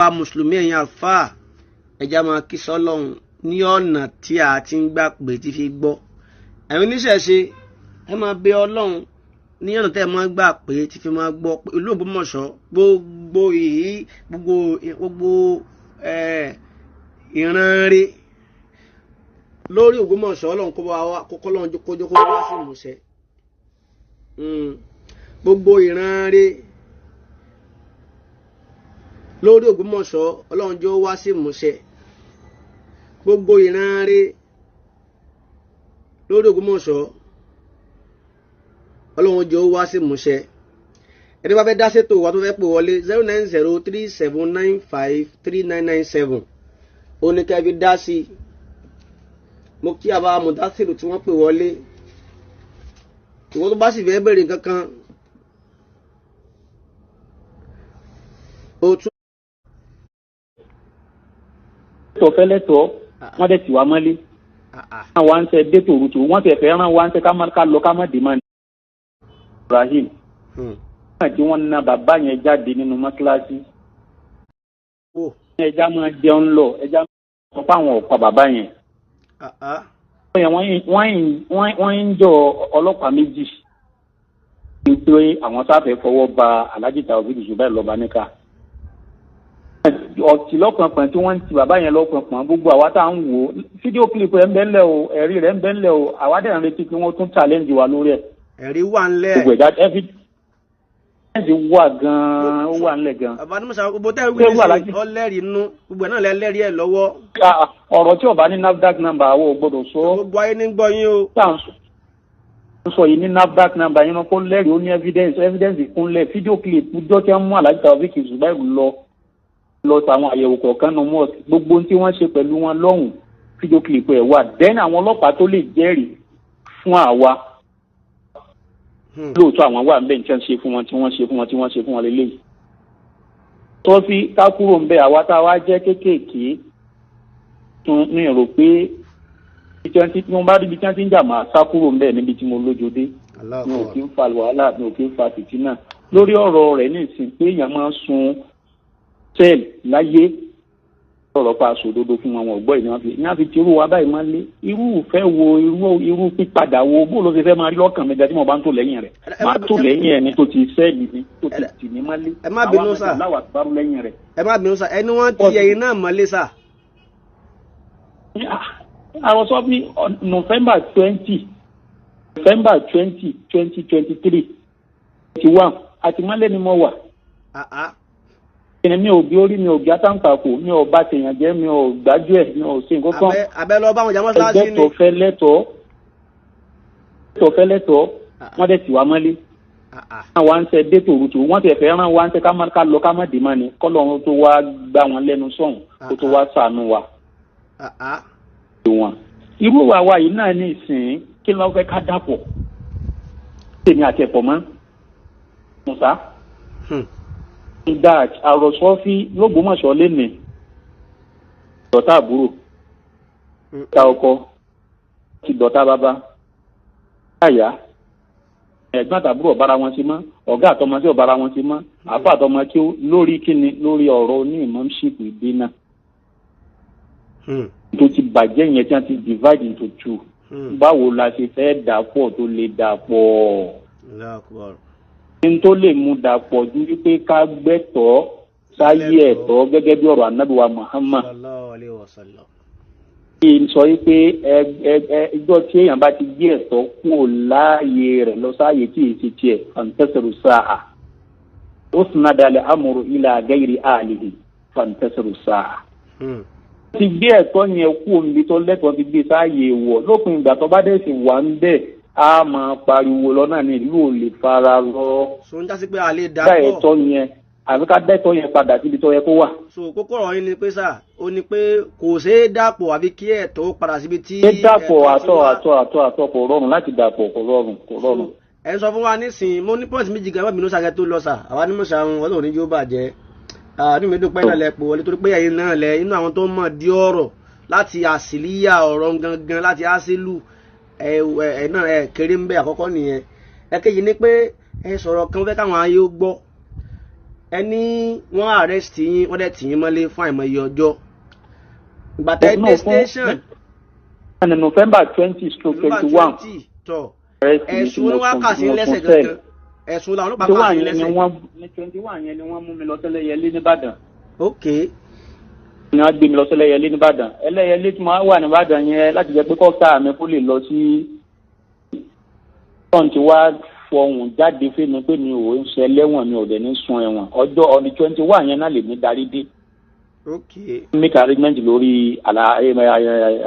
Mùsùlùmí, ẹ̀yin àfáà, ẹja máa kí sọ́lọ́hún ní ọ̀nà tí a ti ń gbà pé tí fi gbọ́. Ẹ̀yin oníṣẹ̀ṣe, ẹ máa bẹ Ọlọ́run ní ọ̀nà tẹ́ ẹ máa gbà pé tí fi máa gbọ́. Ìlú Ògbómọ̀ṣọ́, gbogbo èyí, gbogbo gbogbo ìran rẹ̀ lórí Ògbómọ̀ṣọ́, Ọlọ́run kó bá wa kókó lọ́run kójó kó wá sí ìmúṣẹ. Gbogbo ìran rẹ̀ lórí Ògbómọ̀ṣọ́, Ọlọ́run jọ̀ọ́ wá sí ìmúṣẹ. Gbogbo ìran rẹ̀ lórí Ògbómọ̀ṣọ́, Ọlọ́run jọ̀ọ́ wá sí ìmúṣẹ. Ẹni bá fẹ́ dá sétò wa tó fẹ́ pè wọlé, 09037953997, ó ní ká fi dá sí i. Mo kí àbá mùdásìrì tí wọ́n pè wọlé. Ìwọ́n tó bá sì fẹ́ bèrè nǹkan kan, ó tún. Tó fẹ́ lẹ́tọ̀ọ́, wọ́n dẹ̀ tì wá mọ́lé. Wọ́n wá ń sẹ́ dé tòrútò, wọ́n tẹ̀ fẹ́ rán wá ń sẹ́ ká lọ ká má dé má ní. Ibrahim náà tí wọ́n na bàbá yẹn jáde nínú mọ́ṣáláṣí. Ẹja máa jẹun lọ, ẹja máa sọ pé àwọn ọ̀pá bàbá yẹn. Wọ́n ń jọ ọlọ́pàá méjì pé àwọn sáfẹ́ fọwọ́ ba Alhaji Taofeek Subair lọ́ba níkà. Ọtí lọ́pọ̀npọ̀n tí wọ́n ń ti bàbá yẹn lọ́pọ̀npọ̀n, gbogbo àwa tá à ń wò ó, fídíò kílípù ẹ̀ ń bẹ́ ńlẹ̀ o, ẹ̀rí rẹ̀ ń bẹ́ ńlẹ̀ o. Àwa dẹ̀ ń retí kí wọ́n tún challenge wa lórí ẹ̀. Ẹ̀rí wà ńlẹ̀. Gbogbo ẹ̀dá evidence wà gan-an, ó wà ńlẹ̀ gan-an. Bàbá ní mọ̀sá gbogbo tẹ́ wí ní ọlẹ́rìí nú, gbogbo ẹ̀ náà lẹ́lẹ́rìí ẹ̀ lọ́wọ́. Ọ̀rọ̀ tí ó bá ní NAFDAC number, àwọn ò gbọ́dọ̀ sọ. Gbogbo ayé ní gbọ́ yín o. Tá à ń sọ yìí ní NAFDAC number yín kó lẹ́rìí, ó ní evidence, evidence kúnlẹ̀, fídíò clip jọ́ tí wọ́n mú Alhaji Taofeek Subair lọ sàwọn àyẹ̀wò kọ̀ọ̀kan nù mọ́ọ̀sì, gbogbo ohun tí wọ́n ṣe pẹ̀lú wọn lọ́hùn, fídíò clip ẹ̀ wà. Then àwọn ọlọ́pàá tó lè jẹ́rìí fún àwa lóòótọ́ àwọn wà níbẹ̀, tí wọ́n ṣe fún wọn, tí wọ́n ṣe fún wọn, tí wọ́n ṣe fún wọn lélẹ́yìí. Tó fi ká kúrò ń bẹ, àwa tá a wá jẹ́ kéékèèké tún ní rò pé tí wọ́n bá ríbi tí wọ́n ti ń jà, máa sá kúrò ń bẹ níbi tí mo lójo dé. Mi ò kí ń fa wàhálà, mi ò kí ń fa fìtínà lórí ọ̀rọ̀ rẹ̀ ní ìsìn pé èèyàn máa ń sun sẹ́ẹ̀lì láyé. Ọ̀rọ̀ pa aṣòdodo fún wọn, wọn gbọ́ ìní wọn fi tirú wa báyìí máa ń lé irú ìfẹ́ wo, irú pípadà wo, bó ló ṣe fẹ́ máa rí lọ́kàn mi gan tí mo bá ń tò lẹ́yìn rẹ̀, máa tò lẹ́yìn ẹni tó ti sẹ́ẹ̀lì mi, tó ti tì mí má lé. Ẹ má bínú sà, ẹ má bínú sà, ẹni wọ́n ti ẹyin náà mọ́lé sà. Àròsọ bí November 20, November 20, 2023 21, àtìmọ́lé ni mo wà. Mi ò bí orí, mi ò gbé àtàǹpàkò, mi ò bá tèèyàn jẹ́, mi ò gbájú ẹ̀, mi ò ṣe nǹkan kan. Abẹ lọ bá wọn jà mọ́ṣáláṣí ni. Ẹgbẹ́ tó fẹ́ lẹ́tọ̀ọ́, tó fẹ́ lẹ́tọ̀ọ́, wọ́n dẹ̀ tì wá mọ́lé. Wọ́n wá ń sẹ́ dé tòrútò, wọ́n tẹ̀ fẹ́ rán wá ń sẹ́ ká lọ ká má dé má ni, kọ́lọ́run tó wá gbá wọn lẹ́nu sọ̀hún, kó tó wá ṣàánú wa. Irú àwa yìí náà ní ìsìn, kí ló fẹ́ ká dàpọ̀? Tèmi àti ẹ̀pọ̀ mọ́ Musa dat àròsọ́fí lÓgbómọ̀ṣọ́ lẹ́nìí, dọ̀tá àbúrò, dọ̀tá ọkọ, ti dọ̀tá bàbá, àyà ẹ̀gbọ́n àtàbúrò ọ̀bára wọn ṣe mọ́, ọ̀gá àtọmọ sí ọ̀bára wọn ṣe mọ́, àfọ àtọmọ kí ó lórí kíni, lórí ọ̀rọ̀ ní ìmọ̀ọ́ṣìpù ìdènà tó ti bàjẹ́ yẹn tí wọ́n ti divide into two. Báwo la ṣe fẹ́ dàpọ̀ tó lè dàpọ̀? N tó lè mú dàpọ̀ ju wípé ká gbẹ́tọ̀ sáyé ẹ̀tọ́ gẹ́gẹ́ bí ọ̀rọ̀ Ànábì wa Muhammad. Kí n sọ wípé ìjọ tí èèyàn bá ti gbé ẹ̀tọ́ kúrò láàyè rẹ̀ lọ sáàyè tí èsì tiẹ̀, fantasiru sáà ó sinadàlẹ̀ amúrú ilà gẹ́rì àlìhì, fantasiru sáà. Ti gbé ẹ̀tọ́ yẹn kú omi tó lẹ́tọ̀ọ́, ti gbé sáàyè wọ̀, lópin ìgbà tó bá dẹ̀ sì wà ń bẹ̀, a máa pariwo lọ́nà ní ìlú ò lè fara rọ. So ń jásí pé a lè dà pọ̀. Ẹ̀tọ́ yẹn, àfi ká dẹ́tọ́ yẹn padà síbi tó yẹ kó wà. So kókó ọ̀rọ̀ yín ni pé sà, ó ní pé kò ṣeé dàpọ̀ àbí kí ẹ̀tọ́ padà síbi tí. Ṣé dàpọ̀ àtọ̀ àtọ̀ àtọ̀ àtọ̀ kò rọrùn láti dàpọ̀, kò rọrùn, kò rọrùn. Ẹ sọ fún wa nísìnyí, mo ní pọ́ǹtì méjì gan, bínú sàkẹ́ tó lọ sà, àwa ní mọ̀ṣá wọn Ọlọ́run ní jó bàjẹ́. Inú mi dùn pé náà lẹ pò wọlé, torí pé ẹ̀yin náà lẹ inú àwọn tó mọ̀ dí ọ̀rọ̀ láti àsìlíyà ọ̀rọ̀ gangan láti àsìlù ẹ náà ẹ kéré ń bẹ. Àkọ́kọ́ nìyẹn. Ẹ̀kejì ni pé ẹ sọ̀rọ̀ kan fẹ́ káwọn ayé ó gbọ́. Ẹni wọ́n arrest yín, wọ́n dẹ̀ tì yín mọ́lé fún àìmọye ọjọ́. Ìgbà tẹ́ No, dé station. Ní November 20/21. 20 tọ̀. Ẹ̀sùn ni wọ́n kà sí lẹ́sẹ̀ gangan. Ẹ̀sùn làwọn ọlọ́pàá kà sí lẹ́sẹ̀. Ní 21 yẹn ni wọ́n mú mi lọ sẹ́lẹ̀yẹlé nìbàdàn. Ok. Ni wọ́n gbé mi lọ sẹ́lẹ̀yẹlé nìbàdàn. Ẹlẹ́yẹlé tí mo wà nìbàdàn yẹn láti jẹ́ pé kọ́ńtà mi kó lè lọ sí. Tọ́n ti wá fọhùn jáde fún mi pé mi ò ń ṣe ẹlẹ́wọ̀n, mi ò dẹ̀ ní sun ẹ̀wọ̀n. Ọjọ́ ọdún 21 yẹn náà lè mi darí dé. Ok. Make arrangement lórí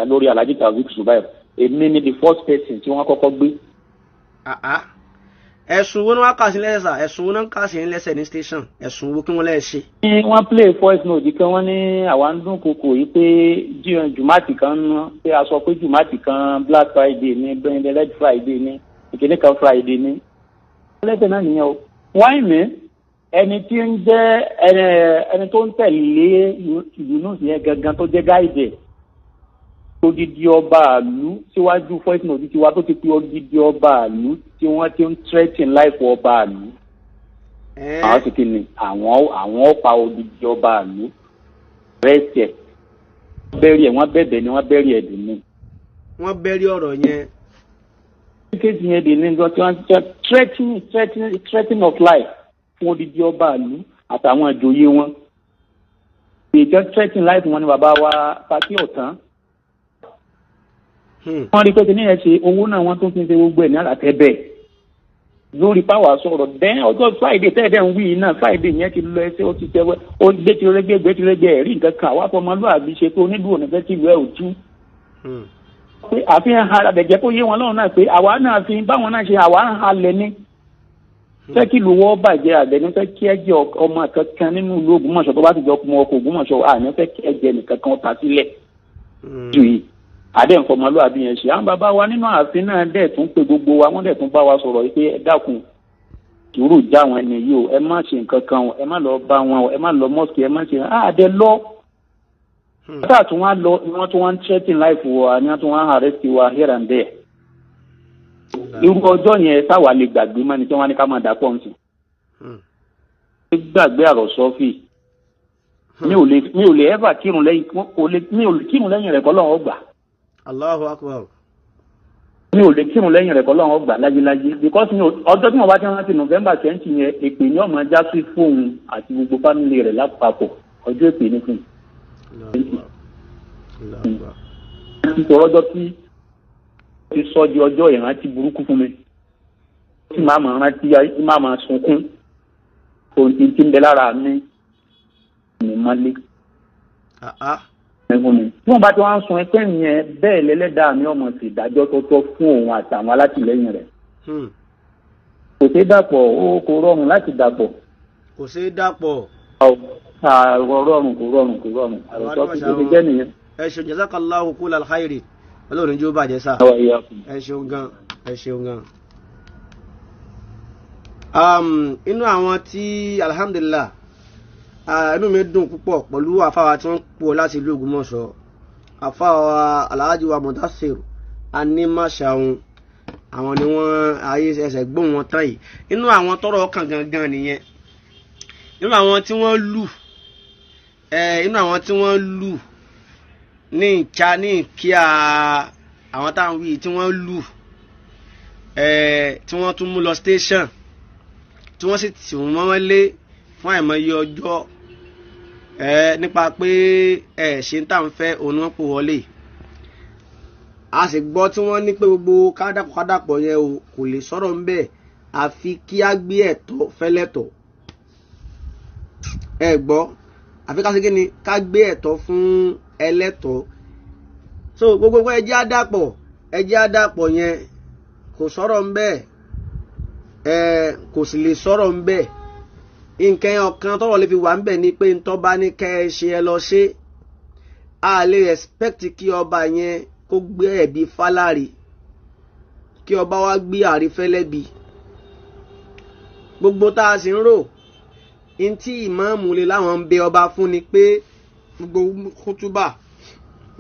lórí Alhaji Taofeek Subair. Èmi ni the first person tí wọ́n kọ́kọ́ gbé. Ẹ̀sùn wo ni wọ́n kà sí lẹ́sẹ̀ sà? Ẹ̀sùn wo ni wọ́n kà sí lẹ́sẹ̀ ní station? Ẹ̀sùn wo kí wọ́n lẹ́ ṣe? Ní wọ́n play voice note kan, wọ́n ní àwa ń dún kòkò yìí pé jùmátì kan ń pé a sọ pé jùmátì kan Black Friday ní bẹ́ẹ̀, Red Friday ní ìkíní kan Friday ní. Ẹlẹ́sẹ̀ náà nìyẹn o. Wọ́n mi ẹni tí ń jẹ́ ẹni tó ń tẹ̀lé Yunus yẹn gangan tó jẹ́ guide odidi ọba àlú síwájú voice note tiwa tó ti pe odidi ọba àlú tí wọ́n ti ń threaten life ọba àlú. Àwọn sì kí ni àwọn pa odidi ọba àlú rẹ́sì ẹ̀ bẹ́ẹ̀rì ẹ̀, wọ́n bẹ̀bẹ̀ ni wọ́n bẹ́ẹ̀rì ẹ̀ dùn ní. Wọ́n bẹ́rí ọ̀rọ̀ yẹn. Case yẹn dì ní nǹkan tí wọ́n ti threatening of life fún odidi ọba àlú àtàwọn ìjòyè wọn. Ìjọ threatening life wọn ni bàbá wa Pàkí Ọ̀tán. Wọ́n rí pé kí ní ẹ̀ ṣe owó náà, wọ́n tún fi ṣe gbogbo ẹ̀ ní àtẹ̀bẹ̀ lórí power sọ̀rọ̀. Dẹ́n ọjọ́ Friday tẹ́ẹ̀dẹ̀ ń wí náà, Friday yẹn ti lọ ẹsẹ̀, ó ti tẹ́wẹ́, ó gbé ti rẹ́gbẹ́ gbé ti rẹ́gbẹ́ ẹ̀rí nǹkan kan. Àwa fọmọlúwàbí ṣe pé onídùú òní fẹ́ tí ìlú ẹ̀ ò tú. Pé àfihàn àdẹ̀jẹ́ kó yé wọn lọ́rùn náà pé àwa náà fi báwọn náà ṣe àwa ń halẹ̀ ní. Fẹ́ kí ìlú wọ́ bàjẹ́, àdẹ̀ ní fẹ́ kí ẹ̀jẹ̀ ọmọ kankan nínú ìlú Ògbómọ̀ṣọ́ tó bá ti jọ ọmọ ọkọ̀ Ògbómọ̀ṣọ́, àní fẹ́ kí ẹ̀jẹ̀ nìkan kan ta sílẹ̀. Jù yìí àdé nfọmọlúwàbí yẹn ṣe. Àwọn bàbá wa nínú ààfin náà dẹ̀ tún pé gbogbo wa, wọ́n dẹ̀ tún bá wa sọ̀rọ̀ pé ẹ dákun, sùúrù já àwọn ẹni yìí o, ẹ má ṣe nǹkan kan o, ẹ má lọ bá wọn o, ẹ má lọ mosque, ẹ má ṣe àdé lọ. Bàtà tún wá lọ ni wọ́n tún wá ń threaten life wa, ni wọ́n tún wá ń arrest wa here and there. Irú ọjọ́ yẹn táwa lè gbàgbé mọ́ni tí wọ́n ní ká máa dà pọ̀ nsìn. Gbàgbé àròsọ́fì, mi ò lè ever kírun lẹ́yìn, mi ò lè kírun lẹ́yìn rẹ̀ kọ́ lọ́wọ́ gbà. Allahu akbar. Mi ò lè kírun lẹ́yìn rẹ̀ kọ́ lọ́wọ́ gbà láyéláyé, because mi ò ọjọ́ tí mo bá ti rántí November 20 yẹn, èpè ní ọmọ já sí fóun àti gbogbo family rẹ̀ lápapọ̀, ọjọ́ èpè ní fún Allahu akbar. Allahu akbar. Un. Nítorí ọjọ́ tí ti sọ di ọjọ́ ìrántí burúkú fún mi, tí màá máa rántí, tí màá máa sunkún, ohun tí ń bẹ lára mi ní mọ́lé fún mi. Tí wọ́n bá ti wá ń sun ẹgbẹ́ yẹn bẹ́ẹ̀, lẹ́lẹ́dàá mi ọmọ sì dájọ́ tó tọ́ fún òun àtàwọn alátìlẹ́yìn rẹ̀. Kò ṣeé dàpọ̀, ó kò rọrùn láti dàpọ̀. Kò ṣeé dàpọ̀. Kò rọrùn, kò rọrùn, kò rọrùn. Àròsọ fi ṣe jẹ́ nìyẹn. Ẹ ṣeun, jazakallahu kullal khairi, Ọlọ́run jó bàjẹ́ sá. Àwọn ìyá fún Ẹ ṣeun gan, ẹ ṣeun gan. Inú àwọn tí, alhamdulillah, inú mi dùn púpọ̀ pẹ̀lú àfáwà tí wọ́n pọ̀ láti ìlú Ògbómọ̀ṣọ́, àfáwà Alhaji wa Mudassir Animashaun, àwọn ni wọ́n ayé ẹsẹ̀ gbóhùn wọn tán yìí. Inú àwọn tọ́rọ̀ kàn gangan nìyẹn, inú àwọn tí wọ́n lù ẹ, inú àwọn tí wọ́n lù ní ìka ní ìkíà, àwọn táwọn wí tí wọ́n lù ẹ, tí wọ́n tún mú lọ station, tí wọ́n sì tì wọ́n mọ́lé fún àìmọye ọjọ́ ẹ nípa pé ẹ ṣe ń tà ń fẹ́ òun ni wọ́n pò wọlé. A sì gbọ́ tí wọ́n ní pé gbogbo kádàpọ̀ kádàpọ̀ yẹn o, kò lè sọ̀rọ̀ ń bẹ̀ àfi kí á gbé ẹ̀tọ́ fẹ́lẹ́tọ̀. Ẹ gbọ́, àfi ká ṣe kí ni, ká gbé ẹ̀tọ́ fún ẹlẹ́tọ̀ọ́. So gbogbo ẹjẹ́ àdàpọ̀, ẹjẹ́ àdàpọ̀ yẹn kò sọ̀rọ̀ ń bẹ̀ ẹ, kò sì lè sọ̀rọ̀ ń bẹ̀. Nǹkan ọ̀kan tọ́rọ̀ lè fi wà ń bẹ̀ ni pé ntọ́ bá ní kẹ́ ẹ ṣe, ẹ lọ ṣe. A lè expect kí ọba yẹn kó gbé ẹ̀bi fáláre, kí ọba wa gbé àrífẹ́lẹ́bi. Gbogbo tá a sì ń rò ntí ìmáàmù lè láwọn ń bẹ ọba fún ni pé gbogbo kútúbà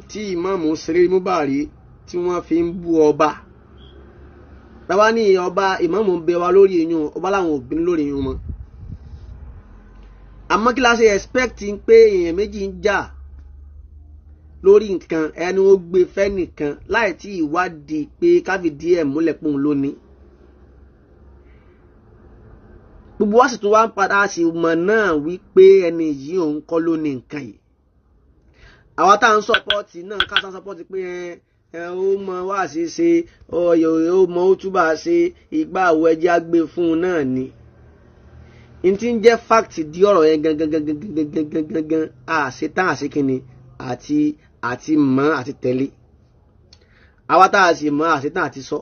tí ìmáàmù ṣeré múbàrí tí wọ́n fi ń bú ọba, bàbá ní ọba ìmáàmù ń bẹ wa lórí eyín ọba, làwọn ò bínú lórí eyín mọ́. Àmọ́ kí la ṣe expect pé èèyàn méjì ń jà lórí nǹkan, ẹni ó gbé fẹ́ nìkan láì tí ìwádìí pé káfíìdí ẹ̀ múlẹ̀ pòun lónìí. Gbogbo wa sì tún wá ń padà sí mọ̀ náà wípé ẹni yìí òun kọ́ ló ní nǹkan yìí. Àwa tá à ń sọpọ́ọ̀tì náà ká sá sọpọ́ọ̀tì pé ẹ ó mọ wá sí ṣe, ó mọ ó túbà ṣe, ìgbà àwọ̀ ẹjẹ́ á gbé fún un náà ni. N ti ń jẹ́ fact di ọ̀rọ̀ yẹn gangan gangan gangan gangan gangan àṣetán àṣekínni àti àti mọ̀ àti tẹ̀lé. Àwa tá a sì mọ̀ àṣetán àti sọ.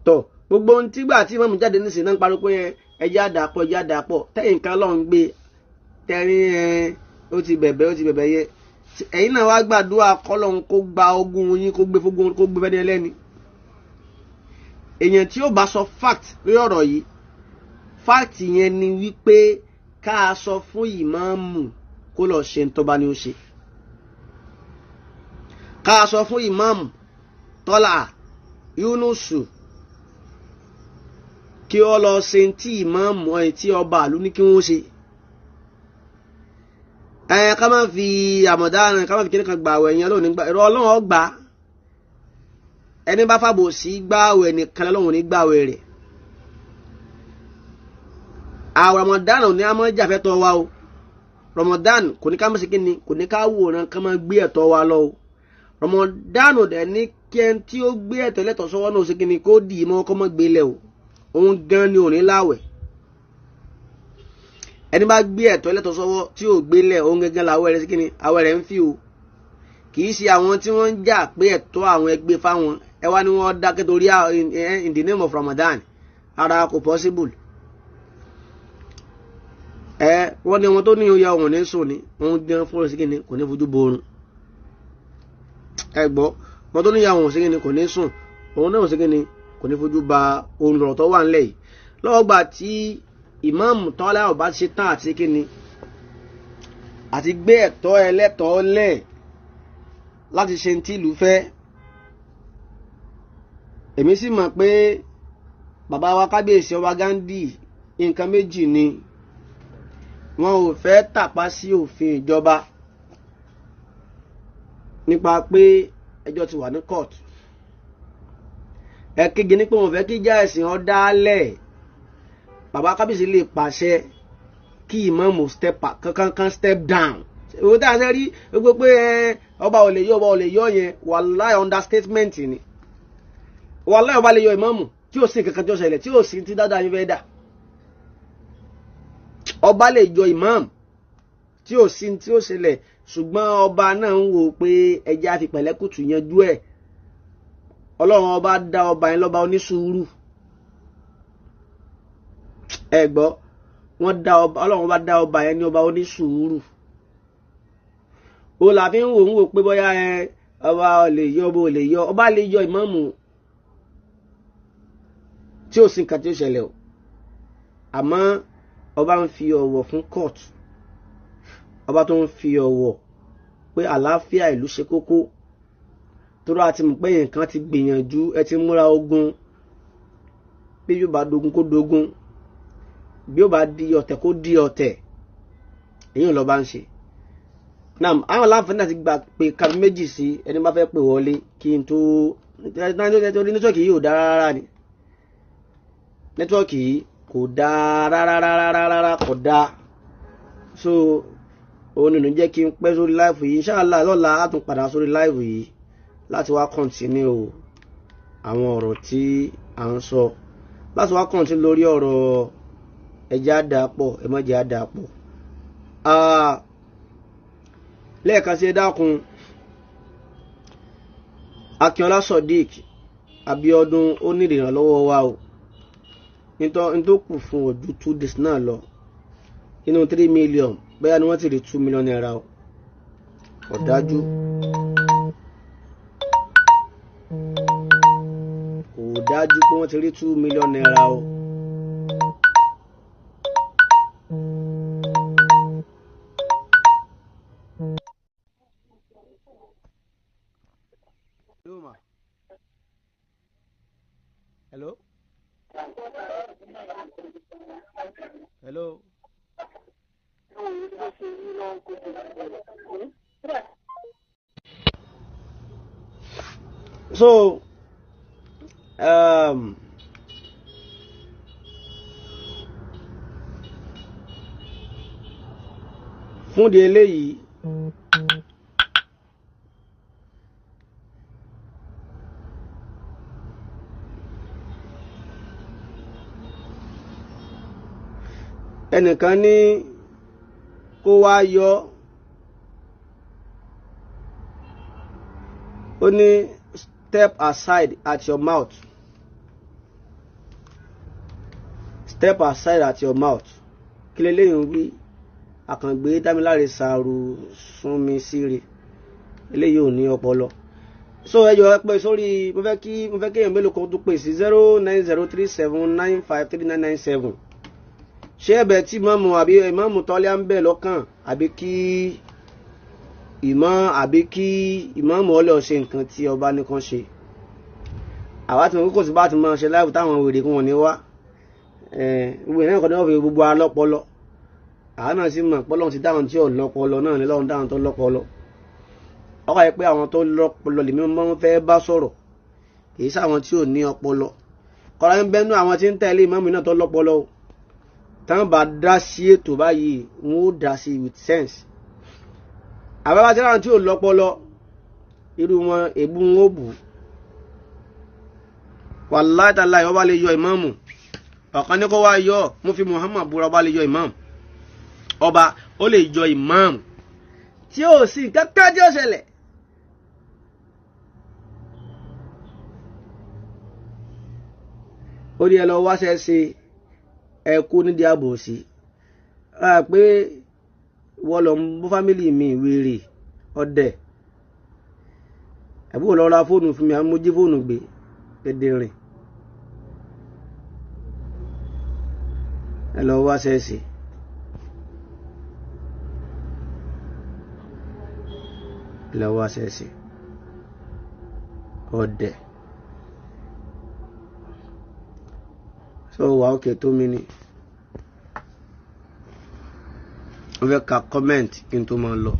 Tọ́ gbogbo ohun tígbà tí mọ̀mú jáde nísìnyí náà ń pariwo pé ẹjẹ́ àdàpọ̀ ẹjẹ́ àdàpọ̀ tẹ́yìn kan lọ́n ń gbé tẹ́rín ẹ ó ti bẹ̀bẹ̀ ó ti bẹ̀bẹ̀ yẹ. Ẹ̀yin náà wá gbàdúrà kọ́lọ́hún kó gba ogún yín kó gbé fógún kó gbé fẹ́ni ẹlẹ́ni. Èèyàn tí ó bá sọ fact lórí ọ̀rọ̀ yìí, fact yẹn ni wípé ká a sọ fún ìmáàmù kó lọ ṣe ń tọ́ba ni ó ṣe. Ká a sọ fún ìmáàmù Tọ́lá Yúnúsù kí ó lọ ṣe tí ìmáàmù ẹ̀ tí ọba àlú ní kí wọ́n ṣe. Ẹ ká má fi àmọ̀dáran ká má fi kíní kan gbà àwẹ̀ yẹn lónìí gbà ẹ̀rọ ọlọ́run ọgbà ẹni bá fàbò sí gbà àwẹ̀ nìkan lọ́wọ́n ní gbà àwẹ̀ rẹ̀. Àwẹ̀ Ramadan ní a máa jàfẹ́ tọ́ wa o. Ramadan kò ní ká má ṣe kíni, kò ní ká wòran ká má gbé ẹ̀tọ́ wa lọ o. Ramadan dẹ̀ ní kí ẹni tí ó gbé ẹ̀tọ́ lẹ́tọ̀ sọ́wọ́ náà ṣe kíni kó dì í mọ́ kó má gbé lẹ̀ o. Òun gan ni òní láwẹ̀. Ẹni bá gbé ẹ̀tọ́ lẹ́tọ̀ sọ́wọ́ tí ò gbé lẹ̀, òun gangan làwẹ̀ rẹ̀ ṣe kíni, àwẹ̀ rẹ̀ ń fi o. Kì í ṣe àwọn tí wọ́n ń jà pé ẹ̀tọ́ àwọn ẹgbẹ́ fáwọn ẹ wá ní wọ́n dákẹ́ torí in the name of Ramadan, ara kò possible. Ẹ wọ́n ní wọn tó ní oyè ọ̀hún ní sùn ni òun gan fún ọ̀sìn kìíní kò ní fojú borun. Ẹ gbọ́, wọn tó ní oyè ọ̀hún sí kìíní kò ní sùn, òun náà sí kìíní kò ní fojú ba ohun lọ̀rọ̀ tó wà ńlẹ̀ yìí. Lọ́wọ́ gbà tí ìmáàmù Tọ́lá ọba ṣe tán àti kìíní àti gbé ẹ̀tọ́ ẹlẹ́tọ̀ọ́ lẹ̀ láti ṣe tí ìlú fẹ́. Èmi sì mọ̀ pé bàbá wa kábíyèsí ọba Ghandi nǹkan méjì ni wọn ò fẹ́ tàpá sí òfin ìjọba nípa pé ẹjọ́ ti wà ní court. Ẹ̀kejì ni pé wọn ò fẹ́ kí ìjà ẹ̀sìn ó dálẹ̀. Bàbá kábíyèsí lè pàṣẹ kí ìmáàmù step kankan step down. Ìwé tá a ṣe rí gbogbo pé ọba ò lè yọ ọba ò lè yọ yẹn, wàláì understatement ni. Wàláì ọba lè yọ ìmáàmù tí ò sí nǹkan tí ó ṣẹlẹ̀, tí ò sí ti dáadáa yín fẹ́ dà. Ọba lè yọ ìmáàmù tí ò sí tí ó ṣẹlẹ̀, ṣùgbọ́n ọba náà ń wò pé ẹjẹ́ á fi pẹ̀lẹ́kùtù yanjú ẹ̀. Ọlọ́run ọba dá ọba yẹn lọ́ba onísùúrù. Ẹ gbọ́, wọ́n dá ọba, ọlọ́run ọba dá ọba yẹn ní ọba onísùúrù. Ó là fi ń wò pé bóyá ẹ ọba lè yọ, ọba ò lè yọ, ọba lè yọ ìmáàmù tí ò sí nǹkan tí ó ṣẹlẹ̀ o. Àmọ́ ọba ń fi ọ̀wọ̀ fún court, ọba tó ń fi ọ̀wọ̀ pé àlàáfíà ìlú ṣe kókó. Torí a ti mọ̀ pé nǹkan ti gbìyànjú, ẹ ti múra ogun, bí yóò bá dogun kó dogun, bí yóò bá di ọ̀tẹ̀ kó di ọ̀tẹ̀, èyí ò lọ bá ń ṣe. Naam, àwọn aláǹfààní àti gbà pé kàbí méjì sí ẹni bá fẹ́ pè wọlé kí n tó torí nẹ́tíwọ́ọ̀kì yìí ò dáa rárá ni. Nẹ́tíwọ́ọ̀kì yìí kò dáa rárá rárá rárá kò dáa. So òun nínú jẹ́ kí n pẹ́ sórí láìfù yìí. Inshallah lọ́la á tún padà sórí láìfù yìí láti wá kọ̀ǹtínú àwọn ọ̀rọ̀ tí à ń sọ, láti wá kọ̀ǹtínú lórí ọ̀rọ̀ ẹja àdàpọ̀ ẹ̀mọ́jẹ̀ àdàpọ̀. Lẹ́ẹ̀kan sí ẹ dákun, Akínọlá Sodiq Abíọ́dún ó ní ìrànlọ́wọ́ wa o. Nítorí kù fún ojú 2 days náà lọ inú 3 million bóyá ni wọ́n ti rí 2 million naira o. Kò dájú, kò dájú pé wọ́n ti rí 2 million naira o. Hello, ma. Hello. Hello. So fún di eléyìí, ẹnìkan ní kó wá yọ, ó ní step aside at your mouth, step aside at your mouth. Kí leléyìí ń wí? Àkàngbé Dámiláre Sàrù súnmi síre, eléyìí ò ní ọpọlọ. So ẹ jọ̀ọ́, ẹ pè sórí, mo fẹ́ kí èèyàn mélòó kan tó pè sí 09037953997. Ṣé ẹ̀bẹ̀ tí ìmáàmù àbí ìmáàmù tọ́lá ń bẹ̀ lọ́kàn, àbí kí ìmáàmù ọlọ́ ṣe nǹkan tí ọba nìkan ṣe? Àwa tí mo kò sí bá ti máa ṣe láìpẹ́ táwọn wèrè kún wọn ní wá gbogbo ìnáwó kan ní wọ́n fi gbogbo alọ́pọlọ. Àwa náà sì mọ̀ pọ́lọ́run ti dáhùn tí ò lọ́pọlọ náà ní lọ́run dáhùn tó lọ́pọlọ. Ọkọ̀ yìí pé àwọn tó lọ́pọlọ lèmi máa ń fẹ́ bá sọ̀rọ̀, kì í sáwọn tí ò ní ọpọlọ. Kọ́ra ń bẹ́nu àwọn tí ń tẹ̀lé ìmáàmù náà tó lọ́pọlọ o. Táwọn bá dá sí ètò báyìí, wọn ó dá sí with sense. Àbábá tí àwọn tí ò lọ́pọlọ, irú wọn èbú wọn ó bù. Wàláhì tàláhì, ọba lè yọ ìmáàmù. Ọ̀kan ní kó wá yọ. Mo fi Muhammad búra, ọba lè yọ ìmáàmù, ọba ó lè yọ ìmáàmù tí ó sì kankan tí ó ṣẹlẹ̀. Ó ní ẹ lọ wáṣẹ́ ṣe, ẹ kú nídìí àbòsí pé wọ́n lọ ń bó family mi wèrè ọ̀dẹ̀. Ẹ̀bùn lọ ra fóònù fún mi, àwọn mo jí fóònù gbé dédé rìn. Ẹ lọ wáṣẹ́ ṣe. Ẹ lọ wáṣẹ́ ṣe, ọ̀dẹ̀. So wà ókè tó mi ni wọ́n fẹ́ ka comment kí n tó máa lọ.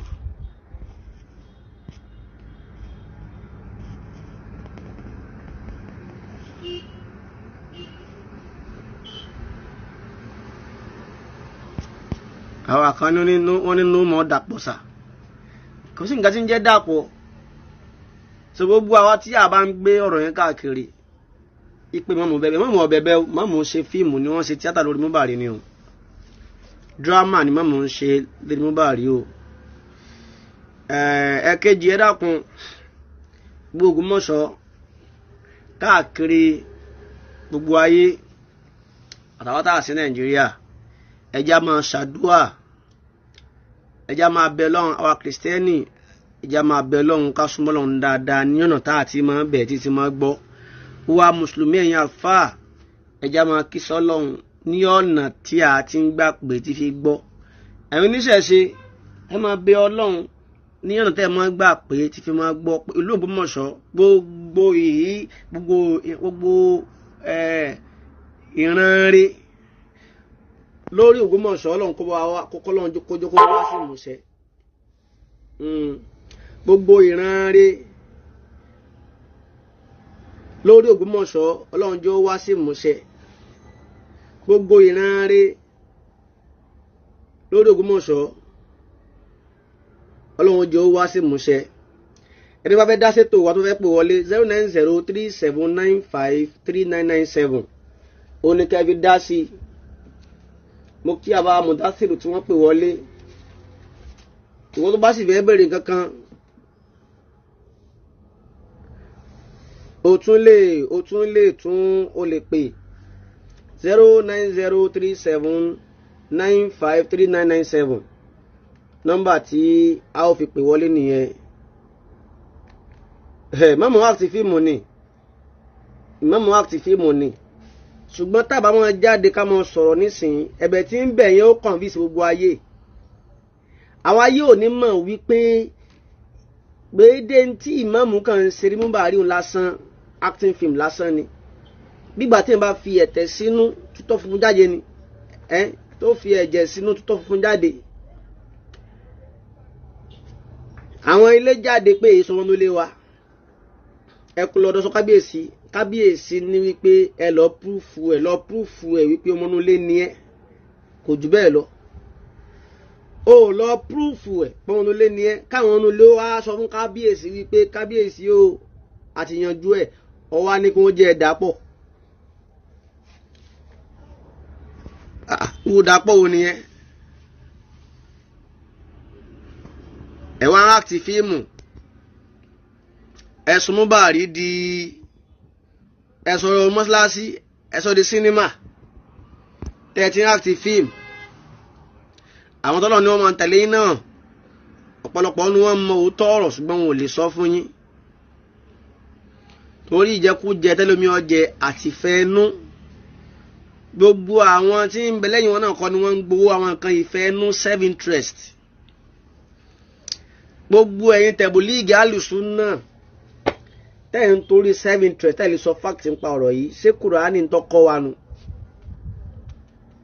Àwọn kan ní wọ́n ní mọ́ dàpọ̀ sà, kò sí nǹkan tí ń jẹ́ dàpọ̀. So gbogbo àwa tí a bá ń gbé ọ̀rọ̀ yẹn káàkiri ipe mọ́mú bẹ́bẹ́, mọ́mú ọ̀bẹ̀bẹ́, mọ́mú ṣe fíìmù ni, wọ́n ṣe tíátà lórí múbàrí ni o, dírámà ni mọ́mú ń ṣe lórí múbàrí o. Ẹ̀ẹ́kejì, ẹ dákun, gbogbo Ògbómọ̀ṣọ́ káàkiri gbogbo ayé àtàwọn tá a sí Nàìjíríà, ẹjá máa ṣàdúà, ẹjá máa bẹ lọ́run. Àwa Kìrìsìtẹ́nì, ẹjá máa bẹ lọ́run, ká súnmọ́ lọ́run dáadáa ní ọ̀nà tá a ti máa bẹ̀ títí máa gbọ́. Wa mùsùlùmí, ẹ̀yin àfáà, ẹjá máa kí sọ́lọ́run ní ọ̀nà tí a ti ń gbà pé tí fi gbọ́. Ẹ̀yin oníṣẹ̀ṣe, ẹ máa bẹ Ọlọ́run ní ọ̀nà tẹ́ ẹ máa gbà pé tí fi máa gbọ́. Ìlú Ògbómọ̀ṣọ́, gbogbo èyí, gbogbo ìran rẹ̀ lórí Ògbómọ̀ṣọ́, Ọlọ́run kó bá wa kókó lọ́run kójó kó wá sí ìmúṣẹ. Gbogbo ìran rẹ̀ lórí Ògbómọ̀ṣọ́, Ọlọ́run jọ̀ọ́ wá sí ìmúṣẹ. Gbogbo ìran rẹ̀ lórí Ògbómọ̀ṣọ́, Ọlọ́run jọ̀ọ́ wá sí ìmúṣẹ. Ẹni bá fẹ́ dá sétò wa tó fẹ́ pè wọlé, 09037953997, ó ní kẹ́ fi dá sí i. Mo kí àbá mọ̀dásìrì tí wọ́n pè wọlé. Ìwọ́n tó bá sì fẹ́ bèrè nǹkan kan, o tún lè tún o lè pè 09037953997. Nọ́mbà tí a ó fi pè wọlé nìyẹn. Mọ́mú act fíìmù ni, mọ́mú act fíìmù ni. Ṣùgbọ́n tábà máa jáde ká máa sọ̀rọ̀ nísìnyí, ẹ̀bẹ̀ tí ń bẹ̀ yẹn, ó convince gbogbo ayé. Àwọn ayé ò ní mọ̀ wípé gbèdé tí ìmáàmù kan ń ṣe rí múbàrí òun lásán, acting film lásán ni. Gbígbà tí n bá fi ẹ̀tẹ̀ sínú, tútọ́ funfun jáde ni ẹ tó fi ẹ̀jẹ̀ sínú, tútọ́ funfun jáde. Àwọn ilé jáde pé èso wọn ló lé wa. Ẹ kú lọ́dọ̀ sọ kábíyèsí. Kábíyèsí ní wípé ẹ lọ púrúfù ẹ, lọ púrúfù ẹ wípé ọmọ inú ilé ni ẹ. Kò jù bẹ́ẹ̀ lọ. O lọ púrúfù ẹ pé ọmọ inú ilé ni ẹ. Káwọn inú ilé wa sọ fún kábíyèsí wípé kábíyèsí o, àti yanjú ẹ. Ọwá ní kí wọ́n jẹ́ ẹ̀dá pọ̀. Wò dàpọ̀ wo nìyẹn? Ẹ wá ń act fíìmù. Ẹ̀sùn Mubari di ẹ̀sùn mọ́ṣáláṣí, ẹ̀sùn di sinimá. Tẹ̀ tí ń act fíìmù. Àwọn tọ́lọ̀ ni wọ́n máa ń tẹ̀lé yín náà. Ọ̀pọ̀lọpọ̀ ni wọ́n mọ òótọ́ ọ̀rọ̀ ṣùgbọ́n wọn ò lè sọ fún yín. Torí ìjẹkújẹ tẹ́lómi ọjẹ àti fẹ́ẹ́nú. Gbogbo àwọn tí ń bẹ lẹ́yìn wọn náà kọ́ ni wọ́n ń gbowó àwọn nǹkan ìfẹ́ẹ́nú, self interest. Gbogbo ẹ̀yin tẹ̀bùlíìgì alùsùn náà tẹ́ ń torí self interest tẹ́ lè sọ fact nípa ọ̀rọ̀ yìí. Ṣé Kùránì ń tọ́kọ́ wa nu?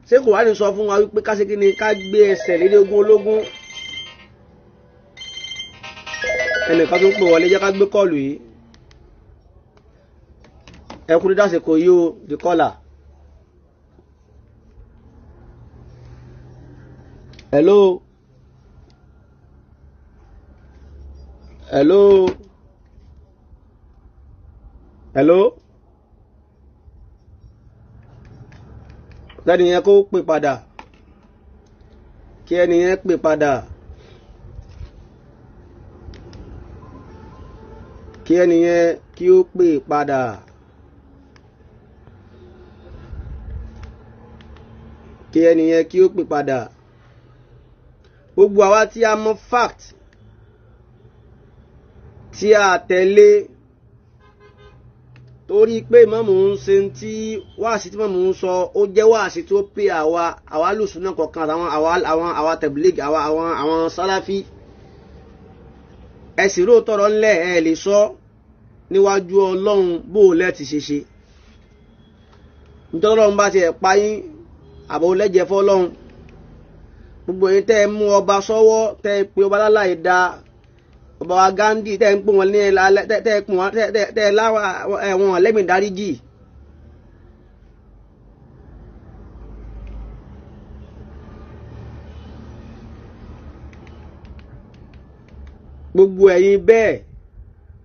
Ṣé Kùránì sọ fún wa wípé ká ṣe kí ni, ká gbé ẹsẹ̀ lédè ogún ológun? Ẹnìkan tó ń pè wọlé, jẹ́ ká gbé kọ́ọ̀lù yìí. Ẹ kú dídá àsìkò yìí o, the caller. Hello. Hello. Hello. Lẹ́ni yẹn kó pè padà. Kí ẹni yẹn pè padà. Kí ẹni yẹn kí ó pè padà. Kí ẹni yẹn kí ó pè padà. Gbogbo àwa tí a mọ fact tí a tẹ̀lé torí pé ìmáàmù ń ṣe tí wáàsí tí ìmáàmù ń sọ, ó jẹ́ wáàsí tó pé àwa àwa lùsùn náà kọ̀ọ̀kan àtàwọn àwa àwọn àwa tẹ̀bílíìgì, àwa àwọn àwọn sáláfí. Ẹ sì rò tọrọ ńlẹ̀, ẹ lè sọ níwájú Ọlọ́run bó o lẹ́ ti ṣe ṣe. Nítorí Ọlọ́run bá ti ẹ̀ pa yín, àbò lẹ́jẹ̀ fọlọ́run. Gbogbo yín tẹ́ ẹ mú ọba sọ́wọ́, tẹ́ ẹ pe ọba láláì da, ọba wa Gandhi, tẹ́ ẹ ń pè wọ́n ní ẹ tẹ́ ẹ pè wọ́n, tẹ́ ẹ láwọn ẹ̀wọ̀n lẹ́mìí dáríjì. Gbogbo ẹ̀yin bẹ́ẹ̀,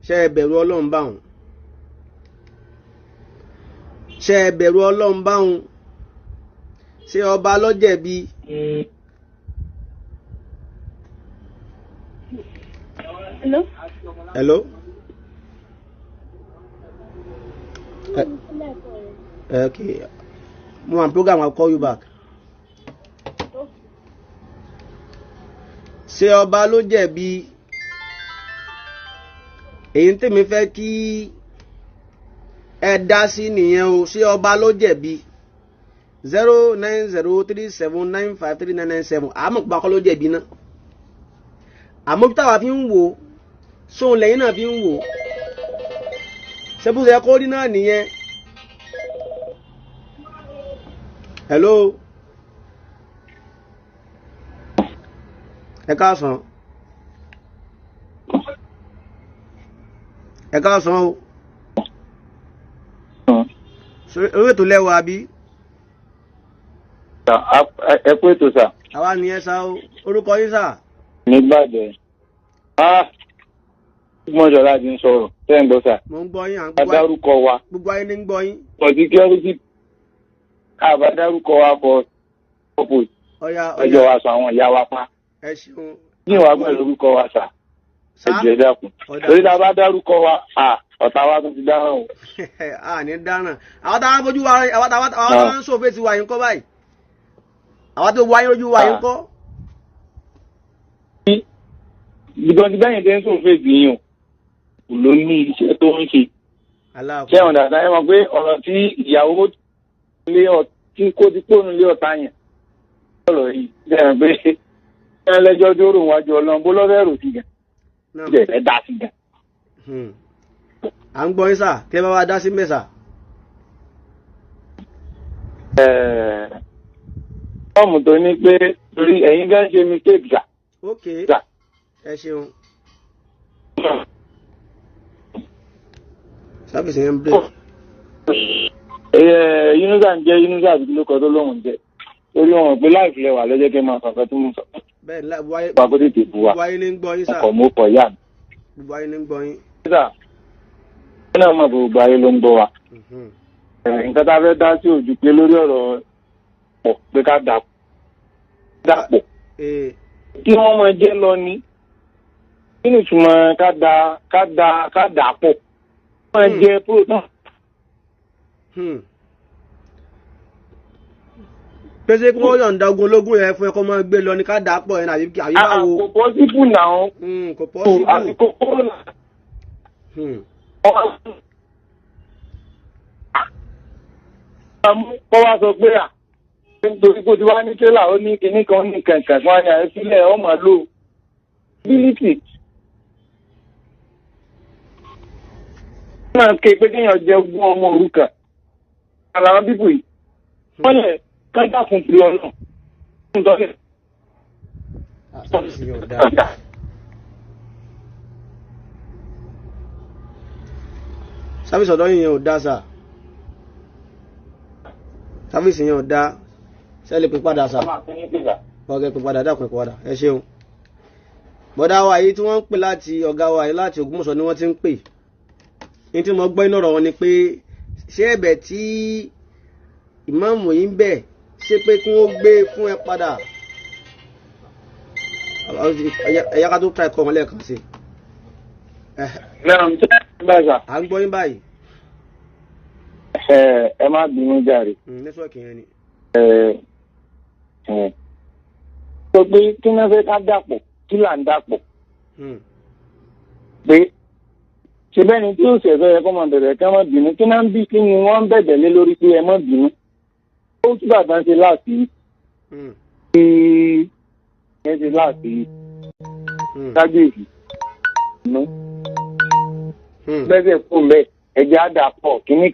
ṣe ẹ bẹ̀rù Ọlọ́run báwọn? Ṣe ẹ bẹ̀rù Ọlọ́run báwọn? Ṣé ọba ló jẹ̀bi? Hello? Hello? Okay. Mo wà ní program, I'll call you back. Ṣé ọba ló jẹ̀bi? Èyí tèmi fẹ́ kí ẹ dá sí nìyẹn o. Ṣé ọba ló jẹ̀bi? 09037953997. Àmọ́ pàkọ́ ló jẹ̀bi náà. Àmọ́ bí táwa fi ń wò ó, sóun lẹ́yìn náà fi ń wò ó. Ṣé bó ṣe yẹ kó rí náà nìyẹn? Hello. Ẹ káàsán. Ẹ káàsán o. Orí ètò lẹ́wọ̀ àbí? Ẹ kú ètò sà. Àwa nìyẹn sá o. Orúkọ yín sà? Nígbàdàn. Mọ́jọ́ láti ń sọ̀rọ̀, tẹ́ ń gbọ́ sà? Mo ń gbọ́ yín, à ń gbọ́. Adárúkọ wa. Gbogbo ayé ní ń gbọ́ yín. For security, àbá dárúkọ wa for purpose. Ọ̀ya. Ẹjọ́ wa sọ àwọn ìyá wa pa. Ẹ ṣeun. Ní ìwà pẹ̀lú orúkọ wa sà. Sá? Ẹ jọ̀ọ́, ẹ dákun. Ọ̀dà. Torí tá a bá dárúkọ wa, ọ̀tá wa tún ti dáràn o. A ní dáràn. Àwọn táwọn fojú wa, àwọn táwọn ń sòfin ti wà yín kọ́ báyìí. Àwọn tó wáyé ojú wa yín kọ́. Ìgbọ́n ti bẹ́yìn tẹ́ ń sòfin èdè yín o. Kò ló ní iṣẹ́ tó ń ṣe. Aláàfin. Ṣé ọ̀dà sáyẹn mọ̀ pé ọ̀rọ̀ tí ìyàwó lé tí kò ti kóònù lé ọ̀tá yẹn. Ọ̀rọ̀ yìí bẹ́ẹ̀ pé ẹ lẹ́jọ́ tó rò wájú Ọlọ́run bó lọ́fẹ́ rò sí gan. Náà. Ẹ dá sí gan. À ń gbọ́ yín sà, kí ẹ bá wa dá sí mẹ́sà. Fọ́ọ̀mù tó ní pé torí ẹ̀yin gan ṣe mistake sà. Ok. Sà. Ẹ ṣeun. Sáfìsì yẹn ń break. Yunusa ń jẹ́ Yunusa àbí kí ló kọ tó lóun jẹ́ torí wọn pé láìpẹ́ lẹ́wà lọ́jọ́ kí n máa sọ̀kan tó mú sọ. Bẹ́ẹ̀ ni wáyé Wà kó tètè bu wa. wáyé ní ń gbọ́ yín sà. Ọkọ̀ mú kọ̀ yá mi. Gbogbo ayé ní ń gbọ́ yín. Sà, ẹ náà mọ̀ pé gbogbo ayé ló ń gbọ́ wa. Nǹkan tá a fẹ́ dá sí òjú pé lórí ọ̀rọ̀ pọ̀ pé ká dàpọ̀. Kí wọ́n máa jẹ́ lọ ni. Kí ni ìtumọ̀ ká dà pọ̀? Wọ́n máa jẹ protein. Pèsè kí wọ́n yọ̀ǹda ogun ológun yẹn fún ẹ kó máa gbé lọ ní ká dà pọ̀ yẹn àbí báwo. Kò possible now. Kò possible. Àsìkò kórónà. Kọ́ wá sọ pé à nítorí kó ti wá ní tírélà ó ní kinní kan ní kàǹkàn kan ní àyẹ̀sílẹ̀ ọmọ lò bílítì. Náà ké pé kéèyàn jẹ ogún ọmọ òrukàn. Àlàrán bíbù yìí. Wọ́n lẹ̀ kájà fún ti ọ̀nà. Sáfìsì ọ̀dọ́ yìí yẹn ò dá sà. Sáfìsì yẹn ò dá. Sẹ́lẹ̀ pé padà sà. Ọ̀gẹ̀ pé padà dákun pé padà. Ẹ ṣeun. Bọ̀dá wa yìí tí wọ́n ń pè láti ọ̀gá wa yìí láti Ògbómọ̀ṣọ́ ni wọ́n ti ń pè. Ní tí mo gbọ́ iná ọ̀rọ̀ wọn ni pé ṣé ẹ̀bẹ̀ tí ìmáàmù yìí ń bẹ̀ ṣé pé kí wọ́n gbé fún ẹ padà. Ẹ̀yà ká tó ta ẹ̀kọ́ wọn lẹ́ẹ̀kan sí. À ń gbọ́ yín báyìí. Ẹ má bínú jàre. Nẹ́tíwọ̀kì yẹn ni. Sọ pé kí wọ́n fẹ́ ká dàpọ̀ kí là ń dàpọ̀. Pé ṣe bẹ́ẹ̀ ni tí ó ṣẹ̀fẹ́ yẹ kó máa bẹ̀rẹ̀ kí wọ́n bínú kí náà ń bí kí ni wọ́n ń bẹ̀bẹ̀ lé lórí pé ẹ má bínú. Ó túbà tán ṣe láti ẹ ṣe láti kábíyèsí nù. Bẹ́sẹ̀ kú mbẹ́ ẹ̀jẹ̀ á dà pọ̀ kínní.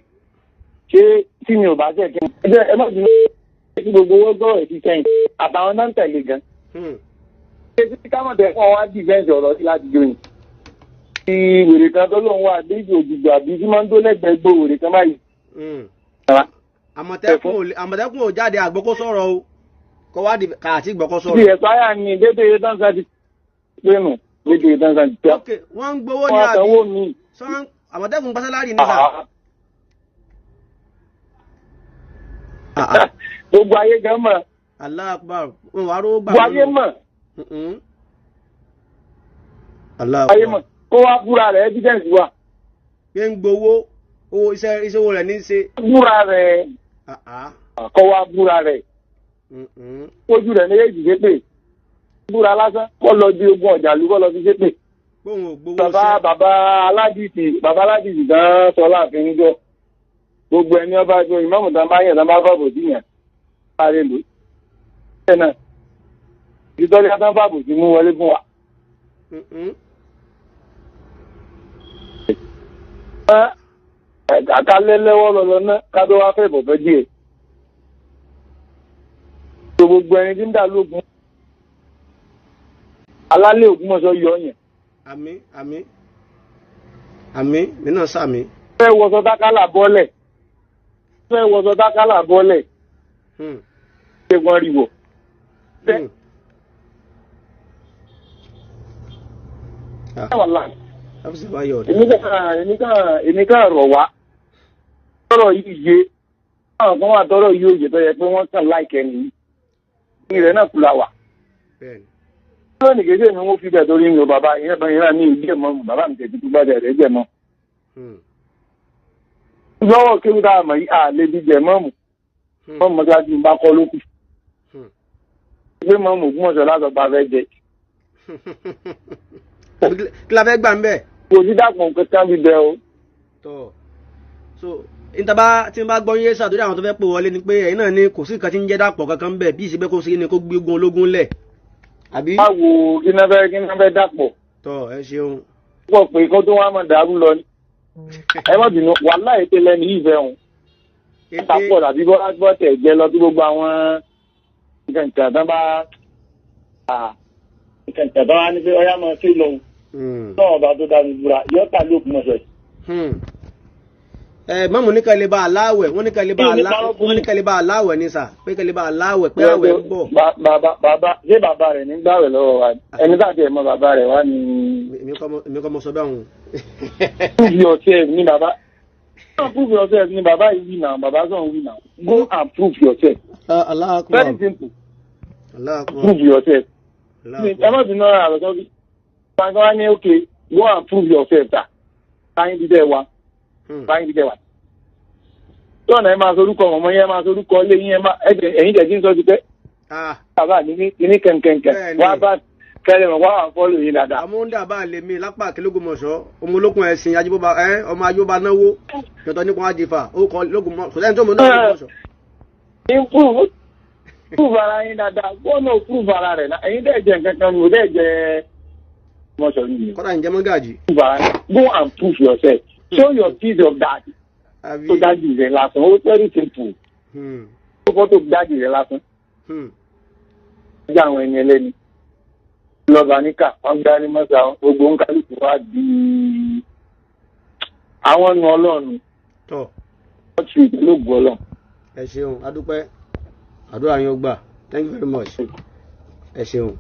Ṣé tí mi ò bá ṣẹ̀ kí ẹ má bínú kí gbogbo owó gbọ́rọ̀ sí sẹ́yìn àtàwọn náà ń tẹ̀lé gan. Ṣé tí kámọ̀tẹ̀ fún wa dìfẹ́ǹsì ọ̀rọ̀ sí láti jó ni? Ti wèrè kan tó lóun wà déjì òjìgbò àbí tí máa ń dó lẹ́gbẹ̀ẹ́ gbó wèrè kan báyìí. Àmọ̀tẹ́kùn ò jáde àgbọ́kó sọ̀rọ̀ o kọ́ wá kàtí gbọ́kó sọ̀rọ̀. Bí ẹ̀sáyà ni dédé dáńsá ti pé nù dédé dáńsá ti pé. Ok, wọ́n ń gbowó ní àbí Àmọ̀tẹ́kùn gba sálárì ní sà. Gbogbo ayé gan mọ̀. Allahu Akbar, wọn wà á rówó gbà. Gbogbo ayé mọ̀. Allahu Akbar. Ayé mọ̀. Kó wá búra rẹ̀ evidence wà. Pé ń gbowó owó iṣẹ́ owó rẹ̀ ní í ṣe. Búra rẹ̀. Kó wá búra rẹ̀. Ojú rẹ̀ méjèèjì ṣépè. Búra lásán kó lọ di ogun ọ̀jàlú kó lọ fi ṣépè. Bàbá aládìsí gan sọ láàfin níjọ. Gbogbo ẹni ọba jọ ìmọ̀mù tán bá yàn tán bá fàbò sí yàn. Sáré lò. Bẹ́ẹ̀ náà ìtọ́jú tán fàbò sí mú wọlé fún wa. Àkálẹ́ lẹ́wọ́ lọ́lọ́ náà ká tó wá fẹ́ bọ̀fẹ́ díẹ̀. Gbogbo ẹni tí ń dà lóògùn alálẹ̀ Ògbómọ̀ṣọ́ yọ yẹn. Àmín àmín àmín mi náà sàmín. Fẹ́ wọṣọ tákàlà bọ́lẹ̀. Fẹ́ wọṣọ tákàlà bọ́lẹ̀. Ṣé wọ́n rí wọ̀? Èmi kàn rọ̀ wá. Tọ́rọ̀ yìí yé. Àwọn kan wà tọ́rọ̀ yìí òye tó yẹ pé wọ́n kàn láìkẹ́ nìyí. Ní rẹ̀ náà kula wà. Lónìí kejì mi wọ́n fi bẹ̀ torí mi ò bàbá ìyẹn bá yẹn ní ìdí ẹ̀ mọ́ bàbá mi tẹ̀sí tó bá dẹ̀ rẹ̀ jẹ̀ mọ́. Lọ́wọ́ kéwú tá a mọ̀ yìí à lè di jẹ̀ mọ́mù. Mọ́mù mọ́sáájú bá kọ́ lókù. Gbé mọ́mù Ògbómọ̀ṣọ́ lásọ̀pá fẹ́ jẹ. Kí la fẹ́ gbà ń bẹ̀? Kò sí dàpọ̀ kankan bí bẹ́ẹ̀ o. Tọ́ so ìtàbá tí n bá gbọ́ yé sàdúrà àwọn tó fẹ́ pè wọlé ni pé ẹ̀yin náà ní kò sí nǹkan tí ń jẹ́ dàpọ̀ kankan bẹ́ẹ̀ bí ìṣe kó sí ni kó gbé ogun ológun lẹ̀. Àbí. Báwo kí náà fẹ́ dàpọ̀. Tọ́ ẹ ṣeun. Pọ̀ pé kó tó wá máa dàrú lọ ni. Ẹ má bínú wàhálà ètè lẹ́nu yìí fẹ́ hùn. Dàpọ̀ tàbí bọ́ tẹ̀ jẹ́ lọ sí gbogbo àwọn nǹkan tán bá nǹkan tán bá ní pé ọyá máa ṣe lòun. Náà ọba tó dá mi búra yọ́ta ló kún ọ̀sẹ̀. Ẹ mọ́mù ní kẹ́lẹ́ bá aláwẹ̀, wọ́n ní kẹ́lẹ́ bá Kí ni alá parọ́ fún wọ́n ní yín? kẹ́lẹ́ bá aláwẹ̀ ní sà, pé kẹ́lẹ́ bá aláwẹ̀ pé àwẹ̀ ń bọ̀. Bàbá, ṣé bàbá rẹ̀ ní gbàwẹ̀ lọ́wọ́ wa ni? Ẹni tá àti ẹ̀ mọ bàbá rẹ̀ wá ní. Èmi kọ́ mo sọ bẹ́ẹ̀ hùn. Prove yourself ní bàbá. Go and prove yourself ní bàbá yìí wí náà, bàbá sọ̀rọ̀ wí náà. Go and prove yourself. Allahu Akbar. Very simple. Allahu Akbar. Prove yourself. Allahu Ẹ Akbar. má bínú ọ̀rọ̀ àlọ́sọ́ bí. Bàbá wa ní, okay, go and prove yourself ta. Báyìí bí dẹ́ wa. Báyìí bí dẹ́ wa. Tọ́nà ẹ máa sorúkọ ọmọ yẹn, ẹ máa sorúkọ ilé yín, ẹ máa ẹ̀yin tẹ̀ sí ń sọ ti pẹ́. Ah, Bàbá mi ní kẹ̀kẹ̀kẹ̀ Bẹ́ẹ̀ni. wá bá kẹlẹ̀ mọ̀ wá wà fọ́lù yín dáadáa. Àmúndà bá lè mi lápá àkẹlógúnmọ̀ṣọ́, ọmọ olókùn ẹ̀sìn ajíbọ́ba ẹ ọmọ ajóba náwó yọ̀tọ̀ nípa àjẹfà ó kọ lógúnmọ̀ kò sẹ́ni tó mọ̀ náà lógúnmọ̀ṣọ́. Improve, prove ara yín dáadáa, gbọ́nà prove ara rẹ̀ náà, ẹ̀yin dẹ̀ jẹ́ nǹkan kan ní o dẹ̀ jẹ́ mọ̀ṣọ́ yìí. Kọ́dà ń jẹ́ mọ́gàjì. Prove ara yín, go and prove yourself, show your piece of that Àbí. tó dájú rẹ̀ lásán, ó very simple. Ó fọ́tò dájú rẹ̀ lásán. Ọjọ́ àwọn ẹni ẹlẹ́ni lọ́ba níkà wọ́n gbá ní mọ́sá, gbogbo ń kálukú wá di àwọn nu ọlọ́run. Tọ́. Wọ́n ti ìlú ọlọ́run. Ẹ ṣeun, adúpẹ́, àdúrà yín ó gbà. Thank you very much, ẹ ṣeun.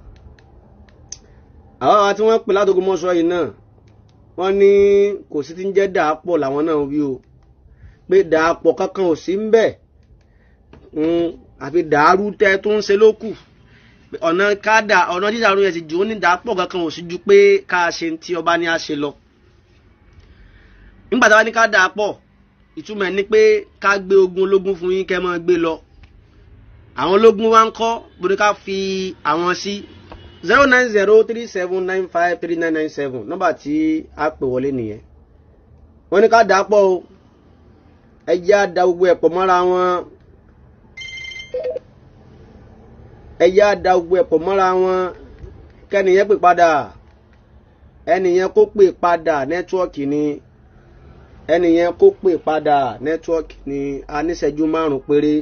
Àwọn àwa tí wọ́n pè látògùnmọ́ṣọ́ yìí náà, wọ́n ní kò sí ti ń jẹ́ dàápọ̀ làwọn náà wí o, pé dàápọ̀ kankan ò sí ń bẹ̀, àfi dàárú tẹ́ tó ń ṣe ló kù. Ọ̀nà kádà ọ̀nà dídàrú yẹn ti jù ó ní dàápọ̀ kankan ò sí ju pé ká ṣe ti ọba ní a ṣe lọ. Nígbà tá a bá ní ká dàápọ̀, ìtumọ̀ ẹ̀ ni pé ká gbé ogun ológun fún yín kẹ́ máa gbé lọ. Àwọn ológun wa ń kọ́ bóni ká fi àwọn sí. 09037953997, nọ́mbà tí a pè wọlé nìyẹn. Wọ́n ní ká dà á pọ̀ o, ẹ jẹ́ á da gbogbo ẹ̀ pọ̀ mọ́ra wọn, ẹ jẹ́ á da gbogbo ẹ̀ pọ̀ mọ́ra wọn. Kẹ́nìyẹn pè padà, ẹnìyẹn kó pè padà, network ni. Ẹnìyẹn kó pè padà, network ni. A níṣẹ́jú 5 péré,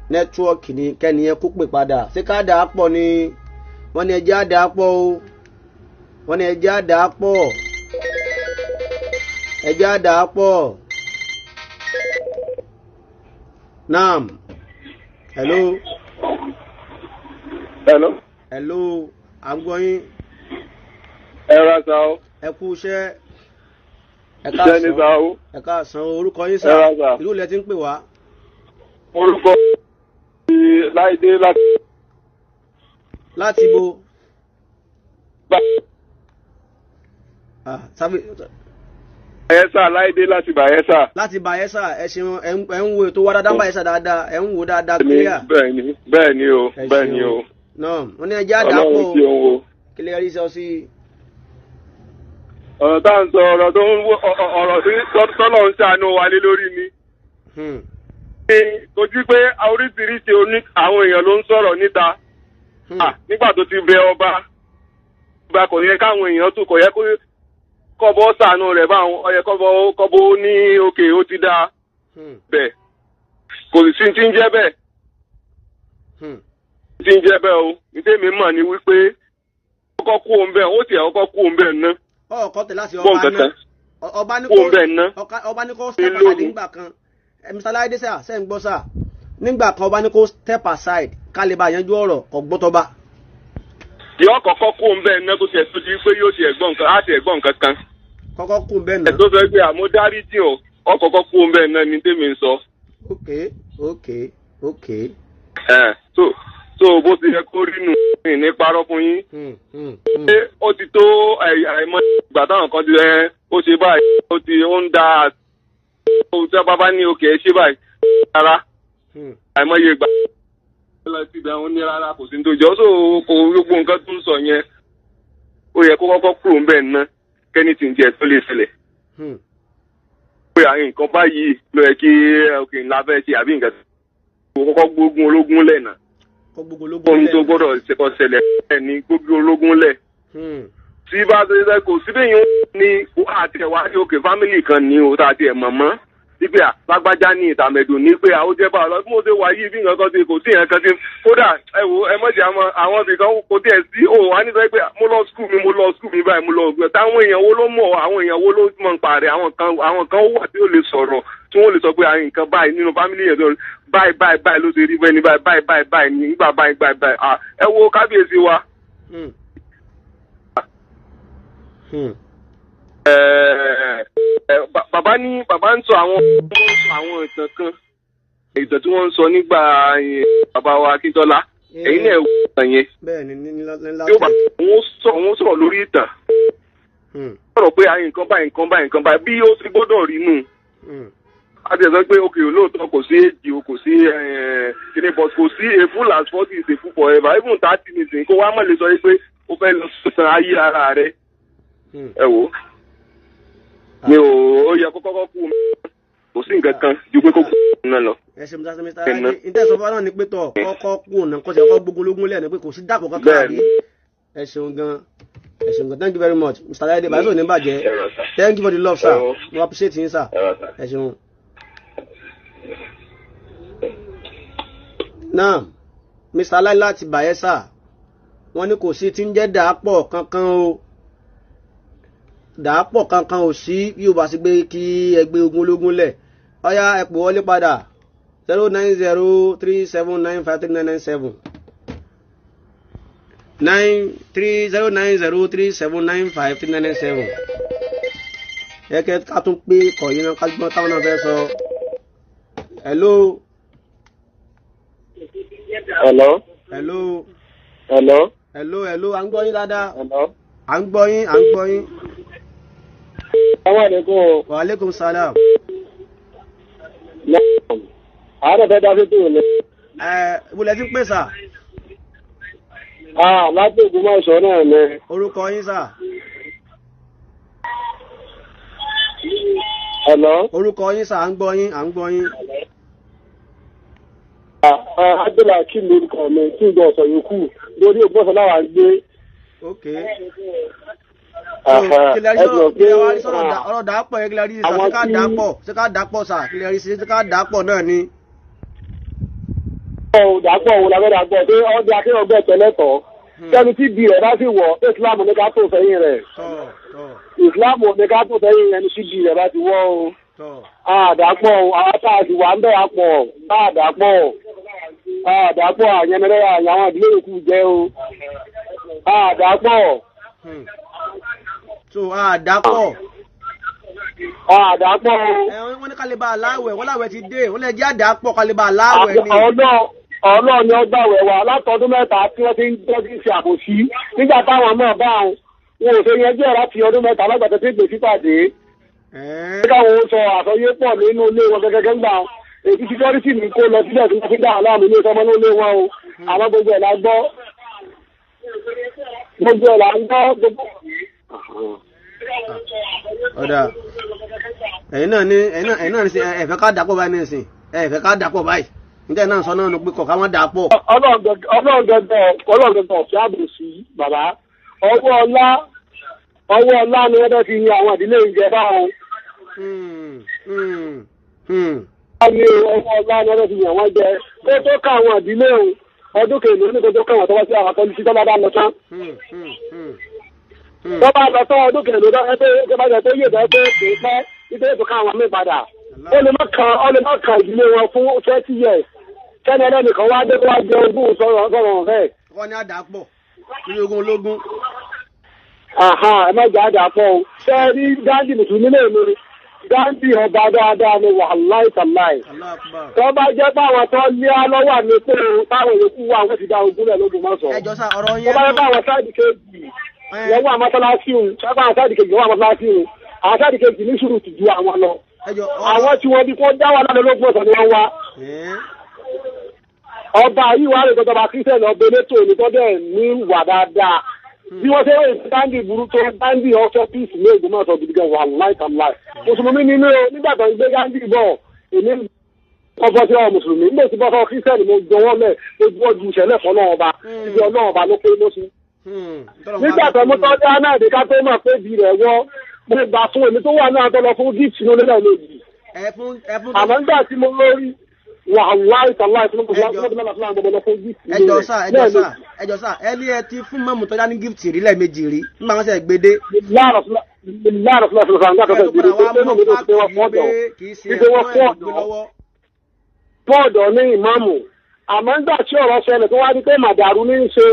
network ni. Kẹ́nìyẹn kó pè padà. Ṣé ká dà á pọ̀ ni? Wọ́n ní ẹ jẹ́ á dà á pọ̀ o, wọ́n ní ẹ jẹ́ á dà á pọ̀, ẹ jẹ́ á dà á pọ̀. Naam, hello. Hello. Hello, à ń gbọ́ yín. Ẹ ra sa o. Ẹ kú iṣẹ́. Ẹ Iṣẹ́ ní káàsán. sa o. Ẹ káàsán, orúkọ yín sà? Ẹ ra sà. Ìlú ilẹ̀ tí ń pè wá? Orúkọ mi Láìdé láti. Láti bo? Ah, Bayelsa, Láìdé láti Bayelsa. Láti Bayelsa, ẹ ṣeun. Ẹ ń wo ètò wa dáadáa Bayelsa dáadáa, ẹ ń wo dáadáa clear. Bẹ́ẹ̀ni, bẹ́ẹ̀ni o, Ẹ bẹ́ẹ̀ni ṣeun. o. Náà wọ́n ní ẹjẹ́ àdàpọ̀. Ọlọ́run ṣeun o. Kí lè rí sọ sí i? Ọ̀rọ̀ tá à ń sọ, ọ̀rọ̀ tó ń wọ ọ̀rọ̀ tí tọ́lọ̀ ń ṣàánú wa lé lórí ni. Kò sí pé oríṣiríṣi àwọn èèyàn ló ń sọ̀rọ̀ níta. Nígbà tó ti bẹ ọba, ọba kò yẹ káwọn èèyàn tún kò yẹ kó kọ́bọ́ ṣàánú rẹ̀ báwọn, ó yẹ kọ́bọ́ ní òkè ó ti dáa bẹ́ẹ̀. Kò sí ti ń jẹ́ bẹ́ẹ̀. Ti ń jẹ́ bẹ́ẹ̀ o. Ìdí mi mọ̀ ni wípé kọ́kọ́ kú òun bẹ́ẹ̀, ó tiẹ̀ kọ́kọ́ kú òun bẹ́ẹ̀ ná. Ọkọ tẹ láti Bọ́n ọba kankan. náà. Ọba ní Kú òun bẹ́ẹ̀ ná. Ọba ní kó step Ní aside lóru. nígbà kan. Mr. Láìdé sà, ṣe ń gbọ́ sà? Nígbà kan ọba ní kó step aside ká lè bá yanjú ọ̀rọ̀, kò gbọ́ tọ́ba. Yọ kọ́kọ́ kú òun bẹ́ẹ̀ ná tó tiẹ̀ tó di pé yóò tiẹ̀ gbọ́ nǹkan, á tiẹ̀ gbọ́ nǹkan kan. Kọ́kọ́ kú òun bẹ́ẹ̀ ná. Ẹ̀ tó sọ pé àmọ́ dáríjì o, ọ kọ́kọ́ kú òun bẹ́ẹ̀ ná ni tèmi ń sọ. Ok. Ẹ̀ so bó ti yẹ kó rí nù ní parọ́ fún yín. Ṣé ó ti tó àìmọ̀ ìgbà táwọn kan ti ẹ ó ṣe báyìí, ó ti ó ń da ó tí a bá ní òkè ẹ ṣe báyìí rárá, àìmọye ìgbà lọ sí ibẹ̀ ó ní rárá, kò sí ní tó jọ, so kò gbogbo nǹkan tó ń sọ yẹn, ó yẹ kó kọ́kọ́ kúrò ń bẹ̀ ná kẹ́ni tí ń jẹ tó lè ṣẹlẹ̀ pé àwọn nǹkan báyìí ló yẹ kí òkè ńlá fẹ́ ṣe àbí nǹkan tó kọ́kọ́ gbógun ológun lẹ̀ náà. Kó gbogbo ológun ohun tó lẹ̀. gbọ́dọ̀ ṣẹkọ̀ ṣẹlẹ̀ ẹ̀ ní gbógun ológun lẹ̀ tí bá ṣe ṣe kò síbẹ̀ yẹn ní àti ẹ̀wá ní òkè fámìlì kan ní o tá a ti ẹ̀ mọ̀ mọ́ wípé à lágbájá ní ìtàmẹ̀dùn ní pé àwọn jẹ́ báwa lọ bí mo ṣe wà yìí bí nǹkan kan ti kò sí nǹkan kan ti kódà ẹ wo ẹ mọ̀jẹ̀ àwọn ibì kan kò tiẹ̀ sí o wà ní sọ pé mo lọ skul mi, mo lọ skul mi báyìí, mo lọ gbẹ táwọn èèyàn wo ló mọ̀, àwọn èèyàn wo ló mọ̀ ń parẹ́, àwọn kan wà tí ó lè sọ̀rọ̀ tí wọ́n lè sọ pé àwọn nǹkan báyìí nínú family yẹn tó báyìí báyìí báyìí ló ṣe rí bẹ́ẹ̀ ni báyìí báyìí báyìí báyìí ní nígbà báyìí báyìí báyìí. Ẹ wo kábíyèsí wa. Bàbá ní bàbá ń sọ àwọn ìtàn kan, ìtàn tí wọ́n ń sọ nígbà bàbá wa Akíntọ́lá, ẹ̀yin náà wò ìtàn yẹn. Bẹ́ẹ̀ ni ní tí ó bá wọ́n sọ̀rọ̀ lórí ìtàn, sọ̀rọ̀ pé ayé nǹkan báyìí nǹkan báyìí nǹkan báyìí bí ó ti gbọ́dọ̀ rí nù. A ti sọ pé ok, olóòótọ́ kò sí èjì o, kò sí kíní, but kò sí a fool as 40 is a fool forever. Even 30 nìsín kó wá mọ̀ lè sọ pé ó fẹ́ lọ sàn ayé ara rẹ̀. Ẹ wò mi ò ó yẹ kó kọ́kọ́ kú, kò sí nǹkan kan ju pé kó kú náà lọ. Ẹ ṣe Mr. Raji, ìtẹ̀sọ̀ fún wa náà ni pé tọ̀ kọ́kọ́ kú ọ̀nà kọ́sẹ̀ kọ́kọ́ gbógun lógún lẹ́nu pé kò sí dàpọ̀ kankan àbí. Ẹ ṣeun gan, ẹ ṣeun gan, thank you very much, Mr. Raji. Bàbá sọ̀rọ̀ ní bàjẹ́. Thank you for the love, sir. Mo appreciate yín, sir. Ẹ ṣeun. Náà Mr. Lai láti Bayelsa, wọ́n ní kò sí tí ń jẹ́ dàápọ̀ kankan o, dàápọ̀ kankan ò sí bí o bá sì gbé kí ẹgbẹ́ ogun ológun lẹ̀. Ọ̀yá ẹ pè wọlé padà 090 3795 3997 9 3 0 9 0 3 7 9 5 3 9 9 7. Ẹ kẹ́ ká tún pé kọ̀yìn náà ká gbọ́n táwọn náà fẹ́ sọ. Hello. Hello. Hello. Hello. Hello, hello, à ń gbọ́ yín dáadáa. Hello. À ń gbọ́ yín, à ń gbọ́ yín. Assalamu. Wa alaikum salam. Àárẹ̀ fẹ́ dá sí tòun ni. Ẹ wulẹ̀ tí ń pè sà. Láti Ògbómọ̀ṣọ́ náà ni. Orúkọ yín sà. Hello. Orúkọ yín sà, à ń gbọ́ yín, à ń gbọ́ yín. Abdulhakeem lórúkọ mi, tí ìgbà ọ̀sọ̀ yòókù lórí Ògbómọ̀ṣọ́ láwa ń gbé. Ok. Ọ̀rọ̀ dàápọ̀ yẹn kílẹ̀ rí sí, ṣé ká dàápọ̀, ṣé ká dàápọ̀ sà, kílẹ̀ rí sí, ṣé ká dàápọ̀ náà ni. Dàápọ̀ wo la fẹ́ dàápọ̀, ṣé ọdẹ akéwọ̀gbẹ́ tẹ́lẹ̀tọ̀ sẹ́ni tí bí rẹ̀ bá sì wọ̀, Islam ní ká tó sẹ́yìn rẹ̀. Islam ní ká tó sẹ́yìn ẹni tí bí rẹ̀ bá ti wọ̀ o. Àdàpọ̀ àwọn tá a sì wà ń bẹ̀ àpọ̀ àdàpọ̀ àdàpọ̀ àyẹnẹrẹ àwọn ìdílé yòókù jẹ́ o. Àdàpọ̀. So àdàpọ̀. Àdàpọ̀. Ẹ wọ́n ní kálíbà aláwẹ̀, wọ́n láwẹ̀ ti dé, wọ́n lè jẹ́ àdàpọ̀ kálíbà aláwẹ̀ ni. Ọlọ́ọ̀ ni ó gbàwẹ̀ wa látọdún mẹ́ta tí wọ́n ti ń tọ́jú ṣe àbòsí nígbà táwọn náà bá wọn ò ṣe yanjú ẹ̀ láti ọdún mẹ́ta lágbàtà tí gbèsè pàdé. Káwọn ó sọ àsọyé pọ̀ nínú ilé wọn gẹ́gẹ́ gbà èyí síkọ́rìtì ní kó lọ síbẹ̀ tí wọ́n fi dá aláàmú ilé sọmọ ní ilé wọn o. Àwọn gbogbo ẹ̀ la gbọ́. Gbogbo ẹ̀ la ń gbọ́ gbogbo. Ọ̀dà ẹ̀yin náà ní ẹ̀yin náà ní ẹ̀fẹ́ ká dàpọ̀ báyìí nísìn, ẹ̀fẹ́ ká dàpọ̀ báyìí níta náà sọ náà ló pé kọ̀ ká wọ́n dàpọ̀. Ọlọ́run gẹ́gẹ́ ọ̀fẹ́ àbòsí bàbá, ọwọ́ ọlá ni wọ́n fẹ́ fi yan àwọn ìdílé ìjẹ báwọn. Ní ọwọ́ ọlá ni wọ́n fẹ́ fi yan wọ́n jẹ kó tó ká àwọn ìdílé o, ọdún kèlò ní kó tó ká àwọn tó wá sí àwọn akọ́ni tí tọ́lá bá lọ tán. Tó bá lọ tán ọdún kèlò tó tó yè bẹ́ẹ̀ pé kì í pẹ́ nítorí tó ká àwọn mí padà. Ó lè má kan ìdílé wọn fún 20 years. Kẹ́ni ẹlẹ́nìkan wá dé wá jẹ ogún sọ̀rọ̀ rẹ̀. Wọ́n ní àdàpọ̀ ní ogún ológun. Ẹ má jẹ́ àdàpọ̀ o. Ṣé ẹ rí Gandhi mùsùlùmí lè mi? Gandhi ọba dáadáa ni wàláì tàláì. Tó bá jẹ́ báwọn tó lé á lọ́wọ́ àmì pé táwọn yòókù wà wọ́n ti da ogún rẹ̀ lógun mọ́sọ̀. Ẹ jọ sá ọ̀rọ̀ yẹn. Tó bá jẹ́ báwọn sáìdì kejì lọ́wọ́ àmọ́sálásí òun, sábà sáìdì kejì lọ́wọ́ àmọ́sálásí òun, àwọn sáìdì kejì ní sùúrù ti ju àwọn lọ. Àwọn tí wọ́n bí kó dá wà lálẹ́ lógún ọ̀sán ni wọ́n wá. Ọba yìí wà lè gbọdọ̀ bá kírísítẹ̀nì ọba elétò ní tọ́jú ní wà dáadáa. Bí wọ́n ṣe ń Gandhi burú tó Gandhi ọ̀fẹ́ peace ní Ògbómọ̀ṣọ́ gidi gan wàláì tàláì. Mùsùlùmí nínú nígbà tó ń gbé Gandhi bọ̀ èmi ọbọ̀ sí ọ mùsùlùmí nígbà tí bọ́sọ̀ kírísítẹ̀nì mo jọwọ́ lẹ̀ mo jọwọ́ ju ìṣẹ̀lẹ̀ fún ọlọ́run ọba ibi ọlọ́run ọba ló pé lóṣù. Nígbà tó mú tọ́jú anáàdé ká tó mọ̀ pé ibi rẹ̀ wọ́ mo gbà fún èmi tó wà náà tó lọ fún gift ní olóyè lójì. Àmọ́ nígbà tí mo lórí wàláì tàláì tí mo lọ fún gift. Ẹjọ sá ẹ ní ẹ ti fún mọ́mù tọ́já ní gift rí lẹ́ẹ̀mejì rí nígbà wọn sẹ̀ gbédé. Láàrọ̀ fúnra fúnra fúnra Ẹ tó fúnra padà wá fúnra mọ̀ fúnra fáàkì fúnra fún wípé ọ̀dọ̀ kì í ṣe wípé wọ́n ẹ̀kọ́ fún ẹ̀ ló gbé ọ̀dọ́ lọ́wọ́. fún ọ̀dọ́ ní ìmáàmù. Àmọ́ nígbà tí ọ̀rọ̀ ṣẹlẹ̀ tó wá di pé màdàrú ní í ṣe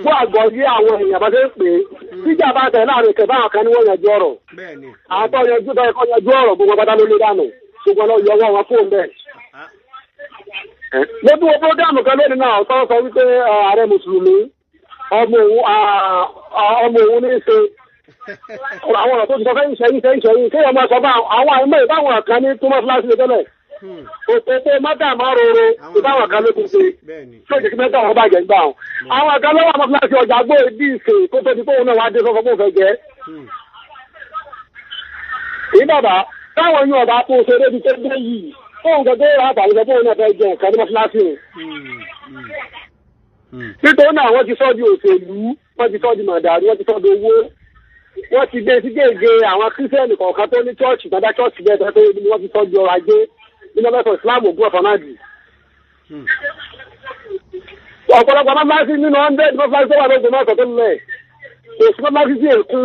fún àgbọ̀yé àwọn èèyàn bá ṣe ń pè é. Tíjà bá tẹ̀ láàrin ìkẹ́ báwọn kan ní wọ́n yanjú ọ̀rọ̀. Bẹ́ẹ̀ ni. Àwọn tó yanjú tó yẹ kó yanjú ọ̀rọ̀ gbogbo pátá ló lé dànù. Ṣùgbọ́n lọ yọ ọwọ́ wọn fóun bẹ́ẹ̀. Lójú wo prógámù kan lónìí náà tó sọ wípé ààrẹ mùsùlùmí ọmọ òun ọmọ òun ní í ṣe àwọn ọ̀rọ̀ tó ti sọ fẹ́yìn sẹ́yìn sẹ́yìn sẹ́yìn kéèyàn máa sọ bá àwọn àìmọ̀ ìbáwọn kan ní túmọ̀ fúláṣí lè tẹ́lẹ̀ òpópó mọ́tà máa roro ìbáwọn kan ló ti ṣe Bẹ́ẹ̀ ni. tí ó jẹ́ kí mẹ́ta wọn bàjẹ́ gbà wọn. Àwọn kan lọ́wọ́ àwọn fúláṣí ọjà gbó bí ìṣe kó tó di fóun náà wá dé sọ́kọ́ fóun fẹ́ jẹ́. Ní bàbá táwọn yóò bá tó ṣe débi tó dé yìí fóun gẹ́gẹ́ rà àtàlẹ́ sọ fóun náà fẹ́ jẹ nǹkan ní mọ́ṣáláṣí o. Nítorí náà wọ́n ti sọ́ di òṣèlú, wọ́n ti sọ́ di mọ̀dàrú, wọ́n ti sọ́ di owó. Wọ́n ti gbé sí gègé àwọn kírísítẹ́nì kọ̀ọ̀kan tó ní chọ́ọ̀chì tàbí chọ́ọ̀chì bẹ́ẹ̀ tó ní wọ́n ti sọ́ di ọrọ̀ ajé nínú ọlọ́sọ̀ Islam ògùn ọ̀fọ̀ náà dì. Ọ̀pọ̀lọpọ̀ mọ́ṣáláṣí nínú 100 mọ́ṣáláṣí tó wà lóògùn náà sọ̀tún lẹ̀. Kò sí mọ́ṣáláṣí sí èkú.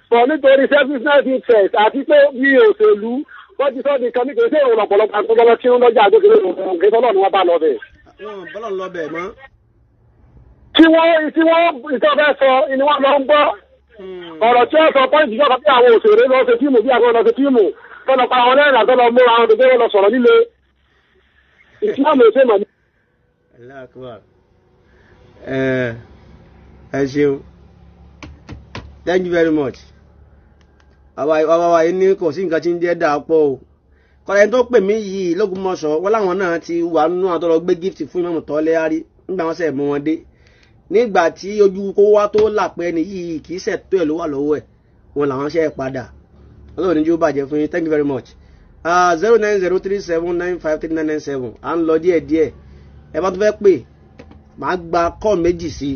Sọ nítorí selfishness interest àti pé bí òṣèlú wọ́n ti sọ́ di kan nítorí sí èrò ọ̀pọ̀lọpọ̀ àtọ́gbọ́lọ́ tí ń lọ́jà àgbékèrè òkè tọ́lọ́ ni wọ́n bá lọ bẹ̀. Wọn bọ́lọ̀ ń lọ bẹ̀ mọ́. Tí wọ́n ìtọ́ fẹ́ sọ ni wọ́n lọ ń gbọ́. Ọ̀rọ̀ tí wọ́n sọ pọ́ìntì yọ̀ọ́ bí àwọn òṣèré lọ ṣe fíìmù bí àwọn lọ ṣe fíìmù tọ́lọ pa àwọn lẹ́rìn àtọ́lọ múra àwọn tó lọ sọ̀rọ̀ líle. Ìsìlámù èsè mọ̀ ní. Allahu Akbar. Ẹ ẹ ṣeun, thank you very much. Àwa wa yìí ní kò sí nǹkan tí ń jẹ́ dáa pọ̀ o. Kọ́lá ẹni tó pè mí yìí l'Ógbómọ̀ṣọ́ wọ́n láwọn náà ti wà nínú àwọn tó lọ gbé gift fún Ìmáàmù Tọ́lẹ́árí nígbà wọn sẹ̀ mú wọn dé nígbà tí ojú kó wá tó là pé ẹni yìí kì í ṣẹ̀tọ́ ẹ̀ ló wà lọ́wọ́ ẹ̀ wọn làwọn ṣe é padà. Ọlọ́run ní jí ó bàjẹ́ fún yín. Thank you very much. 09037953997. À ń lọ díẹ̀ díẹ̀. Ẹ bá tún fẹ́ pè, màá gba kọ́ méjì sí i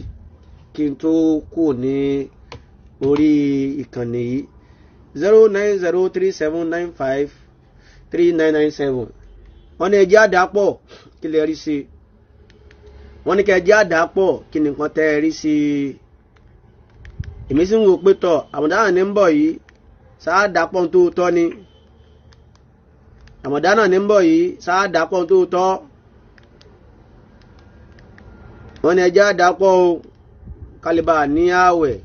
kí n tó kú ní orí ìkànnì yìí. 09037953997. Wọ́n ní ẹjẹ́ àdàpọ̀, kí lè rí sí i? Wọ́n ní kí ẹjẹ́ àdàpọ̀, kí nìkan tẹ́ ẹ rí sí i? Èmi sì ń wò pé tọ̀ àmọ̀dáná ní ń bọ̀ yìí sáà dàpọ̀ tó tọ́ ni. Àmọ̀dáná ní ń bọ̀ yìí sáà dàpọ̀ tó tọ́. Wọ́n ní ẹjẹ́ àdàpọ̀ o kálíbà ní ààwẹ̀.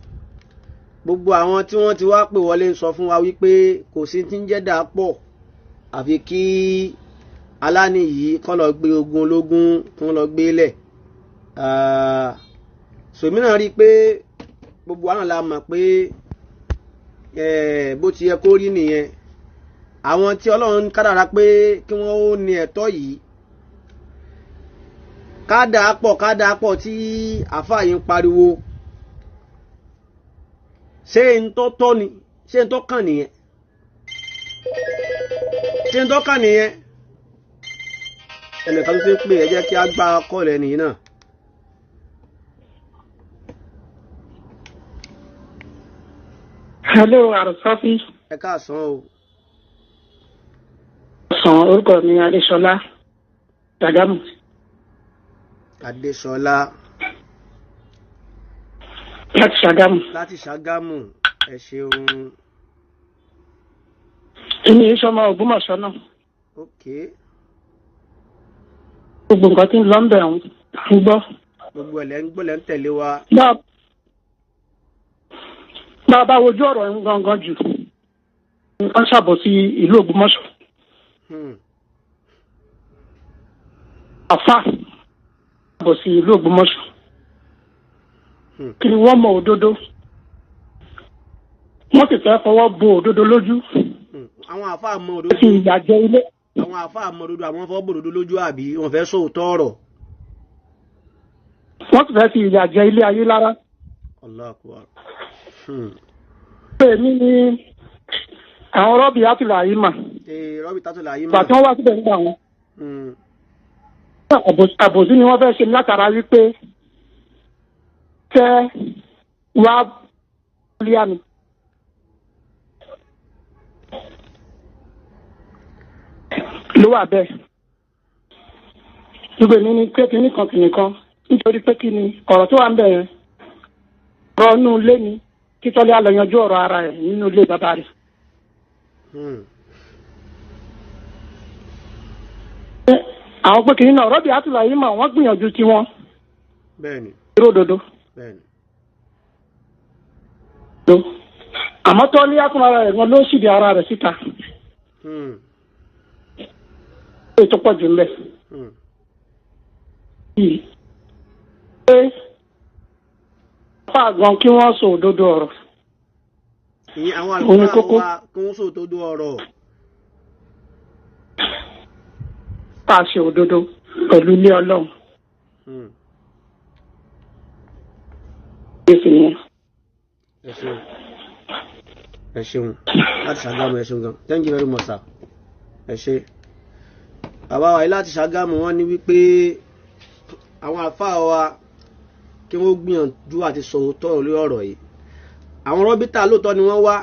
Gbogbo àwọn tí wọ́n ti wá pè wọlé ń sọ fún wa wípé kò sí ti ń jẹ́ dàpọ̀ àfi kí aláni yìí kọ́ lọ gbé ogun ológun kí wọ́n lọ gbé lẹ̀. Sòmí náà rí i pé gbogbo wa náà la mọ̀ pé bó ti yẹ kó rí nìyẹn. Àwọn tí Ọlọ́run kádàrá pé kí wọ́n ó ní ẹ̀tọ́ yìí, kádà pọ̀ kádà pọ̀ tí àáfàá yìí ń pariwo, ṣé n tó tọ́ ni? Ṣé n tó kàn nìyẹn? Ṣé n tó kàn nìyẹn? Ẹnìkan tó ti ń pè, ẹ jẹ́ kí á gbá kọ́ọ̀lù ẹnìyí náà. Hello, Àròsọ́fí. Ẹ káàsán o. Sàn orúkọ mi Adéṣọlá Ṣàgámù. Adéṣọlá. Láti Ṣàgámù. Láti Ṣàgámù, ẹ ṣeun. Èmi yìí sọmọ Ògbómọ̀ṣọ́ náà. Ok. Gbogbo nǹkan tí ń lọ ń bẹ̀ ń gbọ́. Gbogbo ẹ̀ lẹ́ ń gbọ́, lẹ́ ń tẹ̀lé wa. Bá a bá wojú ọ̀rọ̀ ń gangan jù, nǹkan ṣàbọ̀ sí ìlú Ògbómọ̀ṣọ́. Àfà ṣàbọ̀ sí ìlú Ògbómọ̀ṣọ́. Kí ni wọ́n mọ òdodo? Wọ́n sì fẹ́ fọwọ́ bo òdodo lójú. Àwọn àáfàá mọ òdodo. Sì ìyà jẹ ilé. Àwọn àáfàá mọ òdodo, àwọn fọwọ́ bo òdodo lójú, àbí wọ́n fẹ́ sóòótọ́ ọ̀rọ̀? Wọ́n sì fẹ́ fi ìyà jẹ ilé ayé lára. Allahu Akbar. Pé mi ní àwọn rọ́bì àtìlà yìí mà. Ee, rọ́bì tátùlà yìí mà. Ìgbà tí wọ́n wá síbẹ̀ nígbà wọn. Àbòsí ni wọ́n fẹ́ ṣe látara wípé fẹ́ wá líà mi. Ló wà bẹ́ẹ̀. Gbogbo èmi ni pé kinní kan kìnì kan nítorí pé kí ni ọ̀rọ̀ tó wà ń bẹ̀ yẹn, ọ̀rọ̀ inú ilé ni. Kí Tọ́lé á lọ yanjú ọ̀rọ̀ ara ẹ̀ nínú ilé bàbá rẹ̀. Àwọn pé kìnìún náà rọ́bì àtúlà yìí mà wọ́n gbìyànjú tiwọn. Bẹ́ẹ̀ni. Ródòdó. Bẹ́ẹ̀ni. Àmọ́ Tọ́lé àtúnra rẹ̀ gan ló sì di ara rẹ̀ síta. Ètò pọ̀ jù ńlẹ̀. Pé fà gan kí wọ́n sọ òdodo ọ̀rọ̀. Ìyẹn àwọn àlùfáà wa kí wọ́n sọ òdodo ọ̀rọ̀. Ká ṣe òdodo pẹ̀lú ilé Ọlọ́run. Ẹ ṣeun, ẹ ṣeun láti Ṣàgámù, ẹ ṣeun gan, thank you very much sir. Ẹ ṣe bàbá wa yìí láti Ṣàgámù. Wọ́n ní wípé àwọn àfáà wa kí wọ́n gbìyànjú àti sọ òótọ́ lórí ọ̀rọ̀ yìí. Àwọn rọ́bítà lóòótọ́ ni wọ́n wá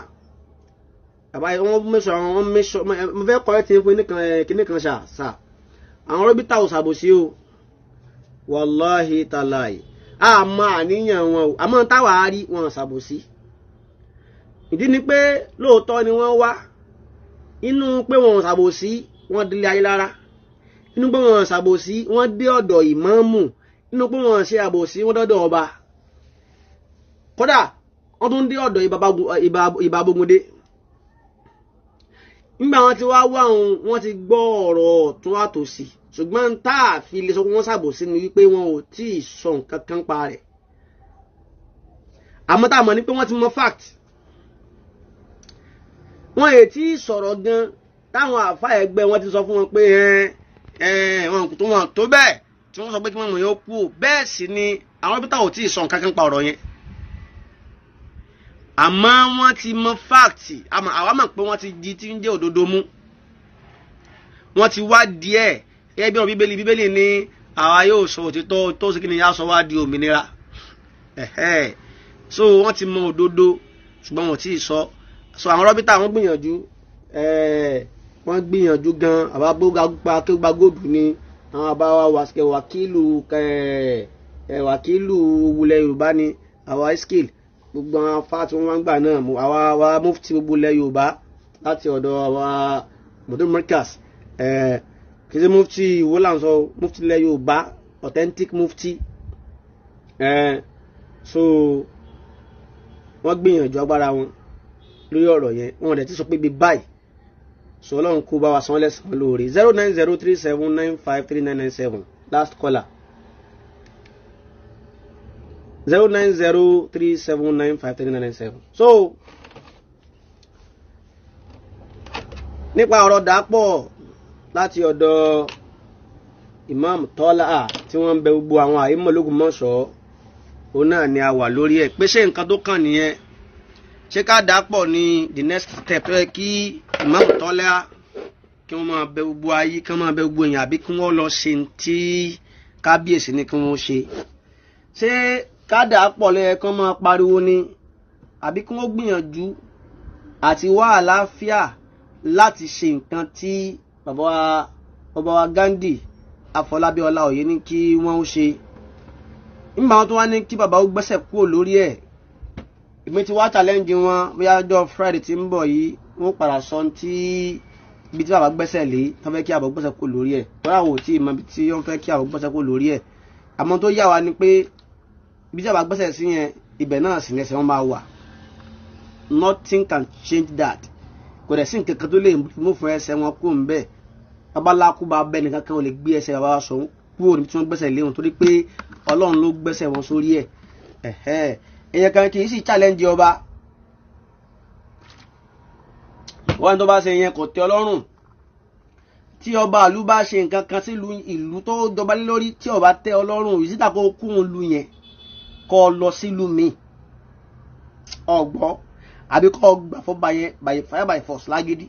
bàbá yìí, wọ́n mẹ́sọ̀ àwọn wọ́n mẹ́sọ̀. Mo fẹ́ kọ́ ẹ ti fún kíní kan ṣá ṣá. Àwọn rọ́bítà ò ṣàbòsí o, wàláhì tàláì, àmọ́ àníyàn wọn o, àmọ́ táwa á rí wọn ṣàbòsí. Ìdí ni pé lóòótọ́ ni wọ́n wá, inú pé wọn ò ṣàbòsí, wọ́n délé ayé lára, inú pé wọn ò ṣàbòsí, wọ́n dé ọ̀dọ̀ ìmáàmù, inú pé wọn ṣe àbòsí, wọ́n dọ́dọ̀ ọba, kódà wọ́n tún dé ọ̀dọ̀ Ìbà Abógundé. Nígbà wọn ti wá wá òun, wọ́n ti gbọ́ ọ̀rọ̀ ọ̀tún àtòsì, ṣùgbọ́n tá a fi lè sọ pé wọ́n ṣàbòsí ni wípé wọn ò tí ì sọ nǹkan kan pa rẹ̀. Àmọ́ tá a mọ̀ ni pé wọ́n ti mọ fact, wọn èyí tí sọ̀rọ̀ gan táwọn àfa ẹgbẹ́ wọn ti sọ fún wọn pé wọn tó wọn tó bẹ́ẹ̀ tí wọ́n sọ pé kí wọ́n mọ̀ yóò kú o. Bẹ́ẹ̀ sì ni àwọn pítà ò tí ì sọ nǹkan kan pa ọ̀rọ̀ yẹn, àmọ́ wọ́n ti mọ fact. Àwa mọ̀ pé wọ́n ti di tí ń jẹ́ òdodo mú, wọ́n ti wá díẹ̀ gẹ́gẹ́ bí ọ̀rọ̀ Bíbélì. Bíbélì ní àwa yóò sọ òtítọ́ tó sì kí ni yá sọ wá di òmìnira. So wọ́n ti mọ òdodo, ṣùgbọ́n wọ́n ti sọ. So àwọn rọ́bítà wọ́n gbìyànjú, wọ́n gbìyànjú gan. Àbá gba góòdù ni àwọn àbá wàkílù wàkílù wulẹ̀ Yorùbá ni àwa iskil, gbogbo àwọn afá tí wọ́n máa ń gbà náà, àwa àwa mufti gbogbo ilẹ̀ Yorùbá láti ọ̀dọ̀ àwa mudir markaz, kì í ṣe mufti ìwó là ń sọ, mufti ilẹ̀ Yorùbá, authentic mufti. So wọ́n gbìyànjú agbára wọn lórí ọ̀rọ̀ yẹn, wọn dẹ̀ ti sọ pé bí báyìí sọ. Ọlọ́run kó bá wa san lẹ́sàn-án lóore. 09037953997, last caller, 09037953997. So nípa ọ̀rọ̀ dàpọ̀ láti ọ̀dọ̀ Imam Tọ́lá tí wọ́n ń bẹ gbogbo àwọn àìmọ̀ l'Ógbómọ̀ṣọ́, òun náà ni a wà lórí ẹ̀ pé ṣé nǹkan tó kàn nìyẹn, ṣé ká dàpọ̀ ní the next step tó yẹ kí Imam Tọ́lá kí wọ́n máa bẹ gbogbo ayé, kí wọ́n máa bẹ gbogbo èèyàn, àbí kí wọ́n lọ ṣe tí kábíyèsí ní kí wọ́n ṣe? Ṣé ká dàpọ̀ lẹ́yẹ kí wọ́n máa pariwo ni, àbí kí wọ́n gbìyànjú àti wá àlàáfíà láti ṣe nǹkan tí bàbá wa Gandhi Afọlábí Ọláoyè ní kí wọ́n ó ṣe? Nígbà wọn tó wá ní kí bàbá ó gbẹ́sẹ̀ kúrò lórí ẹ̀, èmi ti wá challenge wọn, bóyá ọjọ́ Friday tí ń bọ̀ yìí wọ́n padà sọ tí ibi tí bàbá gbẹ́sẹ̀ lé tán fẹ́ kí àbọ̀ gbẹ́sẹ̀ kúrò lórí ẹ̀. Tọ́lá wò tí ìmọ̀ ibi tí wọ́n fẹ́ kí àbọ̀ gbẹ́sẹ̀ kúrò lórí ẹ̀, àmọ́ tó yà wá ni pé ibi tí bàbá gbẹ́sẹ̀ sí yẹn, ibẹ̀ náà sì lẹ́sẹ̀ wọn máa wà. Nothing can change that. Kò dẹ̀ sí nǹkan kan tó lè mú fún ẹsẹ̀ wọn kúrò ń bẹ́ẹ̀. Babaláku bá bẹ́ẹ̀ nìkan kan ò lè gbé ẹsẹ̀ bàbá sọ kúrò níbi tí wọ́n gbẹ́sẹ̀ lé wọn, torí pé Ọlọ́run ló gbẹ́sẹ̀ wọn sórí ẹ̀. Èèyàn kan kì í sì challenge ọba wọn tó bá ṣe yẹn kò tẹ́ Ọlọ́run. Tí ọba ìlú bá ṣe nǹkan kan sílùú ìlú tó jọba lé lórí, tí ọba tẹ́ Ọlọ́run, ìsítà kó kún un lu yẹn, kó lọ sílùú mi ọgbọ́, àbí kó gbà fún bayẹn by fire by force lágídí.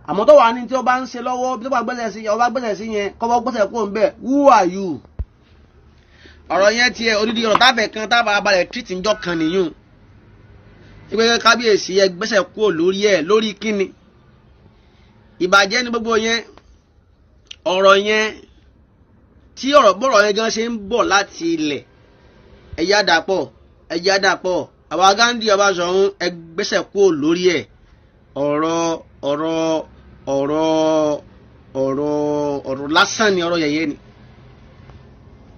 Àmọ́ tó wà ní tí ọba ń ṣe lọ́wọ́, bí tó bá gbẹ́sẹ̀ sí ọba gbẹ́sẹ̀ sí yẹn, kọ́ bọ́ gbẹ́sẹ̀ kúrò ń bẹ̀, who are you? Ọ̀rọ̀ yẹn tiẹ̀ odidi ọ̀rọ̀ tábẹ̀ kan tábà balẹ̀ tírìtì ńjọ́ kan nìyún. Ìpè kábíyèsí ẹ gbẹ́sẹ̀ kúrò lórí ẹ̀ lórí kíni? Ìbàjẹ́ ni gbogbo yẹn. Ọ̀rọ̀ yẹn tí ọ̀rọ̀ bọ̀rọ̀ yẹn gan ṣe ń bọ̀ láti ilẹ̀, ẹ̀yà dàpọ̀, ẹ̀yà dàpọ̀, Àwa Ghandi Ọbáṣọ̀run ẹ gbẹ́sẹ̀ kúrò lórí ẹ̀. Ọ̀rọ̀ ọ̀rọ̀ ọ̀rọ̀ ọ̀rọ̀ ọ̀rọ̀ lásán ni, ọ̀rọ̀ yẹ̀yẹ́ ni,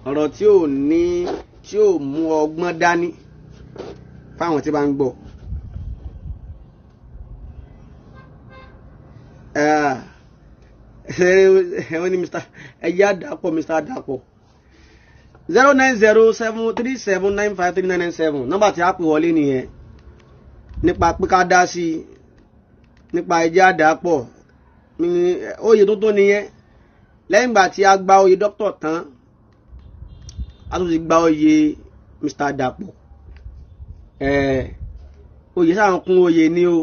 ọ̀rọ̀ tí ò ní tí ò mú ọgbọ́n dání fáwọn tí bá ń gbọ́. Wọ́n ní Mr. ẹ̀yà Dàpọ̀, Mr. Dàpọ̀, 09073795397, nọ́mbà tí a pè wọlé nìyẹn nípa pé ká dá sí i nípa ẹjẹ́ àdàpọ̀ oyè tuntun nìyẹn. Lẹ́yìn ìgbà tí a gba oyè dókítà tán, a tún ti gba oyè Mr. Dàpọ̀. Oyè sáà ń kún oyè ni o,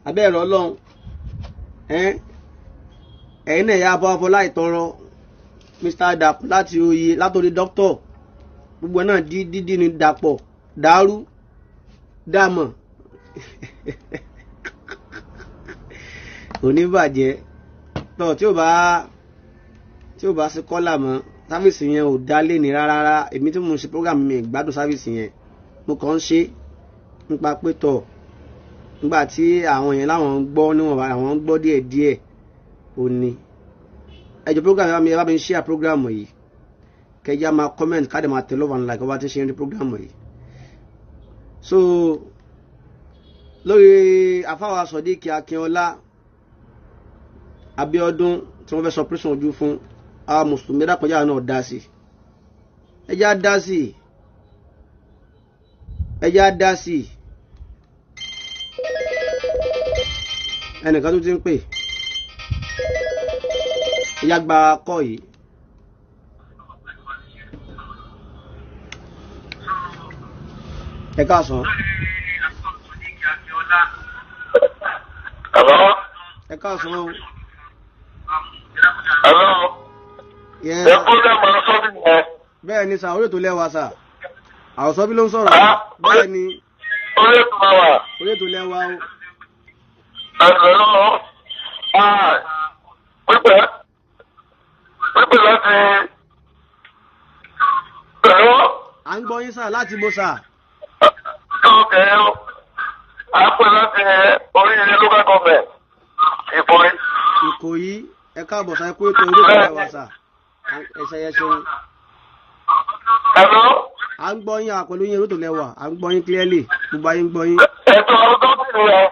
abẹ́ ẹ̀rọ ọlọ́run. Ẹ̀yin náà yà bọ́ afọ láì tọrọ Mr. Dàpọ̀ láti oyè látòrí dókítà, gbogbo náà dídí ni Dàpọ̀ dàrú dàmọ̀ oníbàjẹ́ tọ́. Tí ò bá sí kọ́là mọ́, service yẹn ò dá lé ní rárá. Èmi tí mo ń ṣe program mi, gbádùn service yẹn, mo kàn ń ṣe nípa pé tọ̀ nígbà tí àwọn yẹn láwọn ń gbọ́ níwọ̀nba, àwọn ń gbọ́ díẹ̀ díẹ̀. Ò ní ẹjọ́ program yẹn, ẹ bá mi share program yìí, kẹjá máa comment, ká dẹ̀ máa tẹ love and like ọba tí ń ṣe ní program yìí. So lórí afáwa Sodiq Akínọlá Abíọ́dún tí wọ́n fẹ́ sọ prison ojú fún àwọn mùsùlùmí, dákọjá náà dá sí, ẹjá dá sí, ẹjá dá sí. Ẹnìkan tó ti ń pè, ẹjá gba kọ́ yìí. Ẹ káàsán. Hello? Ẹ káàsán o. Hello? Yes. Ẹ program àròsọ bí yẹn. Bẹ́ẹ̀ ni sà, orí ètò lẹ́wà sà, àwòsàn bí ló ń sọ̀rọ̀. Ah. Bẹ́ẹ̀ ni. Orí ètò máa wà. Orí ètò lẹ́wà o. Hello? Ah, pípẹ́ pípẹ́ láti. Hello? À ń gbọ́ yín sà, láti bo sà? Ok, à ń pè láti oríire local government, Ìkòyí. Ìkòyí, ẹ káàbọ̀ sà, ẹ kú ètò, orí ètò lẹ́wà sà, ẹsẹ̀ yẹn ṣeun. Hello? À ń gbọ́ yín, à pẹ̀lú yín, orí ètò lẹ́wà, à ń gbọ́ yín clearly, gbogbo ayé ń gbọ́ yín. Ètò àròsọ bí yẹn.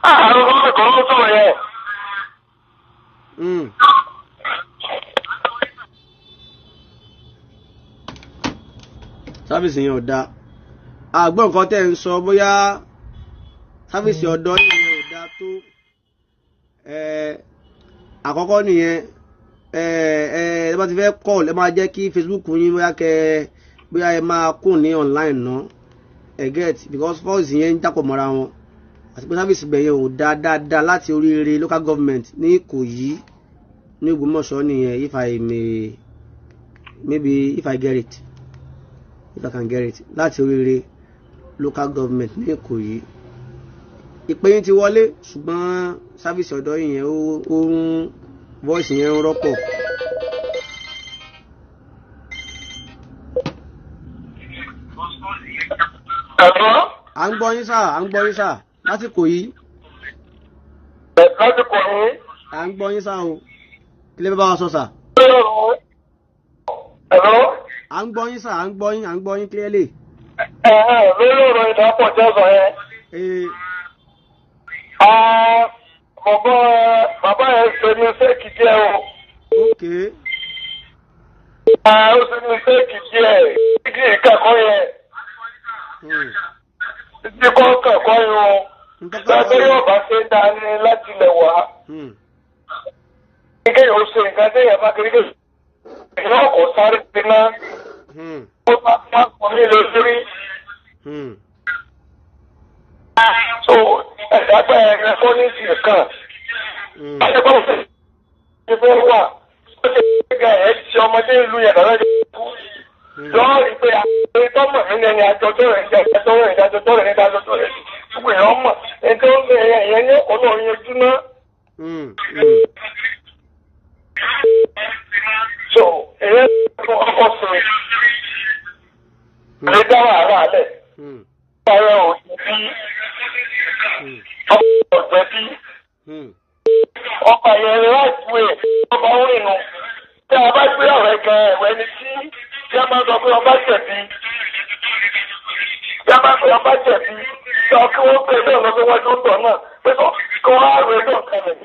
Àròsọ bí kò ló sọ̀rọ̀ yẹn. Service yẹn ò dáa, àgbọ̀n nǹkan tẹ́ ń sọ, bóyá service ọ̀dọ́ yẹn ò dáa tó. Àkọ́kọ́ nìyẹn. Ẹ ẹ ẹ bá ti fẹ́ call, ẹ máa jẹ́ kí Facebook yín, bóyá kẹ bóyá ẹ máa kún ní online náà, ẹ get, because voice yẹn ń jápọ̀ mọ́ra wọn, àti pé service bẹ̀ yẹn ò dáa dáadáa. Láti oríire local government ní Ìkòyí ní Ògbómọ̀ṣọ́ nìyẹn. If I may, maybe if I get it, if I can get it, láti oríire local government ní Ìkòyí. Ìpè yín ti wọlé, ṣùgbọ́n service ọ̀dọ́ yìí yẹn ó ń voice yẹn ń rọ́pọ̀. Hello? À ń gbọ́ yín sà, à ń gbọ́ yín sà, lásìkò yìí. Láti Ìkòyí. À ń gbọ́ yín sà o, kí lè bá wa sọ sà? Hello? À ń gbọ́ yín sà, à ń gbọ́ yín, à ń gbọ́ yín clearly. Ẹ̀hẹ́n, lórí ọ̀rọ̀ ìdápọ̀ jẹ́ yẹn. Ee. Ah, bàbá bàbá yẹn ṣe mistake díẹ̀ o. Ok. Ah, ó ṣe mistake díẹ̀. Títí ìkẹ́kọ̀ọ́ yẹn. Títí kọ́ kẹ́kọ̀ọ́ yẹn o. Nǹkan Gbàgbé yóò bá ṣe ń dání láti ilẹ̀ wá. Kéèyàn ó ṣe nǹkan téèyàn bá kiri kéèyàn. Èèyàn kò sáré sí náà. Ó bá wá sọ nílé lórí. So ẹ̀dá gbà ẹ̀ kọ́ ní ìsìn kan. Ẹgbẹ́ òfin ti fẹ́ wà. Ó ṣe gbéga ẹ̀ ti ọmọdé ìlú yẹn lọ́dọ̀ kú. Lọ́wọ́ rí pé àwọn tọ́mọ̀ mi ní ẹni àjọjọ́ rẹ̀ ní àjọjọ́ rẹ̀ ní àjọjọ́ rẹ̀ ní àjọjọ́ rẹ̀ ní. Gbogbo èèyàn mọ̀. Ẹni tó ń bẹ ẹ̀yẹn ní ọ̀nà yanjú náà. So èyẹ ọkọ̀ sùn. Ẹ̀dá lẹ̀. Ọ̀rẹ́ ò bí ọ̀gbẹ́ bí ọkọ̀ yẹn right way ọba orin nu. Tí a bá gbé ọ̀rẹ́ gan ẹ̀wẹ́ ni tí a máa sọ pé ọba jẹ̀bi. Tí a bá pé ọba jẹ̀bi, sọ kí wọ́n pè bẹ́ẹ̀ lọ pé wọ́n tó ń tọ̀ náà pé sọ kí wọ́n á rẹ̀ náà kalẹ̀.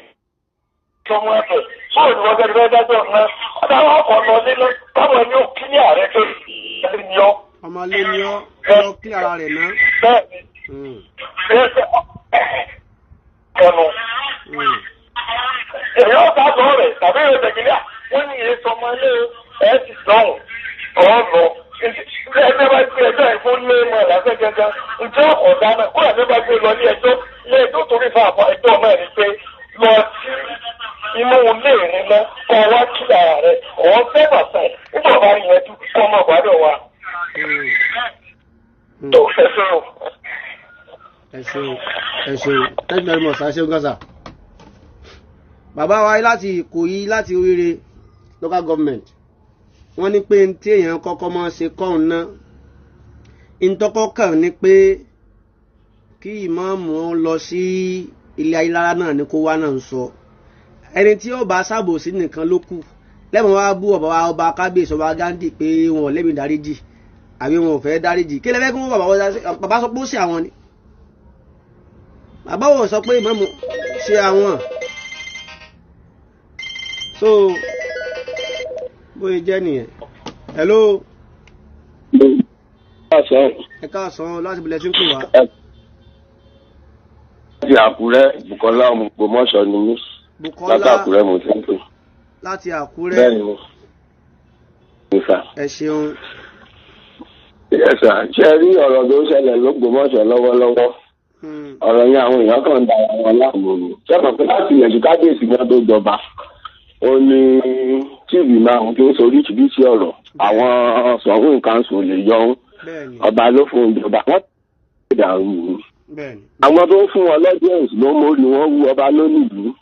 Sọmọ ẹ̀fẹ̀ bóòlù wọ́n gẹ́gẹ́ bẹ́ẹ̀ dájọ́ náà ọ̀dà wọn kọ̀ lọ nínú táwọn ẹni ò kílí ààrẹ tó lé ní ọ. Ọmọ lé ní ọ lọ kí ara rẹ̀ ná. Bẹ́ẹ̀ni kẹnu. Èyí ọ̀gá lọ rẹ̀ tàbí ìrẹ̀ tẹ̀kílẹ̀ wọ́n ní ìyẹn sọmọ ilé ẹ̀ ti dọ̀hùn ọ̀ lọ. Ẹgbẹ́ bá gbé ẹjọ́ ìfún lé mọ̀ lásẹ̀ gẹ́gẹ́ ǹjẹ́ ọ̀dà náà kó ẹgbẹ́ bá gbé lọ ní ẹjọ́ ilé ẹjọ́ torí fún àpá ẹjọ́ náà ni pé lọ sí inú ilé ìrìn náà kọ́ wá kí ara rẹ̀ ọ̀wọ́n fẹ́ bàtà nígbà bá yẹn dún kọ́ ọmọ ìbádọ́ wa. Tó fẹ́ fẹ́ o. Ẹ ṣeun, ẹ ṣeun, thank you very much. Ẹ ṣeun gan sa. Bàbá wa láti Ìkòyí láti Oríire local government, wọ́n ní pé tí èèyàn kọ́kọ́ máa ṣe kọ́hún náà ntọ́kọ́ kàn ní pé kí ìmáàmù lọ sí ilé ayélujára náà ní kó wá náà ń sọ ẹni tí ó bá ṣàbòsí nìkan ló kù lẹ́mọ̀ wá bú ọba wa ọba kábíyèsí ọba Gandhi pé wọn ò lẹ́mìí dáríjì àbí wọn ò fẹ́ dáríjì kí lẹ́fẹ́ kí wọ́n bàbá sọ pé ó ṣe àwọn ni bàbá wọn sọ pé ìmáàmù ṣe àwọn so bóyá jẹ́ nìyẹn. Hello. Ẹ káàsán, láti bilẹ̀ tí ń pè wá. Láti Àkúrẹ́, Bùkọ́lá Ògbómọ̀ṣọ́ ni mí. Bùkọ́lá láti Àkúrẹ́ mo ti ń pè. Láti Àkúrẹ́. Bẹ́ẹ̀ni mo. Ẹ ṣeun. Yes sir, ṣe rí ọ̀rọ̀ tó ń ṣẹlẹ̀ l'Ógbómọ̀ṣọ́ lọ́wọ́lọ́wọ́. Ọ̀rọ̀ yẹn àwọn èèyàn kan ń da àwọn láàmú ni. Ṣé mọ̀ pé láti ilẹ̀ ju kábíyèsí náà tó jọba? Ó ní tíìbì máa ń tó ń sọ oríṣiríṣi ọ̀rọ̀ àwọn sọ̀hún council lè yọ ọ́n ọba ló fún ìjọba wọ́n ti dàrú ni. Àwọn tó ń fún wọn lọ́jọ́ǹsì ló ń mórí wọn wú ọba lónìí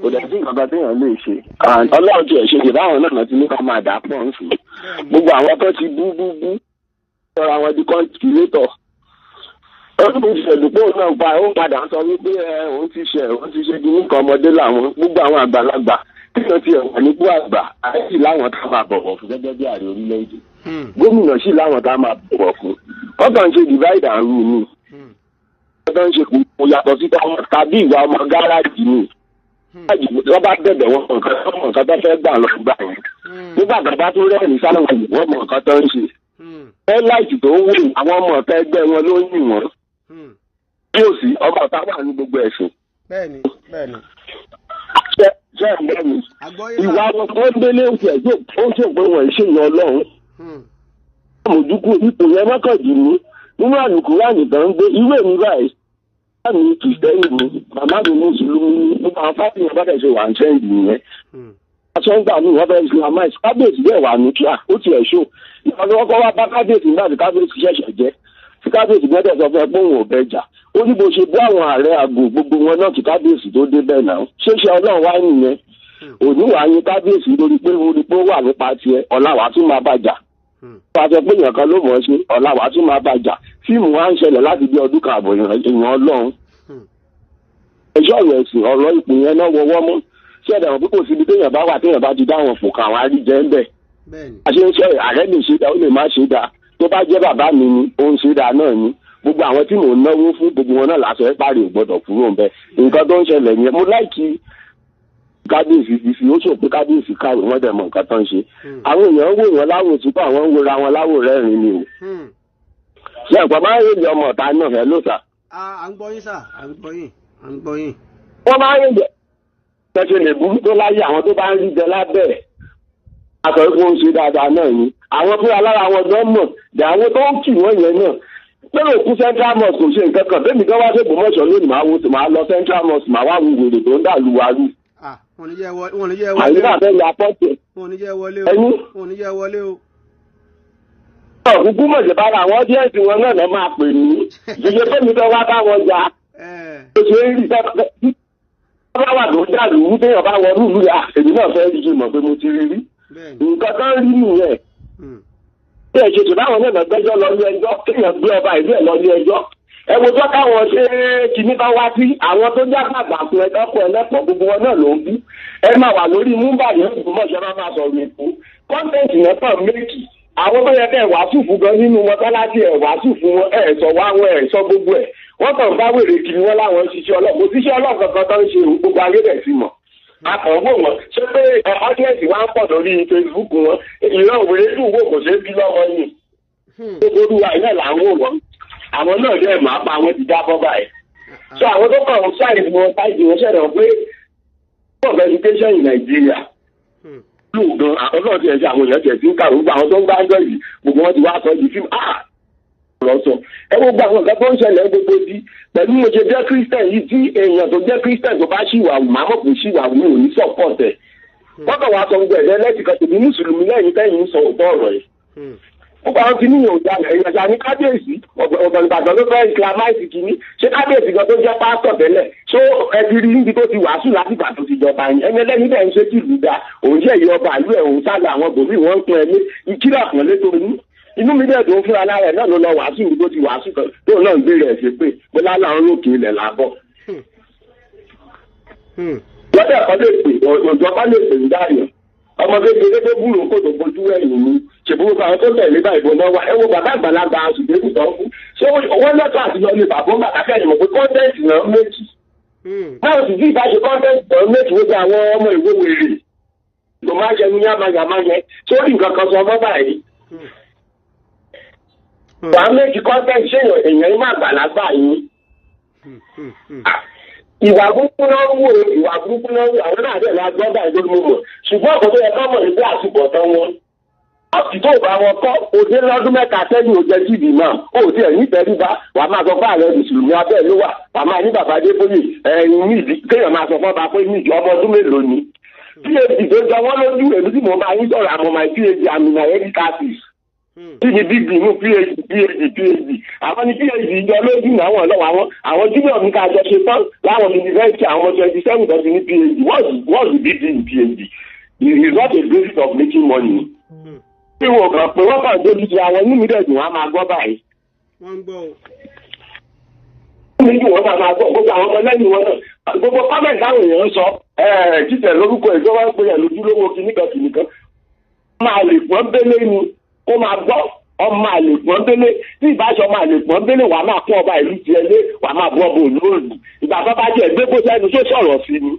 kò dẹ̀ sí nǹkan kan téèyàn lè ṣe. Ọlọ́run tiẹ̀ ṣe ìbáwọn náà ti ní ká máa dà pọ̀ ń sùn. Gbogbo àwọn tó ti bú bú bú sọra wọn di kọ́ńtìlétọ̀. Ó ní ìṣẹ̀dùpọ̀ náà pa ó padà sọ wípé òun ti ṣe òun ti ṣe kíní kan ọmọdé làwọn gbogbo àwọn àgbàlagbà tíyan ti ẹ̀wà nípò àgbà àìsí láwọn tá a máa bọ̀wọ̀ fún gẹ́gẹ́ bí ààrẹ orílẹ̀-èdè. Gómìnà sì láwọn tá a máa bọ̀wọ̀ fún. Wọ́n kàn ń ṣe divide and rule ni. Wọ́n kàn ń ṣe kò yàtọ̀ sí tàbí ìwà ọmọ gáràjì ni. Wọ́n bá bẹ̀bẹ̀ wọn mọ̀ nǹkan tó fẹ́ gbà lọ gbà yẹn. Nígbà tó bá tún rẹ́rìn sáwọn wọ́n mọ̀ nǹkan tó ń ṣe. Ẹ́láìtì tó ń wò àwọn ọmọ ọ̀tá ẹgbẹ́ wọn ló ń yìn wọ́n. Bí òsì ọba ọ̀tá wà ní gbogbo ẹ̀sìn. Bẹ́ẹ̀ni, bẹ́ẹ̀ni. Ṣé ẹ̀ ń bẹ́ mi? Ìwà wọn kan délé oṣù ẹ̀jẹ̀ ó ṣe pé wọ́n ṣe yan Ọlọ́run. Mọ̀júkú ipò yẹn mọ́kàndínní nínú àlùkùránì tó ń gbé ìwé mi báyìí. Bàbá mi kìrìsìtẹ́nì ni, màmá mi mùsùlùmí ni, gbogbo àwọn fáwọn èèyàn bá tẹ̀sí wà ń sẹ́yìn nìyẹn. Aṣọ́ngbà mi wọ́n fẹ́ islamize kábíyèsí bẹ́ẹ̀ wà ní kíá ó tiẹ̀ ṣó. Ìgbà tí wọ́n kọ́ wá bá kábíyèsí nígbà tí kábíyèsí ṣẹ̀ṣẹ̀ jẹ́. Tí kábíyèsí gbọ́dọ̀ sọ fún ẹ pé òun ò bẹ jà. Ó ní bó ṣe bú àwọn ààrẹ àgò gbogbo wọn náà kí kábíyèsí tó dé bẹ́ẹ̀ náà. Ṣé ṣe Ọlọ́run wá nìyẹn? Òní wàá yin kábíyèsí lórí pé ó rí pé ó wà nípa tiẹ̀, ọ̀la wàá tún máa bàjà. Wọ́n á sọ pé èèyàn kan ló mọ̀ ọ́ ṣe, ọ̀la wàá tún máa bàjà. Fíìmù wa ń ṣẹlẹ̀ láti bí ọdún kan àbọ̀ èèyàn Ọlọ́run. Ẹjọ́ ọ̀rọ̀ ẹ̀sìn ọ̀rọ̀ ipò yẹn náà wọwọ́ mọ́. Ṣé ẹ̀dá pé kò síbi téèyàn bá wà téèyàn bá ti dáwọn fò kàn wá rí jẹ́ ń bẹ̀. A ṣe ń sọ ààrẹ lè ṣe dáa ó lè má ṣe dáa. Tó bá jẹ́ bàbá mi ni ó ń ṣe dáa náà ni. Gbogbo àwọn tí mò ń náwó fún gbogbo wọn náà lásọ ẹ parí ò gbọdọ̀ kúrò ń bẹ̀. Nǹkan tó ń ṣẹlẹ̀ yẹn mo láìkí kábíyèsí ti fi ó sọ pé kábíyèsí kàwé wọ́n dẹ̀ mọ̀ nǹkan tó ń ṣe. Àwọn èèyàn ń wò wọ́n láwò tí àwọn ń wora wọn láwò rẹ́rìn-ín ni o. Ṣé ẹ̀pọ̀ máa ń rèé ọmọ ọ̀tá náà ẹ ló sà. À ń gbọ́ yín sà, à ń gbọ́ yín, à ń gbọ́ yín. Wọ́n máa ń rèé jẹ lè burú tó láyé àwọn tó bá ń rí jẹ lábẹ́ ẹ̀. Aṣọ ikú ń ṣe dáadáa náà ni. Àwọn fúnra lára wọn gan mọ̀, dẹ̀ àwọn tó ń kì wọ́n yẹn náà. Pẹ̀lú òkú Central Mosque kò ṣe nǹkan kan. Bẹ́ẹ̀ni kan wá sí Ògbómọ̀ṣọ́ lónìí máa wo máa lọ Central Mosque máa wá wo wèrè tó ń dà lu wa rú. Wọ́n ní jẹ́ wọlé o. Àyíká fẹ́ ya pọ́ọ̀tì. Wọ́n ní jẹ́ wọlé o. Ẹni. Wọ́n ní jẹ́ wọlé o. Òkúkú mọ̀jẹ̀ bára àwọn ọ́díẹ̀sì wọn náà lọ́ máa pè ní. Ìṣe pé mi fẹ́ wá bá wọn jà. Ó ṣe é rí bá wà tó dà lù ú téèyàn bá wọnú ìlú yà èmi náà fẹ́ rí mọ̀ pé mo ti rí rí. Nǹkan kan rí nìyẹn. Bí ẹ ṣe tó báwọn náà gbẹ́jọ́ lọ ilé ẹjọ́, kéèyàn gbé ọba ìlú ẹ̀ lọ ilé ẹjọ́. Ẹ wo tó káwọn ṣe kìíní kan wá sí àwọn tó já bàbà fún ẹ lọ́kọ̀ ẹlẹ́pọ̀, gbogbo wọn náà ló ń bí. Ẹ máa wà lórí múmbà ní Ògbómọ̀ṣọ́, máa máa sọ̀rọ̀ èkó. Content yẹn kàn méjì. Àwọn tó yẹ kẹ́ ẹ̀ wàásù fún gan nínú mọ́sálásí, ẹ̀ wàásù fún wọn, ẹ̀ sọ wá wọn, ẹ̀ sọ gbogbo ẹ̀. Wọ́n kàn bá wèrè kiri wọn láwọn ṣiṣẹ́ ọlọ́ọ̀. Kò síṣẹ́ ọlọ́ọ̀ kankan tó ń ṣe, gbogbo ayé bẹ̀ sí mọ̀. Akọ̀wé wọn ṣé pé audience wa ń pọ̀ lórí Facebook wọn. Ìran òwúrẹ́ dùn wò, kò ṣeé bí lọ́mọ yìí. Gbogbo olúwa iná là ń wò wọ́n. Àwọn náà dẹ̀ máa pa àwọn ti jábọ́ báyìí. So àwọn tó kàn ń ṣàìsí wọn ṣáìsí wọn ṣẹ̀dọ̀ pé of education in Nigeria lù gan. Àwọn náà ti ẹ̀ ṣe, àwọn èèyàn tiẹ̀ ti ń kàwé. Gbogbo àwọn tó ń gbájọ́ yìí, gbogbo wọn ti wá sọ di fíìmù. Ah, lọ sọ ẹ, gbogbo àwọn nǹkan tó ń ṣẹlẹ̀ gbogbo di pẹ̀lú mo ṣe jẹ́ Christian yìí, tí èèyàn tó jẹ́ Christian tó bá ṣìwà wù, màá mọ̀ kó ṣìwà wù, mi ò ní support ẹ̀. Wọ́n kàn wá sọ gbogbo ẹ̀dẹ́ lẹ́sìn kan tèmi. Mùsùlùmí lẹ́yìn tẹ́yìn ń sọ òótọ́ ọ̀rọ̀ yìí. Gbogbo àwọn tí níyàn ò jalè, èèyàn ṣá ní kábíyèsí ọ̀gbọ̀n Ìbàdàn ló fẹ́ islamize kìíní. Ṣé kábíyèsí gan tó jẹ́ pásítọ̀ tẹ́lẹ̀, ṣó ẹ ti rí níbi tó ti wàásù látìgbà tó ti jọba yín? Ẹni ẹlẹ́ni bẹ́ẹ̀ ń ṣe kí ìlú dá òun jẹ́ ìyá ọba ìlú ẹ̀, òun sálọ àwọn bòmí, wọ́n ń pín ẹ ní ìkílọ̀ àpọ̀nlé tó ní. Inú mi dẹ̀ tó ń fúnra lára ẹ̀ náà ló lọ wàásù níbi tó ti wàásù kan tóun náà ń gbé rẹ̀ ṣe pé bọ́lá làwọn lókè ilẹ̀ làbọ̀. Lọ́dẹ̀ kan lè pè, òjò kan lè pè ń dáyọ̀. Ọmọ kékeré tó búrò kò tó bojú ẹ̀yìn ni ṣèbúrò kan tó tẹ̀lé báyìí bọ́ náà wá. Ẹ wo bàbá àgbàlagbà ṣùgbẹ́kù tó ń kú, ṣé wọ́n lọ́tọ̀ àti lọ ní bàbá bàbá kẹ́yìn mọ̀ pé content náà méjì náà sì bí ìbáṣe content náà méjì. Gbogbo àwọn ọmọ ìwé wèrè tó máa ń ṣe ní yàmáyàmá yẹn sórí nǹkan kan sọ ọmọ báyìí wàá méjì content. Ṣé èèyàn yín má gbàlagbà yín? Ìwà burúkú náà ń wò, ìwà burúkú náà ń wò. Àwọn náà dẹ̀ máa gbọ́ báyìí lórí mọ̀, ṣùgbọ́n ọ̀kan tó yẹ ká mọ̀ ní pé àtúbọ̀tán wọn. Ọ́ọ̀tì tó bá wọn kọ́ òde lọ́dún 3 sẹ́yìn, ó jẹ́ jíìbì náà ó tiẹ̀ ní ìtẹríba. Wàá máa sọ fún ààrẹ mùsùlùmí abẹ́ ló wà, wàá máa ní bàbá Adébóyè ẹ̀yìn ní ìdí kéèyàn máa sọ fún ọba pé ní ìjọ ọmọ ọdún mélòó ni. PhD tó jọ wọ́n lójú, èmi tí mo máa ń sọ̀rọ̀ àmọ́ my PhD, àmì my educatis kí ni big inú PhD, PhD, PhD. Àwọn ní PhD jọ lójú àwọn ọlọ́wọ́ àwọn junior mi ká jọ ṣe tán láwọn yunifásitì, àwọn 27 tó ti ní PhD. What's the big deal in PhD? It is not a basis of making money. Bí wọn kàn pé wọ́n kàn dójú ti àwọn, inú mi dẹ̀ dùn, wọ́n á máa gbọ́ báyìí. Wọ́n ń gbọ́ o. Inú mi dùn, wọ́n máa máa gbọ́. Gbogbo àwọn ọmọ lẹ́yìn wọn náà, gbogbo comment táwọn èèyàn ń sọ, títẹ̀ lórúkọ ìjọba ń pè é lójúlówó kìnnìkan kìnnìkan máa lè pọ́n bélé ni kó máa gbọ́. Ọmọ àlè pọ́n bélé tí ìbáṣọ ọmọ àlè pọ́n bélé, wàá máa kún ọba ìlú tiẹ̀ lé, wàá máa bọ́ ọba olóòlù. Ìgbà tó bá jẹ́ gbé bó sẹ́nu tó sọ̀rọ̀ sí ni.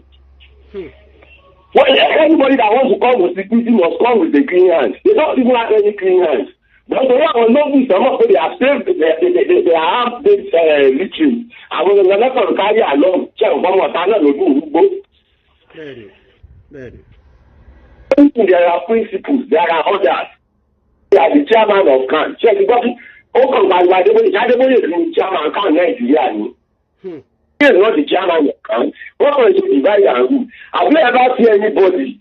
Well, anybody that wants to come with security must come with a clean hand. They don't even have any clean hand. But torí àwọn nobles ọmọ pé they are saved, they are armed literally. Àwọn ènìyàn lẹ́kọ̀ọ́ kárí àlọ́ ṣe nǹkan ọmọ ọ̀tá náà lójú òrùgbó. bẹ́ẹ̀ni bẹ́ẹ̀ni. There are principles, there are orders. They are the chairman of CAN. Ṣé ẹ ti gbọ́? Ó kàn gbàgbà Adébóyè, Adébóyè ní chairman CAN Nàìjíríà ni. He is not the chairman of CAN. Wọ́n kàn ṣe divide and rule. Have you ever see anybody?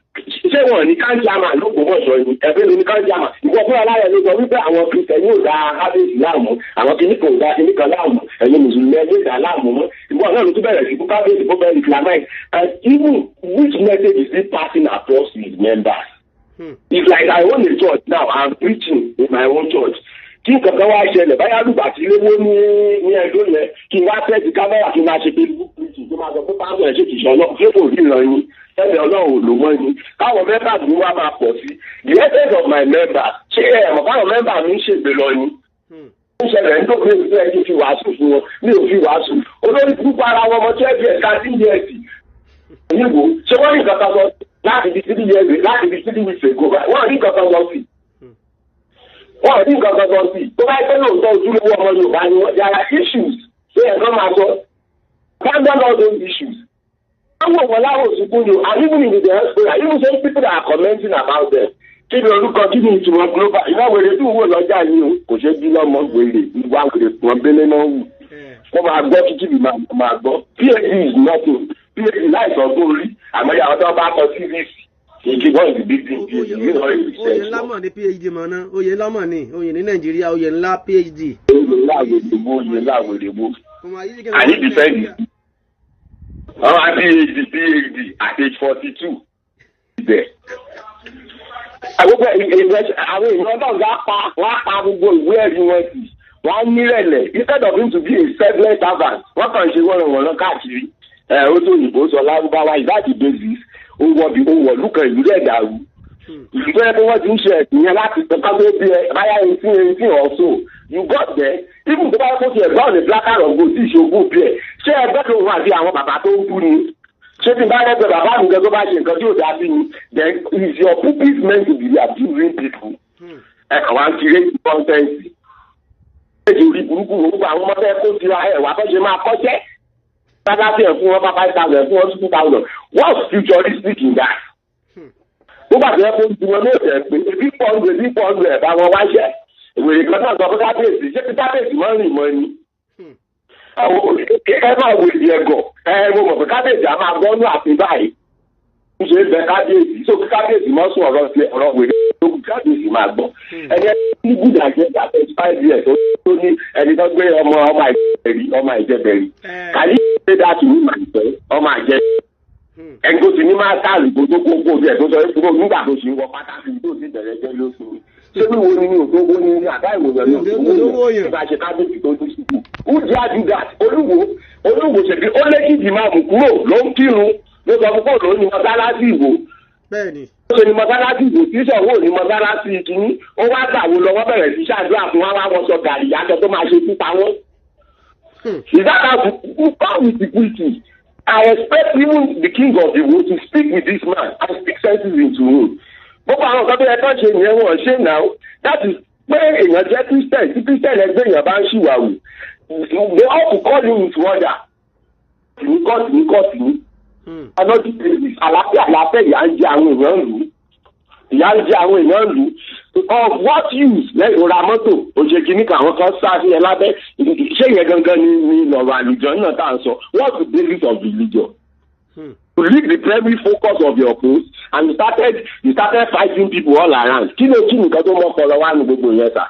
Ṣé wọn ní CAN chairman ló gbọ́ sọ ni? Ẹ̀fẹ́ ló ní CAN chairman. Ìwọ fúnra láyọ̀ ló sọ wípé àwọn Christian yóò da kábíyèsí láàmú. Àwọn kìnnì kan ò da kìnnì kan láàmú. Ẹ̀yin Mùsùlùmí ẹ̀ ló dà láàmú mọ́. Ìwọ náà ló tún bẹ̀rẹ̀ sí fún kábíyèsí fún bẹ́ẹ̀ islamize. And even which message is he passing across to his members? It's like I own a church now. I'm preaching in my own church. Kí nǹkan kan wá ṣẹlẹ̀ báyà lùgbà tí léwó ní ẹjọ́ yẹn, kí n wá tẹ́tí kámẹ́rà, kí n máa ṣe Facebook preaching, tó máa sọ pé pásítọ̀ ẹ̀ ṣe kìí ṣe ọlọ́run, ṣé kò rí ìran yín ẹ̀bẹ̀ ọlọ́run ò lò mọ́ yín, káwọn members mi wá máa pọ̀ sí. The essence of my members, ṣé ẹ mọ̀ káwọn members mi ń ṣègbè lọ ni? Ó ṣẹlẹ̀ ní tó pé ẹ kí fi wàásù fún wọn, mi ò fi wàásù. Olórí púpọ̀ ara wọn, ọmọ 12 years, 13 years níbo, ṣé wọ́n ní nǹkan kan sọ láti fi 3 years, láti fi 3 weeks ago? Wọ́n ní nǹkan kan sọ sí, wọ́n ní nǹkan kan sọ sí. Tó bá yẹ pé lóòótọ́ ojúlówó ọmọ Yorùbá ni wọ́n, there are issues ṣé ẹ̀kan máa sọ, abandon all those issues. Wọ́n wò wọ́n láwọn òsùnkún ni o. And even in the diaspora, even some people that are commenting about them, kí ni orúkọ, kí ni ìtumọ̀ global? Ìwà wèrè tí wò lọ́jà yìí o, kò ṣeé bí lọ́mọ. Wèrè, ìwà wèrè pọ́n bélé náà wù. Wọ́n máa gbọ́ kíkí bí máa gbọ́. PhD is nothing. PhD láìsọ ọgbọ́n orí àmọ́ yàrá tó bá kọ CVC ìkí wọ́n is the big thing, PhD you know. Oyè ńlá mọ̀ ní PhD mọ̀ náà, oyè ńlá mọ̀ ní oyè ní Nàìjíríà, oyè ńlá PhD. Oyè ńlá wèrè wo? Oyè ńlá wèrè wo? Àní defend wọ́n wá PhD, PhD at age 42 ibẹ̀. Gbogbo àwọn èèyàn náà wá pa wá pa gbogbo ìwé ẹ̀rí wọn sí, wọ́n á nírẹ̀lẹ̀ instead of him to be a selfless servant, wọ́n kàn ṣe wọ́nrọ̀wọ̀nrọ̀ káàkiri. Ẹ̀ ó tó òyìnbó sọ lárúbáwá, is that the basis? Ó wọ bí ó wọ̀ lùkàn, ìlú rẹ̀ dàrú. Ìlú tó yẹ kó wọ́n ti ń ṣe ẹ̀sìn yẹn láti tọ́ka tó bí ẹ báyà 18 18 or so, you got there, even tó bá yẹ kó ti ẹ̀gbọ́n ní black and gold tí ìṣògùn bí ẹ̀ ṣé ẹgbẹ́ lòun àti àwọn bàbá tó ń bú ni. Ṣé tí n bá rẹ́gbẹ́ bàbá mi gan tó bá ṣe nǹkan tí ò dá sí mi, then is your pulpit meant to be abusing people? Ẹ kàn wá ń kiri content èdè orí burúkú. Gbogbo àwọn ọmọ fẹ́ kó tira ẹ̀ wá fẹ́ ṣe máa kọ́ṣẹ́ bàbá tí ẹ̀ fún wọn bá 5,000, fún wọn 2,000. What's futuristic in that? Bó bá ti yẹ kó ju wọn ní òtẹ̀ pé ebi pọ̀ ń ebi pọ̀ ń ẹ̀ bá wọn wáṣẹ́. Ìwèrè kan náà sọ fún kábíyèsí, ṣé kí kábíyèsí mọ́ rìn mọ́ ni? Ẹ máa wo ìdí ẹ̀gọ̀ ẹ, mo mọ̀ pé kábíyèsí á máa gbọ́nú àfin báyìí ń ṣe é bẹ kábíyèsí tó kí kábíyèsí mọ́ sún ọ̀rọ̀ sí ọ̀rọ̀ wèrè tó kí kábíyèsí máa gbọ́. Ẹni ní good agenda 35 years tó ní ẹni tó gbé ọmọ àìjẹbẹ̀rí, ọmọ àìjẹbẹ̀rí. Can you say that to me myself? Ọmọ àjẹ ẹni tó ti ní máa sáàlì kó tó kó kó díẹ̀ tó sọ pé nígbà tó ṣe ń wọ pátá sí tó ti bẹ̀rẹ̀ jẹ́ lóṣù. Ṣé wíwo ni ní òtó owó ní àbá ìwòyàn ní òtó owó yẹn nígbà ṣe kábíyèsí tó ní sùkú? Who dare do that? Olúwo, olúwo ṣèbí ó lé kí ìdìmọ̀ kúrò ló ń kírun, ló sọ fún kóòlù ó ní mọ́sálásí ìwò. Bẹ́ẹ̀ni. Ó ṣe ní mọ́sálásí ìwò tí sọ̀wọ́ ní mọ́sálásí kìíní, ó wá gbà wo lọ, wọ́n bẹ̀rẹ̀ sí ṣàdúrà fún wa, wá wọ́n sọ gàrí yàtọ̀ tó máa ṣe pípa wọn. Is that how to come with equity? I expect even the king of the world to speak with this man and speak senses into him. Gbogbo àwọn nǹkan tó yẹ kán ṣe nìyẹn, wọ́n ṣe now. That is pé èèyàn jẹ́ Christian, tí Christian ẹgbẹ́ èèyàn bá ń ṣìwàwù, they ought to call him into order. Ní kọ́ọ̀tù, ní kọ́ọ̀tù ní. Anọ́jú places, àlàáfíà, àlàáfíà, ìyà ń jẹ àwọn èèyàn lù ú. Ìyà ń jẹ àwọn èèyàn lù ú. Of what use? Lẹ́yìn ra mọ́tò, òṣè kìíní kan, àwọn kan sá sí ẹ lábẹ́. Ṣé ìyẹn gangan ni lọ̀rọ̀ àlùjọ náà tá à ń sọ? What's the basis of religion? To leave the primary focus of your post and you started fighting people all around. Kí ló kí nǹkan tó mọ́pọlọ wá ní gbogbo yẹn sà?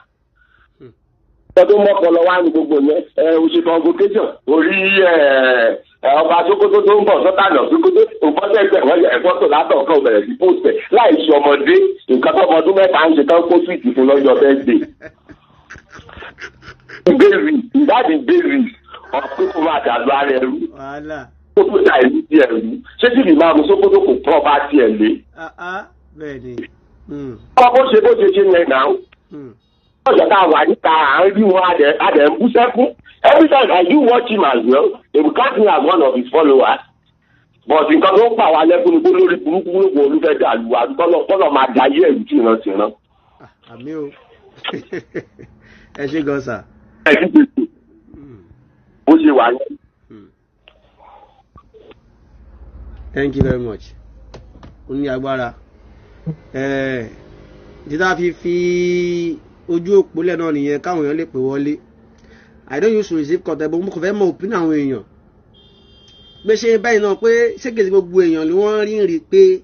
Nǹkan tó mọ́pọlọ wá ní gbogbo yẹn, ẹ o ṣe convocation orí ẹ ọba Sokoto tó ń bọ̀ sọ́tànà Sokoto, òfọ́tẹ̀gbẹ̀ wọ́n yẹ ẹ̀fọ́ tó látọ̀ kan bẹ̀rẹ̀ sí post ẹ̀ láì ṣe ọmọdé. Nǹkan tó ọmọ ọdún 3 ń ṣe tán kó sweet fún lọ́jọ́ birthday. Basis, that is basis of pé kó máa dàlú ara ẹrú. Wàhálà. Kó tó da ìlú tiẹ̀ rú, ṣé tí ìlú máa mú Sokoto kò pọ̀ bá tiẹ̀ lé? Ah ah, bẹ́ẹ̀ni. Ọmọ bó ṣe yẹn náà, ọjọ́ tá a wà níta, à ń rí wọn, adẹ̀ ń bú sẹ́kún. Every time I do watch him as well, they will count me as one of his followers, but nǹkan tó ń pa wá lẹ́kún ni kó lórí burúkú lóko olúfẹ́ dàlú wa, kọ́lọ̀ máa da ayé ẹ̀rù tìrantìran. Àmín o, ẹ ṣé gan sà. Ẹ ti tètè bó ṣe wà yẹn. Thank you very much. Ó ní agbára títà fi ojú òpó lẹ̀ náà nìyẹn káwọn èèyàn lè pè wọlé. I don't use to receive call, but mo kàn fẹ́ mọ opinion àwọn èèyàn pé ṣé báyìí náà pé ṣé kìí ṣe gbogbo èèyàn ni wọ́n rí rí pé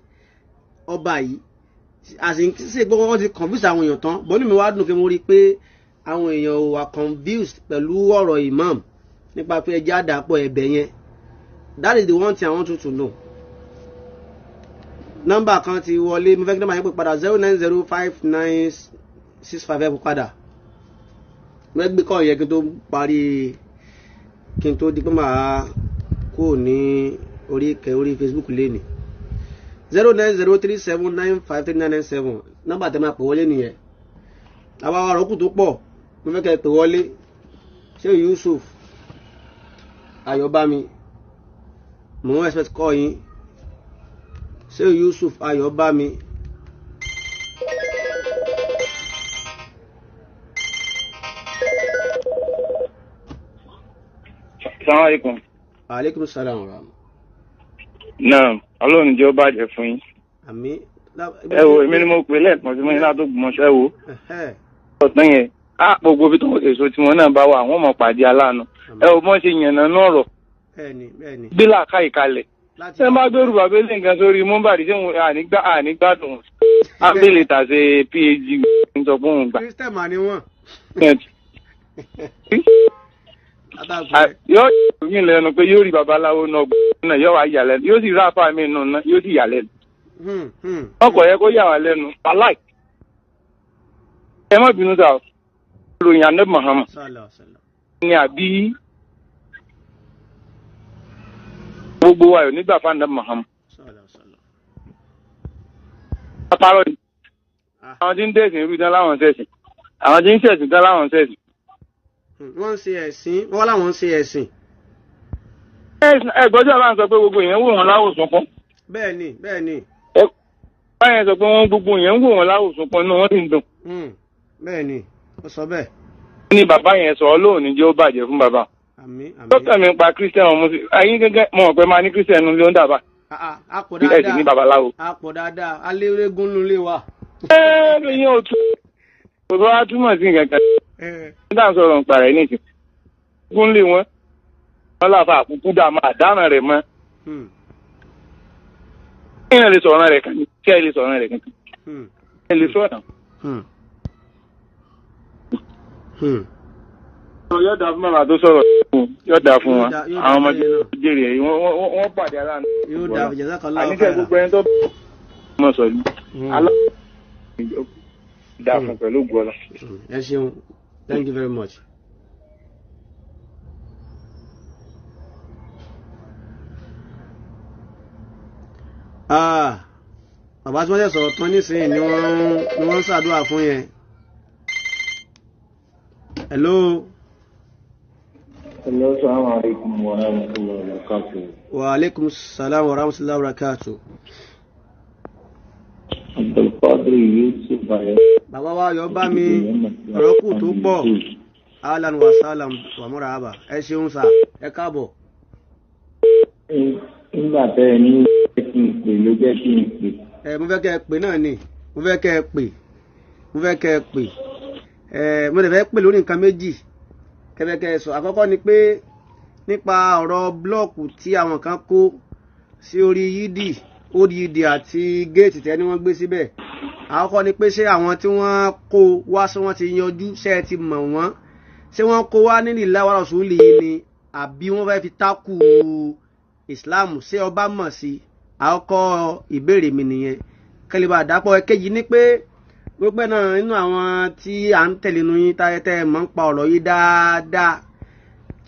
ọba yìí àti ṣe gbogbo wọn ti confuse àwọn èèyàn tán bọ́nú mi wá dùn pé mo rí i pé àwọn èèyàn ò wà confused pẹ̀lú ọ̀rọ̀ imam nípa pé ẹjẹ́ àdàpọ̀ ẹ̀bẹ̀ yẹn. That is the one thing I want you to know. Nọ́mbà kan ti wọlé, mo fẹ́ kí nọ́mbà yẹn pè padà, 0905965, ẹ̀ pè padà. Mo fẹ́ gbé kọ́ yẹn kí n tó parí, kí n tó di pé màá kúrò ní orí kẹ orí Facebook lénìí. 09037953997, nọ́mbà tẹ́ máa pè wọlé nìyẹn. Àwọn ọ̀rọ̀ kù tó pọ̀, mo fẹ́ kẹ́ ẹ pè wọlé. Ṣé Yusuf Ayọ̀bámi, mo ń expect call yín. Ṣé Yusuf Ayọ̀bámi. Assalamualaikum. Aleykum salaam wa rahmatulah. Naam, Ọlọ́run jẹ́ ó bàjẹ́ fún yín. Àmín. Ẹ wo, èmi ni mo pè lẹ́ẹ̀kan tí mo ní láti Ògbómọ̀ṣọ́, ẹ wo. Ọ̀tán yẹn, á gbogbo ibi tó èso tí wọn náà bá wà, wọ́n mọ̀ pàdé aláàánú. Ẹ wo bọ́n ṣe yànnà náà rọ̀. Bẹ́ẹ̀ni, bẹ́ẹ̀ni. Gbé làákàyè kalẹ̀. Ṣé má gbèrú bàbá ilé nǹkan sórí mọ́bàdí, ṣé wọn ànígbádùn? Ábẹ́lẹ̀ tàṣe PhD ń sọ fún òun gbà. Christian mà ni wọ́n. Yóò yín lẹ́nu pé yóò rí babaláwo náà náà, yóò wá yà lẹ́nu, yóò sì rí àfáà mi nù náà, yóò sì yà lẹ́nu. Ọkọ̀ yẹ kó yà wá lẹ́nu aláì. Ẹ má bínú sá o, ròyìn Ànábì Muhammad ni àbí gbogbo wa yóò nígbà fún Ànábì Muhammad. Àparọ́ ni àwọn tí ń tẹ̀sìn irú tán láwọn ń ṣẹ̀sìn, àwọn tí ń ṣẹ̀sìn tán láwọn ń ṣẹ̀sìn. Wọ́n ń ṣe ẹ̀sìn, wọ́n láwọn ń ṣe ẹ̀sìn. Ẹ gbọ́dọ̀ bá ń sọ pé gbogbo èèyàn ń wò wọ́n láwòsàn fún. Bẹ́ẹ̀ni, bẹ́ẹ̀ni. Ẹ báyẹn sọ pé wọ́n gbogbo èèyàn ń wò wọ́n láwòsàn fún, inú wọn sì ń dùn. Bẹ́ẹ̀ni, ó sọ bẹ́ẹ̀. Ní bàbá yẹn sọ Ọlọ́run ní jẹ́ ó bàjẹ́ fún bàbá. Àmín, àmín. Dókítà mi ń pa Christian ọmọ sí ayé gẹ́gẹ́, mo mọ̀ pé máa ní Christian ló ń dàbà. A pọ̀ dáadáa. Ẹ sì ní babaláwo. A pọ̀ dáadáa, alérégún ló lé wa. Ẹ ló yẹn ò tún kò tó wá túmọ̀ sí nǹkan kan. Nígbà tó sọ̀rọ̀ nípa rẹ̀ nìsín. Gún lé wọn. Wọ́n láfa àkúkú dà máa dáràn rẹ̀ mọ́. Kí ẹ lè sọ̀rọ̀ rẹ̀ kan ní? Kí ẹ lè sọ̀rọ̀ rẹ̀ kankan? Ẹ lè sọ̀rọ̀. Yóò dáa fún bàbá tó sọ̀rọ̀, yóò dáa fún wọn. Àwọn ọmọdé jèrè ẹ̀ wọ́n pàdé aláàánú. Yóò dáa, jazakallahu khairan. Àníkẹ́ gbogbo ẹni tó mọ̀ sọ yìí. Aláàánú dáa fún pẹ̀lú gbọ́lá. Ẹ ṣeun, thank you very much. Bàbá tí wọ́n ṣe sọ̀rọ̀ tán nísìnyí ni wọ́n ń ṣàdúrà fún yẹn. Hello. Hello, assalamu alaikum wa rahmatullahi wa barakatuh. Wa alaikum salam wa rahmatullahi wa barakatuh. Abdulkadir Yusuf Bayo. Bàbá wa yọ bá mi ọ̀rọ̀ kù tó pọ̀. Ahlan wa sahlan wa marhaba. Ẹ ṣeun sà, ẹ káàbọ̀. Nígbà tẹ́ ẹ ní kí n pè ló jẹ́ kí n pè. Ẹ mo fẹ́ kẹ́ ẹ pè náà ni, mo fẹ́ kẹ́ ẹ pè, mo fẹ́ kẹ́ ẹ pè. Ẹ mo lè fẹ́ pè lórí nǹkan méjì kẹ́fẹ́kẹ́ sọ. Àkọ́kọ́ ni pé nípa ọ̀rọ̀ blọ́ọ̀kù tí àwọn kan kó sí orí yídì, old yídì àti géètì tẹ́ ni wọ́n gbé síbẹ̀. Àkọ́kọ́ ni pé ṣé àwọn tí wọ́n kó wá sí wọ́n ti yanjú, ṣé ẹ ti mọ̀ wọ́n, ṣé wọ́n kó wá nílì láwàrọ̀ sùúlì yìí ni àbí wọ́n fẹ́ fi tákù Islam, ṣé ọba mọ̀ sí? Àkọ́kọ́ ìbéèrè mi nìyẹn. Kẹ́lẹ́ bá dàpọ̀. Ẹ̀kejì ni pé gbogbo náà nínú àwọn tí à ń tẹ̀lé nu yín tẹ́ mọ̀ ń pa ọ̀rọ̀ yìí dáadáa.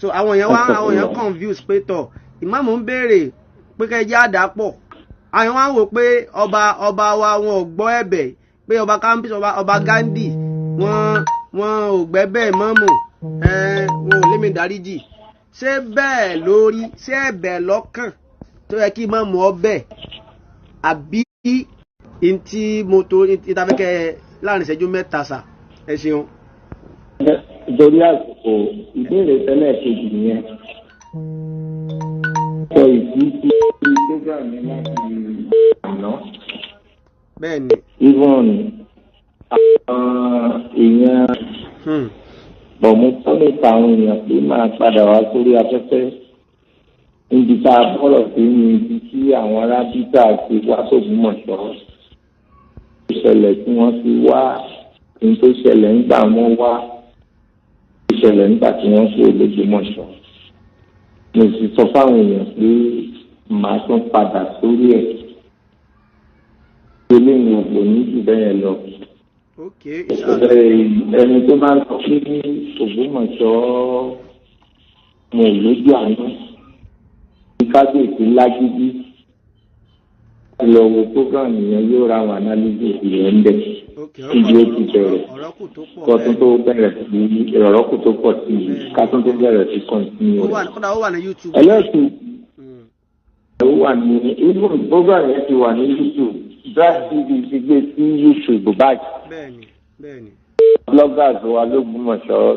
So àwọn èèyàn wá, àwọn èèyàn confuse pé tọ̀ ìmáàmù ń béèrè pé kẹ́ jẹ́ àdàpọ̀. Àwọn èèyàn wá ń wò pé ọba wa wọn ò gbọ́ ẹ̀bẹ̀, pé ọba campus, ọba Gandhi wọn ò gbẹ́bẹ̀ ìmáàmù, wọn ò lémi dáríjì. Ṣé bẹ́ẹ̀ lórí, ṣé ẹ̀bẹ̀ lọ́kàn tó yẹ kí ìmáàmù ọbẹ̀ àbí ntí mo tó ìtafẹ́kẹ́ láàrin ìṣẹ́jú mẹ́ta sà? Ẹ ṣeun. Nítorí àsìkò, ìbéèrè tẹ́lẹ̀ kejì yẹn sọ ìdí tí program mi láti àná. Bẹ́ẹ̀ni. Even àwọn èèyàn bọ̀ mo promise àwọn èèyàn pé máa padà wá sórí afẹ́fẹ́ níbi tá a bọ̀rọ̀ sí ní ibi tí àwọn arábíkà ti wá sÓgbómọ̀ṣọ́. Ìṣẹ̀lẹ̀ tí wọ́n fi wá, ní tó ṣẹlẹ̀ ńgbà wọ́n wá, ìṣẹ̀lẹ̀ ńgbà tí wọ́n kó l'Ógbómọ̀ṣọ́. Mo sì sọ fáwọn èèyàn pé màá tún padà sórí ẹ̀. Eléyìí ò ní jù bẹ́ẹ̀ lọ. Ẹni tó bá ń sọ pé Ògbómọ̀ṣọ́ mo lójú àánú ní kábíyèsí lágídí lọ wo program yẹn, yóò ra àwọn analysis yẹn ń bẹ̀ níbi ó ti bẹ̀rẹ̀ kọ́tún tó bẹ̀rẹ̀ sí ìrọ̀rọ́kù tó pọ̀ sí i kátún tó bẹ̀rẹ̀ sí continue rẹ̀. Ẹlẹ́sìn ó wà ní even program yẹn ti wà ní YouTube, Bright TV ti gbé sí YouTube báyìí. Bloggers wa l'Ógbómọ̀ṣọ́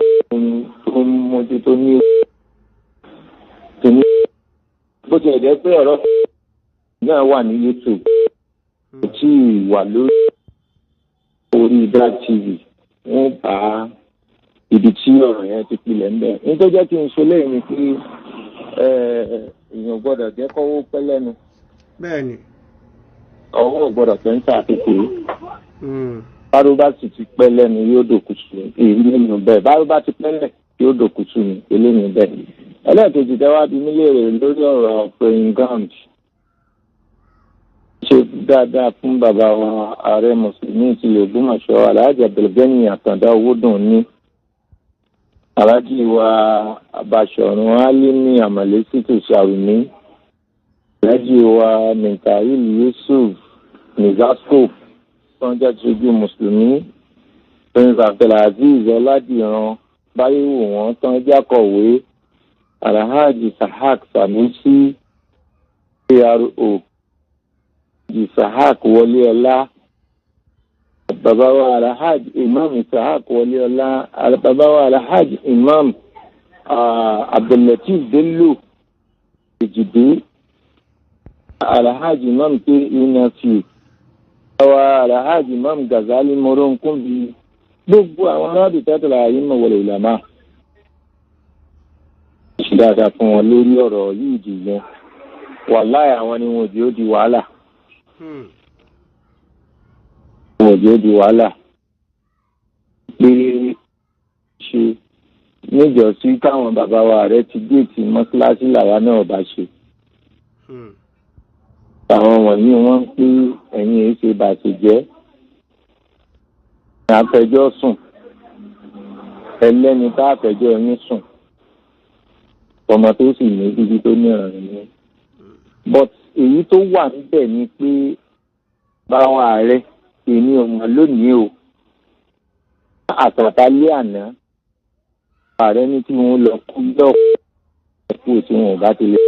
tó ń mójútó ní bó ti ẹ̀jẹ̀ pé ọ̀rọ̀ náà wà ní YouTube, kò tí ì wà lórí orí Bright TV. Wọ́n bá ibi tí ọ̀rọ̀ yẹn ti pilẹ̀ ń bẹ̀. Ní tó jẹ́ kí n ṣe léyìn ni pé èèyàn gbọ́dọ̀ jẹ́ kọ́wọ́ pẹ́ lẹ́nu. Bẹ́ẹ̀ni. Ọwọ́ ò gbọ́dọ̀ pẹ́ ń tà kékeré. Báró bá sì ti pẹ́ lẹ́nu yóò dòkùtù ní eléyìí bẹ́ẹ̀. Báró bá ti pẹ́ lẹ̀ yóò dòkùtù ní eléyìí bẹ́ẹ̀. Ẹlẹ́ẹ̀kejì tẹ́ wá bí mí léèrè lórí ọ̀rọ̀ praying ground. Ṣe dáadáa fún bàbá wa ààrẹ mùsùlùmí ti Ògbómọ̀ṣọ́ Alhaji Abdulgani Àtàndá Owódùn ní Alhaji wa Abàṣọ̀run Álímì Àmàlé Sítù Sàrùmí, Alhaji wa Mikael Yusuf Nizasco tó ń jẹ́ ṣojú mùsùlùmí, Prince Abdulaziz Ọládìran Báyéwò wọn tó ń jákọ̀wé, Alhaji Sahak Sanusi ARO, Isahak Wọléọlá, bàbá wa Alhaji Imam Isahak Wọléọlá, bàbá wa Alhaji Imam Abdullatif Bello Ejide, Alhaji Imam K. Inafi, bàbá wa Alhaji Imam Gazali Moronkunbi, gbogbo àwọn arábì tẹ́tẹ̀lá ayé mọ̀ wọlé ìlànà ṣe dáadáa fún wọn lórí ọ̀rọ̀ yìí dì yẹn. Wàláì àwọn ni wọn ò jẹ́ ó di wàhálà. Wọn ò jẹ́ ó di wàhálà pé ṣe níjọ́sí káwọn bàbá wa rẹ ti géètì mọ́ṣáláṣí làwa náà bá ṣe. Àwọn wọ̀nyí wọ́n ń pé ẹ̀yìn èyí ṣe bàṣẹ jẹ́. Àfẹjọ́ sùn ẹlẹ́ni tá àfẹjọ́ yín sùn ọmọ tó sì ní ibi tó ní ìrànlẹ́ ní. But èyí tó wà níbẹ̀ ni pé báwọn ààrẹ èmi ò mọ̀ lónìí o, àtàtàlẹ́ àná ààrẹ ní tí wọ́n lọ kó búlọ̀kù kú tí wọn ò bá ti lè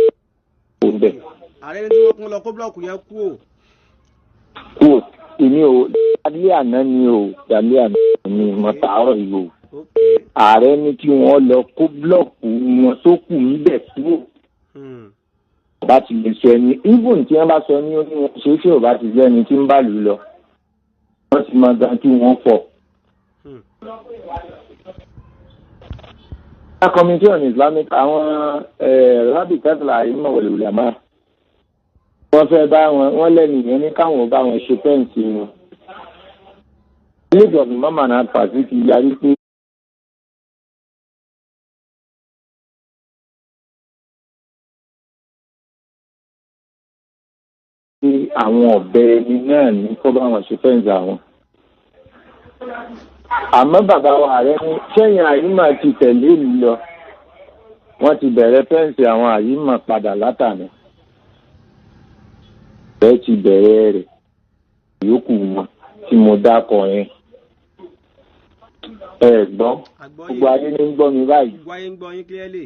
kó bẹ̀. Ààrẹ ní tí wọ́n lọ kó búlọ̀kù yẹn kú o. Kú o, èmi ò dalẹ́ àná ni o, dalẹ́ àná ni mo tàárọ̀ yìí o. Ààrẹ ní kí wọ́n lọ kó búlọ̀kù wọn tó kù níbẹ̀ kúrò. Bá ti lè sọ ẹni, even tí wọ́n bá sọ ní ó ní wọn ṣe é tí ò bá ti jẹ́ ẹni tí ń bá lù lọ, wọ́n ti máa gan kí wọ́n fọ̀. Committee on Islamic àwọn Rabi Katla ìmọ̀ wẹ̀lẹ̀wẹ̀lẹ̀ wọ́n fẹ́ bá wọn, wọ́n lẹ́nu yẹn ní káwọn bá wọn ṣe fẹ́ǹsì wọn. League of Imam and Alfas ti yarí pé àwọn ọ̀bẹ ẹni náà ní kó bá wọn ṣe fẹ́ǹsì àwọn. Àmọ́ bàbá wa ààrẹ ní sẹ́yìn àyímọ̀ ti tẹ̀lé ìlú lọ, wọ́n ti bẹ̀rẹ̀ fẹ́ǹsì àwọn àyímọ̀ padà látàná. Bẹ́ẹ̀ ti bẹ̀rẹ̀ rẹ̀ yòókù wọn tí mo dákọ̀ yẹn. Ẹ gbọ́, gbogbo ayé ní ń gbọ́ mi báyìí. Gbogbo ayé ń gbọ́ yín clearly.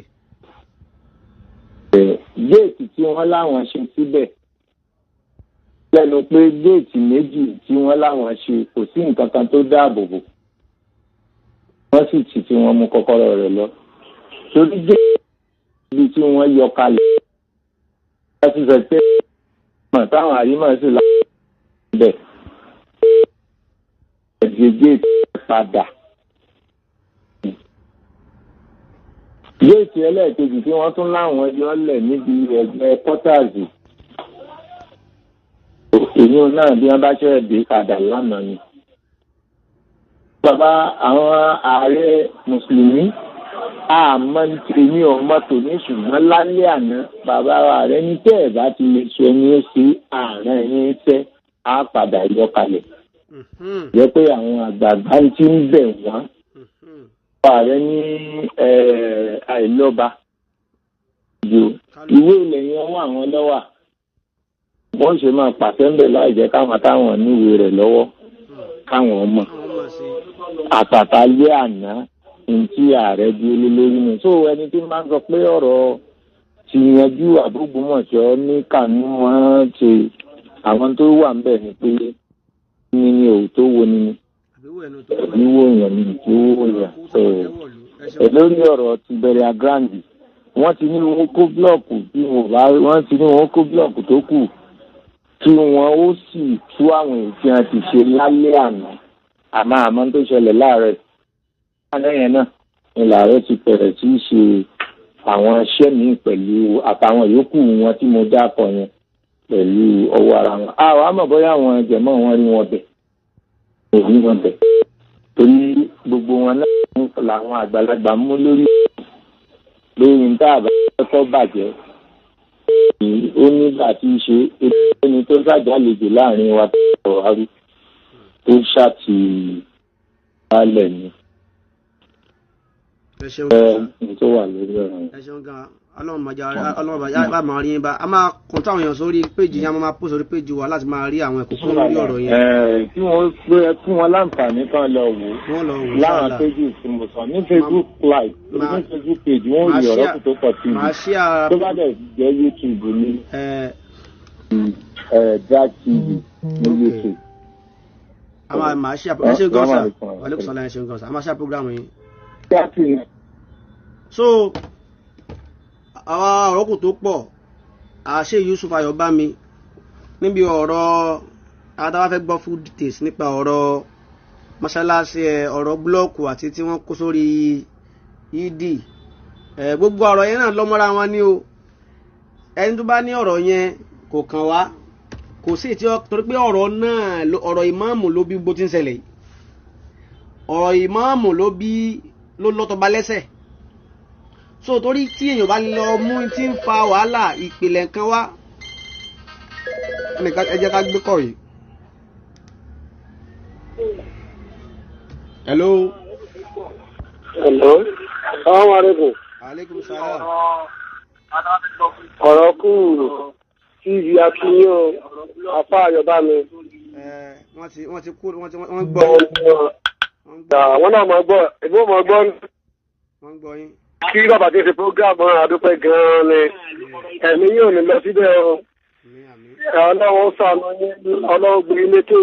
Géètì tí wọ́n láwọn ṣe síbẹ̀ lẹ́nu pé géètì méjì tí wọ́n láwọn ṣe kò sí nǹkan kan tó dáàbò bò. Wọ́n sì tì tí wọ́n mú kọ́kọ́rọ́ rẹ̀ lọ. Torí géètì ibi tí wọ́n yọ kalẹ̀. Wọ́n ti sọ pé mọ̀ táwọn àyímọ̀ sì láwọn bẹ̀. Ẹ̀jẹ̀ géètì padà. Géètì ẹlẹ́ẹ̀kejì tí wọ́n tún láwọn yọ lẹ̀ níbi ẹgbẹ́ kọ́tàzì. Èyí náà bí wọ́n bá ṣe dé padà lánàá ni. Bàbá àwọn ààrẹ mùsùlùmí àmọ́ èmi ò mọ̀ tòní ṣùgbọ́n lálẹ́ àná bàbá ààrẹ ní tẹ́ ẹ̀ bá ti lè sọ ẹni ó ṣe ààrẹ ẹni tẹ́ á padà yọ kalẹ̀. Jẹ́ pé àwọn àgbààgbà ti ń bẹ̀ wọ́n. Ààrẹ ní àìlọ́ba ìwé ilẹ̀ yẹn wà wọ́n lọ́wọ́ wọ́n ṣe máa pàṣẹ ń bẹ̀ láì jẹ́ káwọn táwọn níwèé rẹ̀ lọ́wọ́ káwọn mọ̀. Àtàtà lé àná ní tí ààrẹ dúró lórí nù. So ẹni tí máa ń sọ pé ọ̀rọ̀ ti yanjú àbúgbòmọ̀ṣọ́ ní Kánú wọn ṣe àwọn tó wà ń bẹ̀ ni pé ní ni ò tó wo ni wíwò èèyàn ni tó wò èèyàn. So lórí ọ̀rọ̀ ti bẹ̀rẹ̀ agrandi wọ́n ti ní wọn kó búlọ̀kù bí wọn bá wọ́n ti ní wọn kó búlọ̀kù tó kù tí wọn ó sì tú àwọn èyí tí wọn ti ṣe lálẹ́ àná. Àmọ́ àmọ́ tó ṣẹlẹ̀ láàárọ̀ àná yẹn náà ni làárọ̀ ti bẹ̀rẹ̀ sí í ṣe àwọn iṣẹ́ míì pẹ̀lú àtàwọn yòókù wọn tí mo dákọ̀ yẹn pẹ̀lú ọwọ́ ara wọn. Àwọn àmọ̀ bóyá àwọn jẹ̀mọ́ wọn rí wọn bẹ̀ rí wọn bẹ̀ torí gbogbo wọn náà làwọn àgbàlagbà mú lórí lórí ní tá a bá kọ́ bàjẹ́ ó nígbà tí í ṣe Ẹni tó ṣàjálejò láàrin wa tó wá rí tó ṣàtì balẹ̀ ni. Ẹ ṣeun. Ẹ ní tó wà lórí ọ̀rọ̀ yẹn. Ẹ ṣeun gan. Ọlọ́run máa jẹ́, Ọlọ́run bá máa rí yín bá. A máa kàn tó àwọn èèyàn sórí péjì yẹn, a máa post sórí péjì wa láti máa rí àwọn ẹ̀kọ́ kún lórí ọ̀rọ̀ yẹn. Ẹ kí wọ́n pé ẹ fún wọn láǹfààní kan lọ wò ó Wọ́n lọ wò ó láwọn ṣáàlà. péjì tí mo sọ ní Facebook live, ní Facebook page, wọ́n rí ọ̀rọ̀ kù tó pọ̀ TV. Màá share. Tó bá dẹ̀ jẹ́ YouTube ní ẹ Drag TV ní YouTube. A máa share. Ẹ ṣeun gan sir. Wàlúùkù sọlá, ẹ ṣeun gan sir. A máa share program yín. So àwa ọ̀rọ̀ kù tó pọ̀, àṣẹ Yusuf Ayọ̀bámi níbi ọ̀rọ̀ adáwà fẹ́ gbọ́ full details nípa ọ̀rọ̀ mọ́ṣáláṣí ẹ̀, ọ̀rọ̀ búlọ́ọ̀kù àti tí wọ́n kó sórí yídì ẹ̀, gbogbo ọ̀rọ̀ yẹn náà lọ́mọ́ra wọn ní o. Ẹni tó bá ní ọ̀rọ̀ yẹn kò kàn wá, kò sí tí, torí pé ọ̀rọ̀ náà, ọ̀rọ̀ ìmáàmù ló bí bó ti ń ṣẹlẹ̀ yìí. Ọ̀rọ̀ ìmáàmù ló bí ló lọ́tọ̀ba lẹ́sẹ̀. So torí tí èèyàn bá lọ mú tí ń fa wàhálà ìpìlẹ̀ nǹkan wá ẹnìkan, ẹ jẹ́ ká gbé kọ̀ yìí. Hello. Hello. Assalamu alaikum. Aleykum salaam. Ọ̀rọ̀ kù TV Akínyó Afá Ayọ̀bámi. Ẹ wọ́n ti kú, wọ́n ti wọ́n gbọ́ yín. Àwọn náà mọ̀ gbọ́, ìbò mọ̀ gbọ́. Wọ́n gbọ́ yín. Kí bàbá tí ń ṣe program náà, àdúpẹ́ gan-an ni. Ẹ̀mí yóò ní lọ síbẹ̀ o. Ọlọ́run ṣàánú yín, Ọlọ́run gbé yín lékè.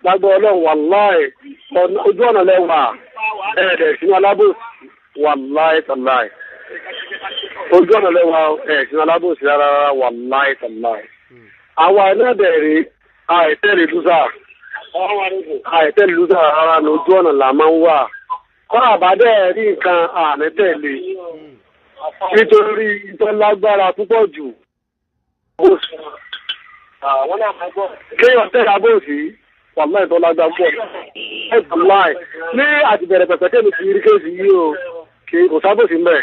Lágbó Ọlọ́run, wàláì, ojú ọ̀nà lẹ́wà. Ẹ̀ẹ́dẹ̀ sínú alábòsí, wàláì tàláì. Ojú ọ̀nà lẹ́wà, ẹ̀ sínú alábòsí rárá rárá, wàláì tàláì. Àwa iná bẹ̀rẹ̀ àìtẹ́lẹ̀ lúzà. Àìtẹ́lẹ̀ lúzà rárá ní ojú ọ̀nà là máa ń wà. Kọ́nà àbádẹ́ rí nǹkan àmì tẹ̀lé. Nítorí ìtọ́ lágbára púpọ̀ jù. Kéèyàn tẹ̀lé abóòsí, wàláì tó lágbára púpọ̀. Wàláì ní àtìbẹ̀rẹ̀ pẹ̀pẹ̀ tẹ̀mí ti rí kéèsì yìí o, kì í kò sábòsí ń bẹ̀.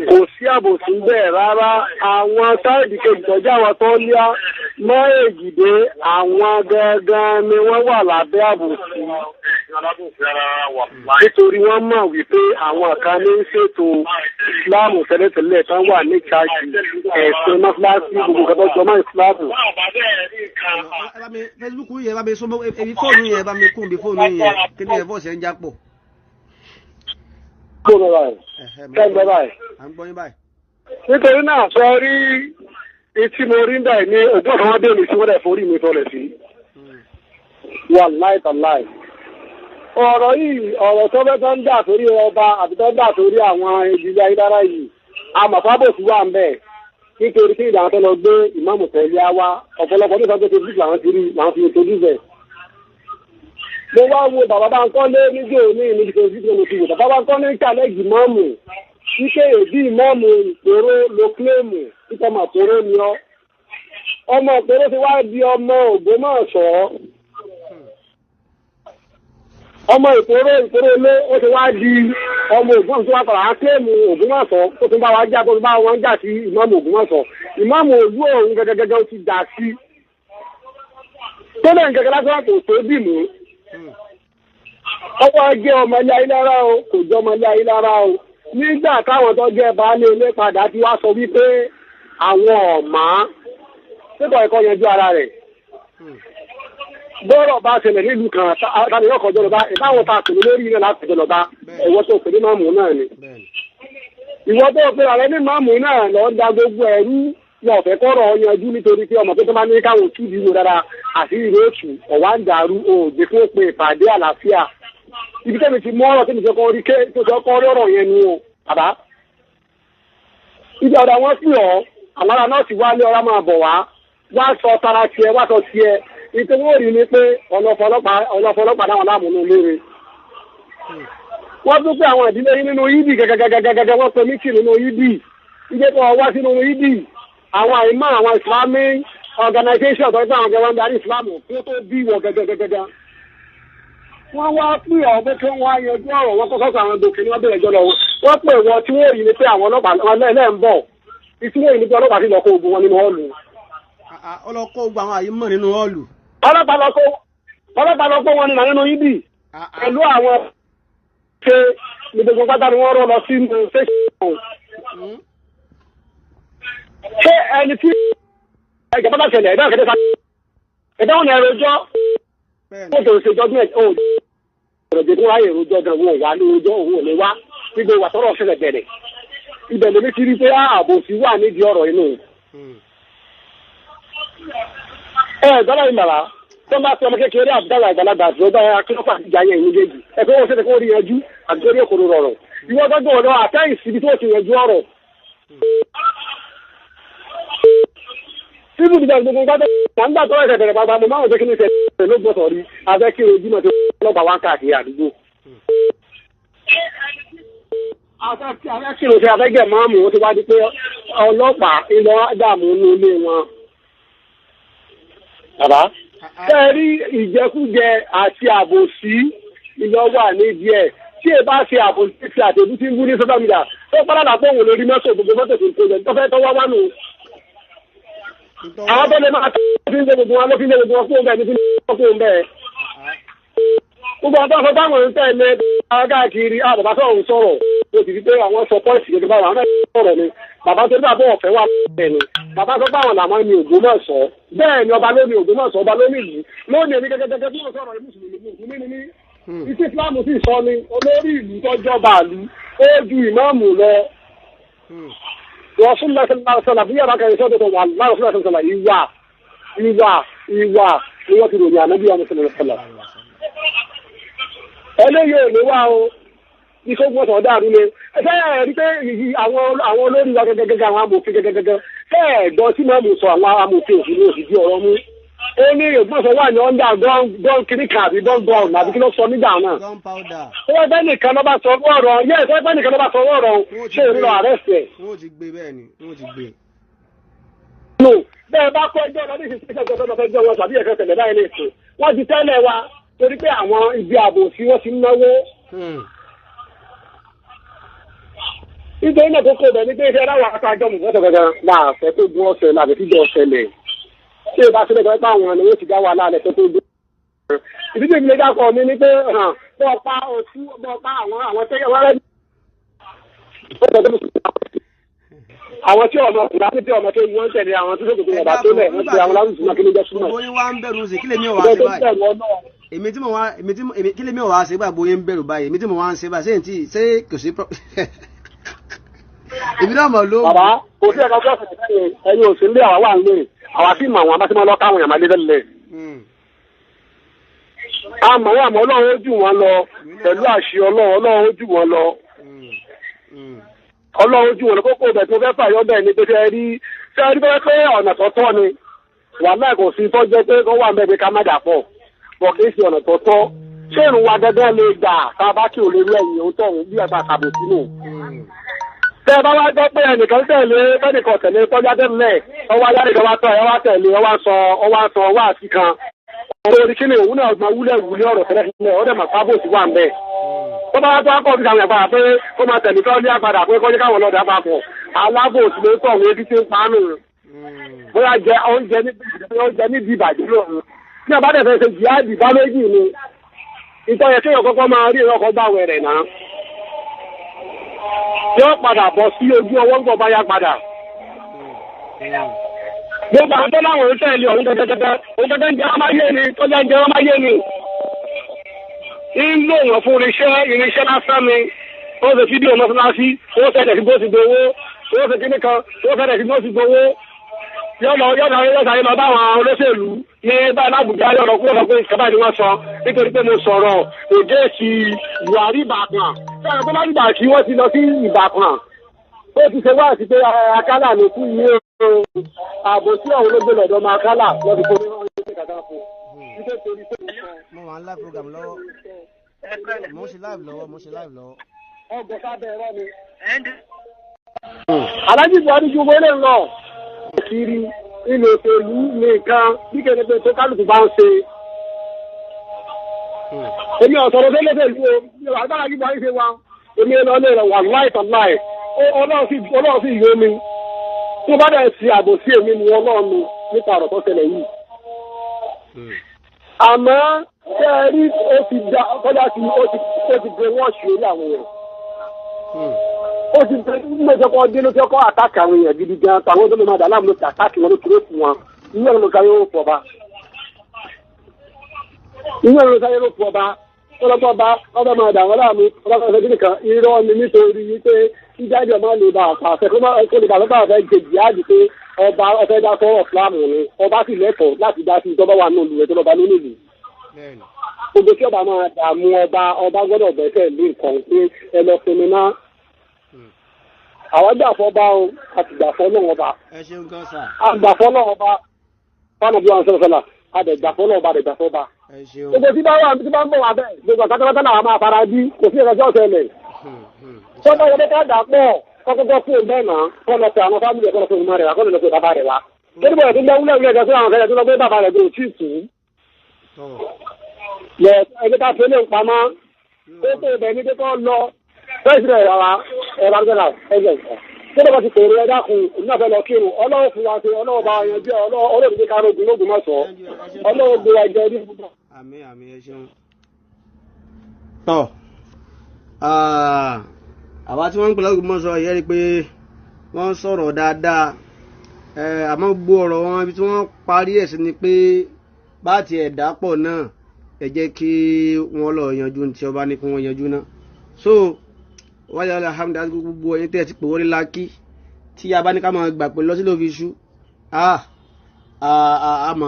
Kò sí àbòsí ń bẹ̀ rárá. Àwọn sáìdì kejì tọ́jú àwọn tó ń yá mọ́ èjìdé, àwọn gangan ni wọ́n wà lábẹ́ àbòsí. Nítorí wọ́n mọ̀ wípé àwọn kan ní ń ṣètò ìsìláàmù tẹ́lẹ̀tẹ́lẹ̀ tán wà ní ṣáàjì ẹ̀sìn mọ́sálásí gbogbo nǹkan tó jọmọ́ ìsìláàmù. Ẹ bá mi Facebook yẹn, ẹ bá mi sọmọ ebi fóònù yẹn, ẹ bá mi kún bí fóònù yẹn, kí ni ẹ fọ́ọ̀sì ẹ ń já pọ̀. Fóònù báyìí, kẹ́ ń gbọ́ báyìí. À ń gbọ́ yín báyìí. Nítorí náà sọ rí etí mo rí ń dà ní ògbọ́n kan wọ́n dé mi sí, wọ́n dẹ̀ forí mi sọlẹ̀ sí. Wàláì tàláì. Ọ̀rọ̀ yìí, ọ̀rọ̀ tó fẹ́ tó ń dà sórí ọba àti tó ń dà sórí àwọn ìdílé ayélujára yìí, àmọ̀fábòsí wà ń bẹ̀. Nítorí kí ìdáhùn tó lọ gbé ìmáàmù tẹ̀lé wá, ọ̀pọ̀lọpọ̀ ní ìsọ̀tò Facebook làwọn ti rí làwọn fi introduce ẹ̀. Mo wá wo bàbá Bánkọ́lé níjó ní ìníbi Facebook mo ti wò bàbá Bánkọ́lé ń challenge ìmáàmù. Ike èdè ìmáàmù ìpèrò ló kílèmù títọ́ mà pèrò ni ọ́. Ọmọ ìpèrò ti wá di ọmọ Ògbómọ̀ṣọ́. Ọmọ ìpòrò ilé ó ti wá di ọmọ Ògbómọ̀ṣọ́ tó wá padà á kílèmù Ògbómọ̀ṣọ́, tó tún bá wa jà, tó tún bá wọn jà sí ìmáàmù Ògbómọ̀ṣọ́. Ìmáàmù òlú òun gẹ́gẹ́gẹ́gẹ́ ó ti dà sí. Tó lẹ́yìn gẹ́gẹ́ lásán kò tó bì mú. Ọwọ́ jẹ́ ọmọ ilé ayé lára o, kò jẹ́ ọmọ ilé ayé lára o. Nígbà táwọn tó jẹ́ baálé ilé padà ti wá sọ wípé àwọn ọ̀mà sípò ẹ̀kọ́ yanjú ara rẹ̀. Bọ́rọ̀ bá ṣẹlẹ̀ nílùú kan, tani yóò kọjọ́ lọ́ba? Ìbáwọn ta pèlú lórí iná láti kọjọ́ lọ́ba, ìwọ tó pè ní máàmù náà ni. Ìwọ tó pè ààrẹ ní máàmù náà lọ da gbogbo ẹ̀rú, wọn ò fẹ́ kọ́rọ̀ yanjú nítorí pé ọmọ tó tó máa ní káwọn tú ìdíwò dára àti ìró òtù ọ̀wá ń dàrú òògbé fún òpin ìpàdé àlàáfíà. Ibi tẹ́mi ti mú ọ̀rọ̀ tẹ́mi ti kọ́ rí ké tó ti kọ́ rí ọ̀rọ̀ yẹn ni o, bàbá. Ibi ọ̀dà wọn sì ọ́, àwọn ará náà sì wá lé ọ̀rá máa bọ̀ wá, wá sọ tara tiẹ̀, wá sọ tiẹ̀. Ìtí wọ́n rí ni pé ọlọ́fọlọ́pàá náà láàmú ní olóore. Wọ́n tún pé àwọn ìdílé yín nínú yídì gẹ́gẹ́gẹ́gẹ́gẹ́, wọ́n pe mítì nínú yídì. Ìdí tó wá sínú yídì, àwọn àìmọ́ àwọn Islamic organization tó ń gbé àwọn gẹ́gẹ́ wọn darí Islam kí ó tó bí wọ gẹ́gẹ́gẹ́gẹ́. Wọ́n wá pè ọ́ pé kí wọ́n wá yanjú ọ̀rọ̀, wọn kọ́kọ́ sọ àwọn gòkè ní wọ́n bẹ̀rẹ̀ jọ lọ. Wọ́n pè wọ́n tí wọ́n rí ni pé àwọn ọlọ́pàá lẹ́ẹ̀ ń bọ̀. Ìtumọ̀ yìí ni pé ọlọ́pàá sì lọ kó ogun wọn nínú họ́ọ̀lù. Ọlọ́kọ́ ogun àwọn àyè mọ̀ nínú họ́ọ̀lù. Ọlọ́pàá lọ kó wọn nínú yídì pẹ̀lú àwọn ṣe ní gbogbo pátá ni wọ́n rọ́ lọ sí ṣéṣin. Ṣé ẹni tí ẹgbẹ́ bá ṣẹlẹ̀ ẹ̀dá kẹ́tẹ́ sáré ẹ̀dá wọn ni ẹ̀rọ ọjọ́ ó tó ṣe jọdún ẹ̀ ó ọ̀rọ̀ jẹ́ kó ráyè rojọ́ gan wọn wà ní rojọ́ òun ò lè wá gbígbé wà tọ́rọ̀ ṣẹlẹ̀ bẹ̀rẹ̀ ibẹ̀ lèmi ti rí pé ààbò sí wà nídìí ọ̀rọ̀ inú. Ẹ gbọ́dọ̀ yìí màrá tó ń bá fi ọmọ kékeré àbúdáwà àgbàlagbà àti ọgbà akérọ́pà àti ìjà yẹn méjèèjì ẹ pé wọ́n ṣẹlẹ̀ kó rí yanjú àti lórí òkòrò rọrọ̀ ìwọ gbọ́dọ̀ ọ̀dọ̀ àtẹ́yìn síbi tó ti yanjú ọ̀rọ̀. Síbù ìdíjà gbogbo gbọ́dọ̀ nígbà tó ẹsẹ̀ bẹ̀rẹ̀ pàápàá mo máa ń jẹ́ kí ní ṣe ló gbọ́dọ̀ rí abẹ́ kí ojú náà tó ọlọ́pàá wá ń káàkiri àdúgbò. Abẹ́ kí oṣù abẹ́gẹ̀ máàmù ó ti wá di pé ọlọ́pàá ìlọ dààmú inú ilé wọn. Bàbá ṣé ẹ rí ìjẹkújẹ àti àbòsí ìlọ wà nídìí ẹ̀ tí ẹ bá ṣe àbòsí ti àtẹ̀bí tí ń bú ní social media tó pàdánù àpò òun lórí mọ́tò gbogbo mọ́tò tó ń kó jẹ tó fẹ́ tọ́wọ́ wá nù. Àwọn tó lè máa tó fi ń lé gbogbo wọn ló fi ń lé gbogbo wọn kúrò bẹ́ẹ̀ ní fi ń lé kúrò bẹ́ẹ̀. Gbogbo àwọn tó ń sọ táwọn ń tẹ̀lé káàkiri bàbá sọ̀rọ̀ ń sọ̀rọ̀ o sì fi pé àwọn sọ pọ́ìsì gẹ́gẹ́ báwọn àwọn sọ̀rọ̀ ni bàbá tó ní bàbá ọ̀fẹ́ wà bẹ́ẹ̀ ni bàbá sọ báwọn làwọn ní Ògbómọ̀ṣọ́ bẹ́ẹ̀ ni ọba ló ní Ògbómọ̀ṣọ́ ọba ló ní ìlú lónìí èmi gẹ́gẹ́gẹ́ bí wọ́n sọ̀rọ̀ mùsùlùmí mùsùlùmí ni mí ìsì Islam sì sọ ni olórí ìlú tọ́jọba ìlú ó ju ìmáàmù lọ. Rasulullah sallallahu alaihi wasallam bí yàrá kan sọ́dọ̀ tó wà láàrú sallallahu alaihi wasallam ìwà ìwà ni wọ́n ti ròyìn ànábì àwọn sallallahu alaihi wasallam. Eléyìí ò ní wá o ìṣògùn ọ̀sán dàrú ni ṣé ẹ rí pé àwọn olórí wa gẹ́gẹ́gẹ́ àwọn amòfin gẹ́gẹ́gẹ́ ṣé ẹ gbọ́ tí màmú sọ àwọn amòfin òfin ní òsì ọ̀rọ̀ mú. Ó ní Ògbómọ̀ṣọ́ wà ní ọ́ndà gọ́n kìnnìkan àbí gọ́n gọ́n àbí kí ló sọ nígbà náà. Ó wá bẹ́ẹ̀ nìkan ló bá sọ ọ̀rọ̀ yẹ́ ẹ̀ bẹ́ẹ̀ nìkan ló bá sọ ọ̀rọ̀ ṣé èrò lọ àrẹ́sì ẹ̀. Wọ́n ti gbé bẹ́ẹ̀ ni wọ́n ti gbé. No bẹ́ẹ̀ bá kọ́ ẹjọ́ lọ ní ìsinsìnyí ìjọba tó fẹ́ jọ wọn tàbí ẹ̀kẹ́ tẹ̀lé báyìí nìkan wọ́n ti tẹ́lẹ̀ wa torí pé àwọn ibi ààbò tí wọ́n ti ń náwó. Nítorí náà kókó bẹ̀ ni pé iṣẹ́ aláwọ̀ akájọ́ mọ̀ gẹ́gẹ́ máa fẹ́ tó gún ọ̀sẹ̀ làbẹ̀ tíjọ ọ̀sẹ̀ lẹ̀. Ṣé ìbá sílẹ̀ tó bá àwọn ẹni ti dá wà lálẹ́ tó tó dé. Ìdíje mi lè dákọ̀ mi ni pé bọ́ pa oṣù bọ́ pa àwọn àwọn tẹ́lẹ̀ wọ́n rẹ́ àwọn tí ọmọ láti tí ọmọ tó wọ́n tẹ̀lé àwọn tó sókòtò ọ̀bà tó lẹ̀ wọ́n ti àwọn lárúùsù náà kí ló jẹ́ súnmọ́. Gbogbo yín wá ń bẹ̀rù sí kí lèmi ò wá ṣe báyìí. Èmi tí mo wá èmi tí èmi kí lèmi ò wá ṣe báyìí gbogbo yín ń bẹ̀rù báyìí èmi tí mo wá ń ṣe báyìí ṣé n tí ṣé kò sí. Èmi náà mọ̀ ló. Bàbá kò sí ẹ̀ka ọjọ́ ẹ̀yin ò sí ń lé àwa wà ń lé àwa sì mọ̀ àwọn abáṣẹ́mọ́ lọ káwọn èèyàn máa lé lẹ́lẹ̀. Àmọ́ wọn àmọ́ Ọlọ́run ó jù wọ́n lọ pẹ̀lú àṣẹ Ọlọ́run Ọlọ́run ó jù wọ́n lọ. Ọlọ́run ojú wọn kókó ibẹ̀ tí mo fẹ́ fàyọ́ bẹ́ẹ̀ ni pé ṣe rí ṣe rí bẹ́ẹ̀ pé ọ̀nà tó tọ́ ni wàhálà kò sí tó jẹ́ pé kó wà mẹ́gbẹ́ ká má dà pọ̀ bọ̀ kì í ṣe ọ̀nà tó tọ́ ṣé ìrùn wa gẹ́gẹ́ lè gbà tá a bá kí ò lè rí ẹ̀yìn òun tọ̀hún bí ẹ̀ta àkàbò sínú. Tẹ́ ẹ bá wá gbọ́ pé ẹnìkan tẹ̀lé ẹnìkan tẹ̀lé tọ́já tẹ́lẹ̀ ọwọ́ ayálékan wá tọ́ ẹ wá tẹ̀lé ọwá sọ ọwá sọ wá sí kan. Ọ̀rọ̀ orí kíni òun náà máa wúlẹ̀ wúlẹ̀ ọ̀rọ̀ tẹ́lẹ̀ sílẹ̀ ọ̀dẹ̀ mà pábò sí wà ń bẹ̀. Tó bá wá tó akọ̀ síta àwọn ẹ̀fà pé kó máa tẹ̀lé tọ́ ní àpàdà pé kó ní káwọn lọ́dà papọ̀ alábòsí ló tọ̀ wọ́n ebi tí ń pa nù. Bóyá jẹ oúnjẹ níbi ìbàjẹ́ lòun. Ní àbádẹ́ fẹ́ ṣe jihadi bá méjì ni. Ìtọ́ yẹ kéèyàn kọ́kọ́ máa rí ìrọ́kọ́ gbà wẹ̀rẹ̀ náà. Yóò padà bọ̀ sí ojú ọwọ́ ń gbọ́ bá yá padà. Gbogbo àwọn tó láwọn ń tẹ̀lé ọ̀hún gẹ́gẹ́gẹ́ òun gẹ́gẹ́ ń jẹ́ ọmọ ayé ni tó jẹ́ ń jẹ́ ọmọ ayé ni. Ń lò wọ́n fún irinṣẹ́ lásán ni. Ó ṣe fídíò mọ́ṣáláṣí, ó ṣẹlẹ̀ sí bó ti gbowó, ó ṣe kíní kan, ó ṣẹlẹ̀ sí bó ti gbowó. Yọ̀lọ̀ yọ̀lọ̀ yọ̀sàyè lọ báwọn olóṣèlú ní báyìí lábùjá yọ̀lọ̀ kúrò sọ pé ìkàbá ni wọ́n sọ nítorí pé mo sọ̀rọ̀ èdè ti Buhari Ìbàdàn. Sọ̀rọ̀ tó bá dìgbà tí wọ́n ti lọ sí Ìbàdàn. Ó ti ṣe wá sí pé Akálà ló kú yìí o. Ààbò sí ọ̀hún ló gbé lọ́dọ̀ ọmọ Akálà lọ́dún tó ní wọ́n ṣe kàkà fún. Mo wà ń live program lọ́wọ́. Mo ń ṣe live lọ́wọ́, mo ń ṣe live lọ́wọ́. Ọgbọ̀n sábẹ́ ẹ̀rọ ni. Aláàjì Buhari ju wọlé lọ. Kiri ilé òṣèlú nìkan bí kẹ̀kẹ́ tó kálukú bá ń ṣe. Èmi ọ̀sọ̀rọ̀ tó lóṣèlú o, agbára yìí Buhari ṣe wa, èmi lọ lè rẹ̀ wà láì tàn láì. Ọlọ́run sì yó mi. Tó bá dẹ̀ ṣe àbòsí èmi mu Ọlọ́run nípa ọ̀rọ̀ tó ṣẹlẹ̀ yìí. Àmọ́ ṣé ẹ rí, ó ti da kọjá sí, ó ti brainwash orí àwọn èèyàn. Ó ti bẹ nígbà tí ọkọ dé ló ti ọkọ attack àwọn èèyàn gidi gan, tàwọn tó lè máa dà láàmú ló ti attack wọn, ló kúrò fún wọn. Ìyẹn ló káyọ̀ ó fọba. Ìyẹn ló káyọ̀ ó fọba. Ọlọ́pàá bá ọba máa dà wọ́n láàmú, ọba kan fẹ́ kíni kan, irọ́ ni, nítorí wípé ìdájọ́ máa lè bá àpàṣẹ kó lè bá lọ́pàá fẹ́ jẹ jihadi pé ọba ọfẹ́ dá sọ́rọ̀ Islam ni. Ọba sì lẹ́tọ̀ọ́ láti dá sí ìjọba wà nínú ìlú tó lọ́ba nínú ìlú. Gbogbo tí ọba máa dààmú ọba, ọba gbọ́dọ̀ bẹ́sẹ̀ lé nǹkan pé ẹ lọ sinmi náà. Àwọn gbà fọ́ bá o, a sì gbà fọ́ lọ́wọ́ ọba. Ẹ ṣeun gan sà. A gbà fọ́ lọ́wọ́ ọba fáwọn bí wọn sọ̀rọ̀ sọ̀rọ̀, a dẹ̀ gbà fọ́ lọ́wọ́ ọba, a dẹ̀ gbà fọ́ ọba. Ẹ ṣeun. Gbogbo tí bá wà, tí bá ń bọ̀ wá bẹ́ẹ̀, gbogbo àtàkàtà náà máa fara bí kò sí ìrẹsì ọ̀sẹ̀ lẹ̀. Sọ́dọ̀ wọlé ká dà pọ̀ kọ́kọ́kọ́ fún bẹ́ẹ̀ náà, kọ́ lọ sí àwọn family, kọ́ lọ sí ọmọ rẹ̀ wá, kọ́ lọ sí bàbá rẹ̀ wá. Kí ni bọ̀dọ̀ tó ń bẹ́ wúlẹ̀ wúlẹ̀ gẹ́gẹ́ sí àwọn akẹ́kẹ́ tó lọ gbé bàbá rẹ̀ gbé òtí tù ú. Lọ ẹgbẹ́ ká fi lè pamọ́ ó tó ibẹ̀ ní kíkọ́ lọ president wa ẹ̀rọ àgbẹ̀là ẹgbẹ̀ tó lọ́kọ̀ ti pèrè. Ẹ̀dá kun òun náà fẹ́ lọ kírun. Ọlọ́wọ́ fún wa ṣe, Ọlọ́wọ́ bá yanjú ẹ̀, Ọlọ́wọ́ ti ká lóògùn lóògùn mọ̀sán, Ọlọ́wọ́ gbé wa jẹ ní. Àmín, àmín, ẹ ṣeun. Tọ́ àwa tí wọ́n ń pè lọ́gbọ̀n mọ́sọ yẹ́ rí pé wọ́n sọ̀rọ̀ dáadáa, àmọ́ gbogbo ọ̀rọ̀ wọn, ibi tí wọ́n parí ẹ̀ sí ni pé bá ti ẹ̀dá pọ̀ náà, ẹ jẹ́ kí wọ́n lọ yanjú ní tí ọba ní kí wọ́n yanjú náà. So wáyé, alhamdulilayi, gbogbo ẹ̀yin tẹ́ ẹ ti pè wọlé lákì tí a bá ní ká máa gbà pé lọ sí lófi iṣu a mọ.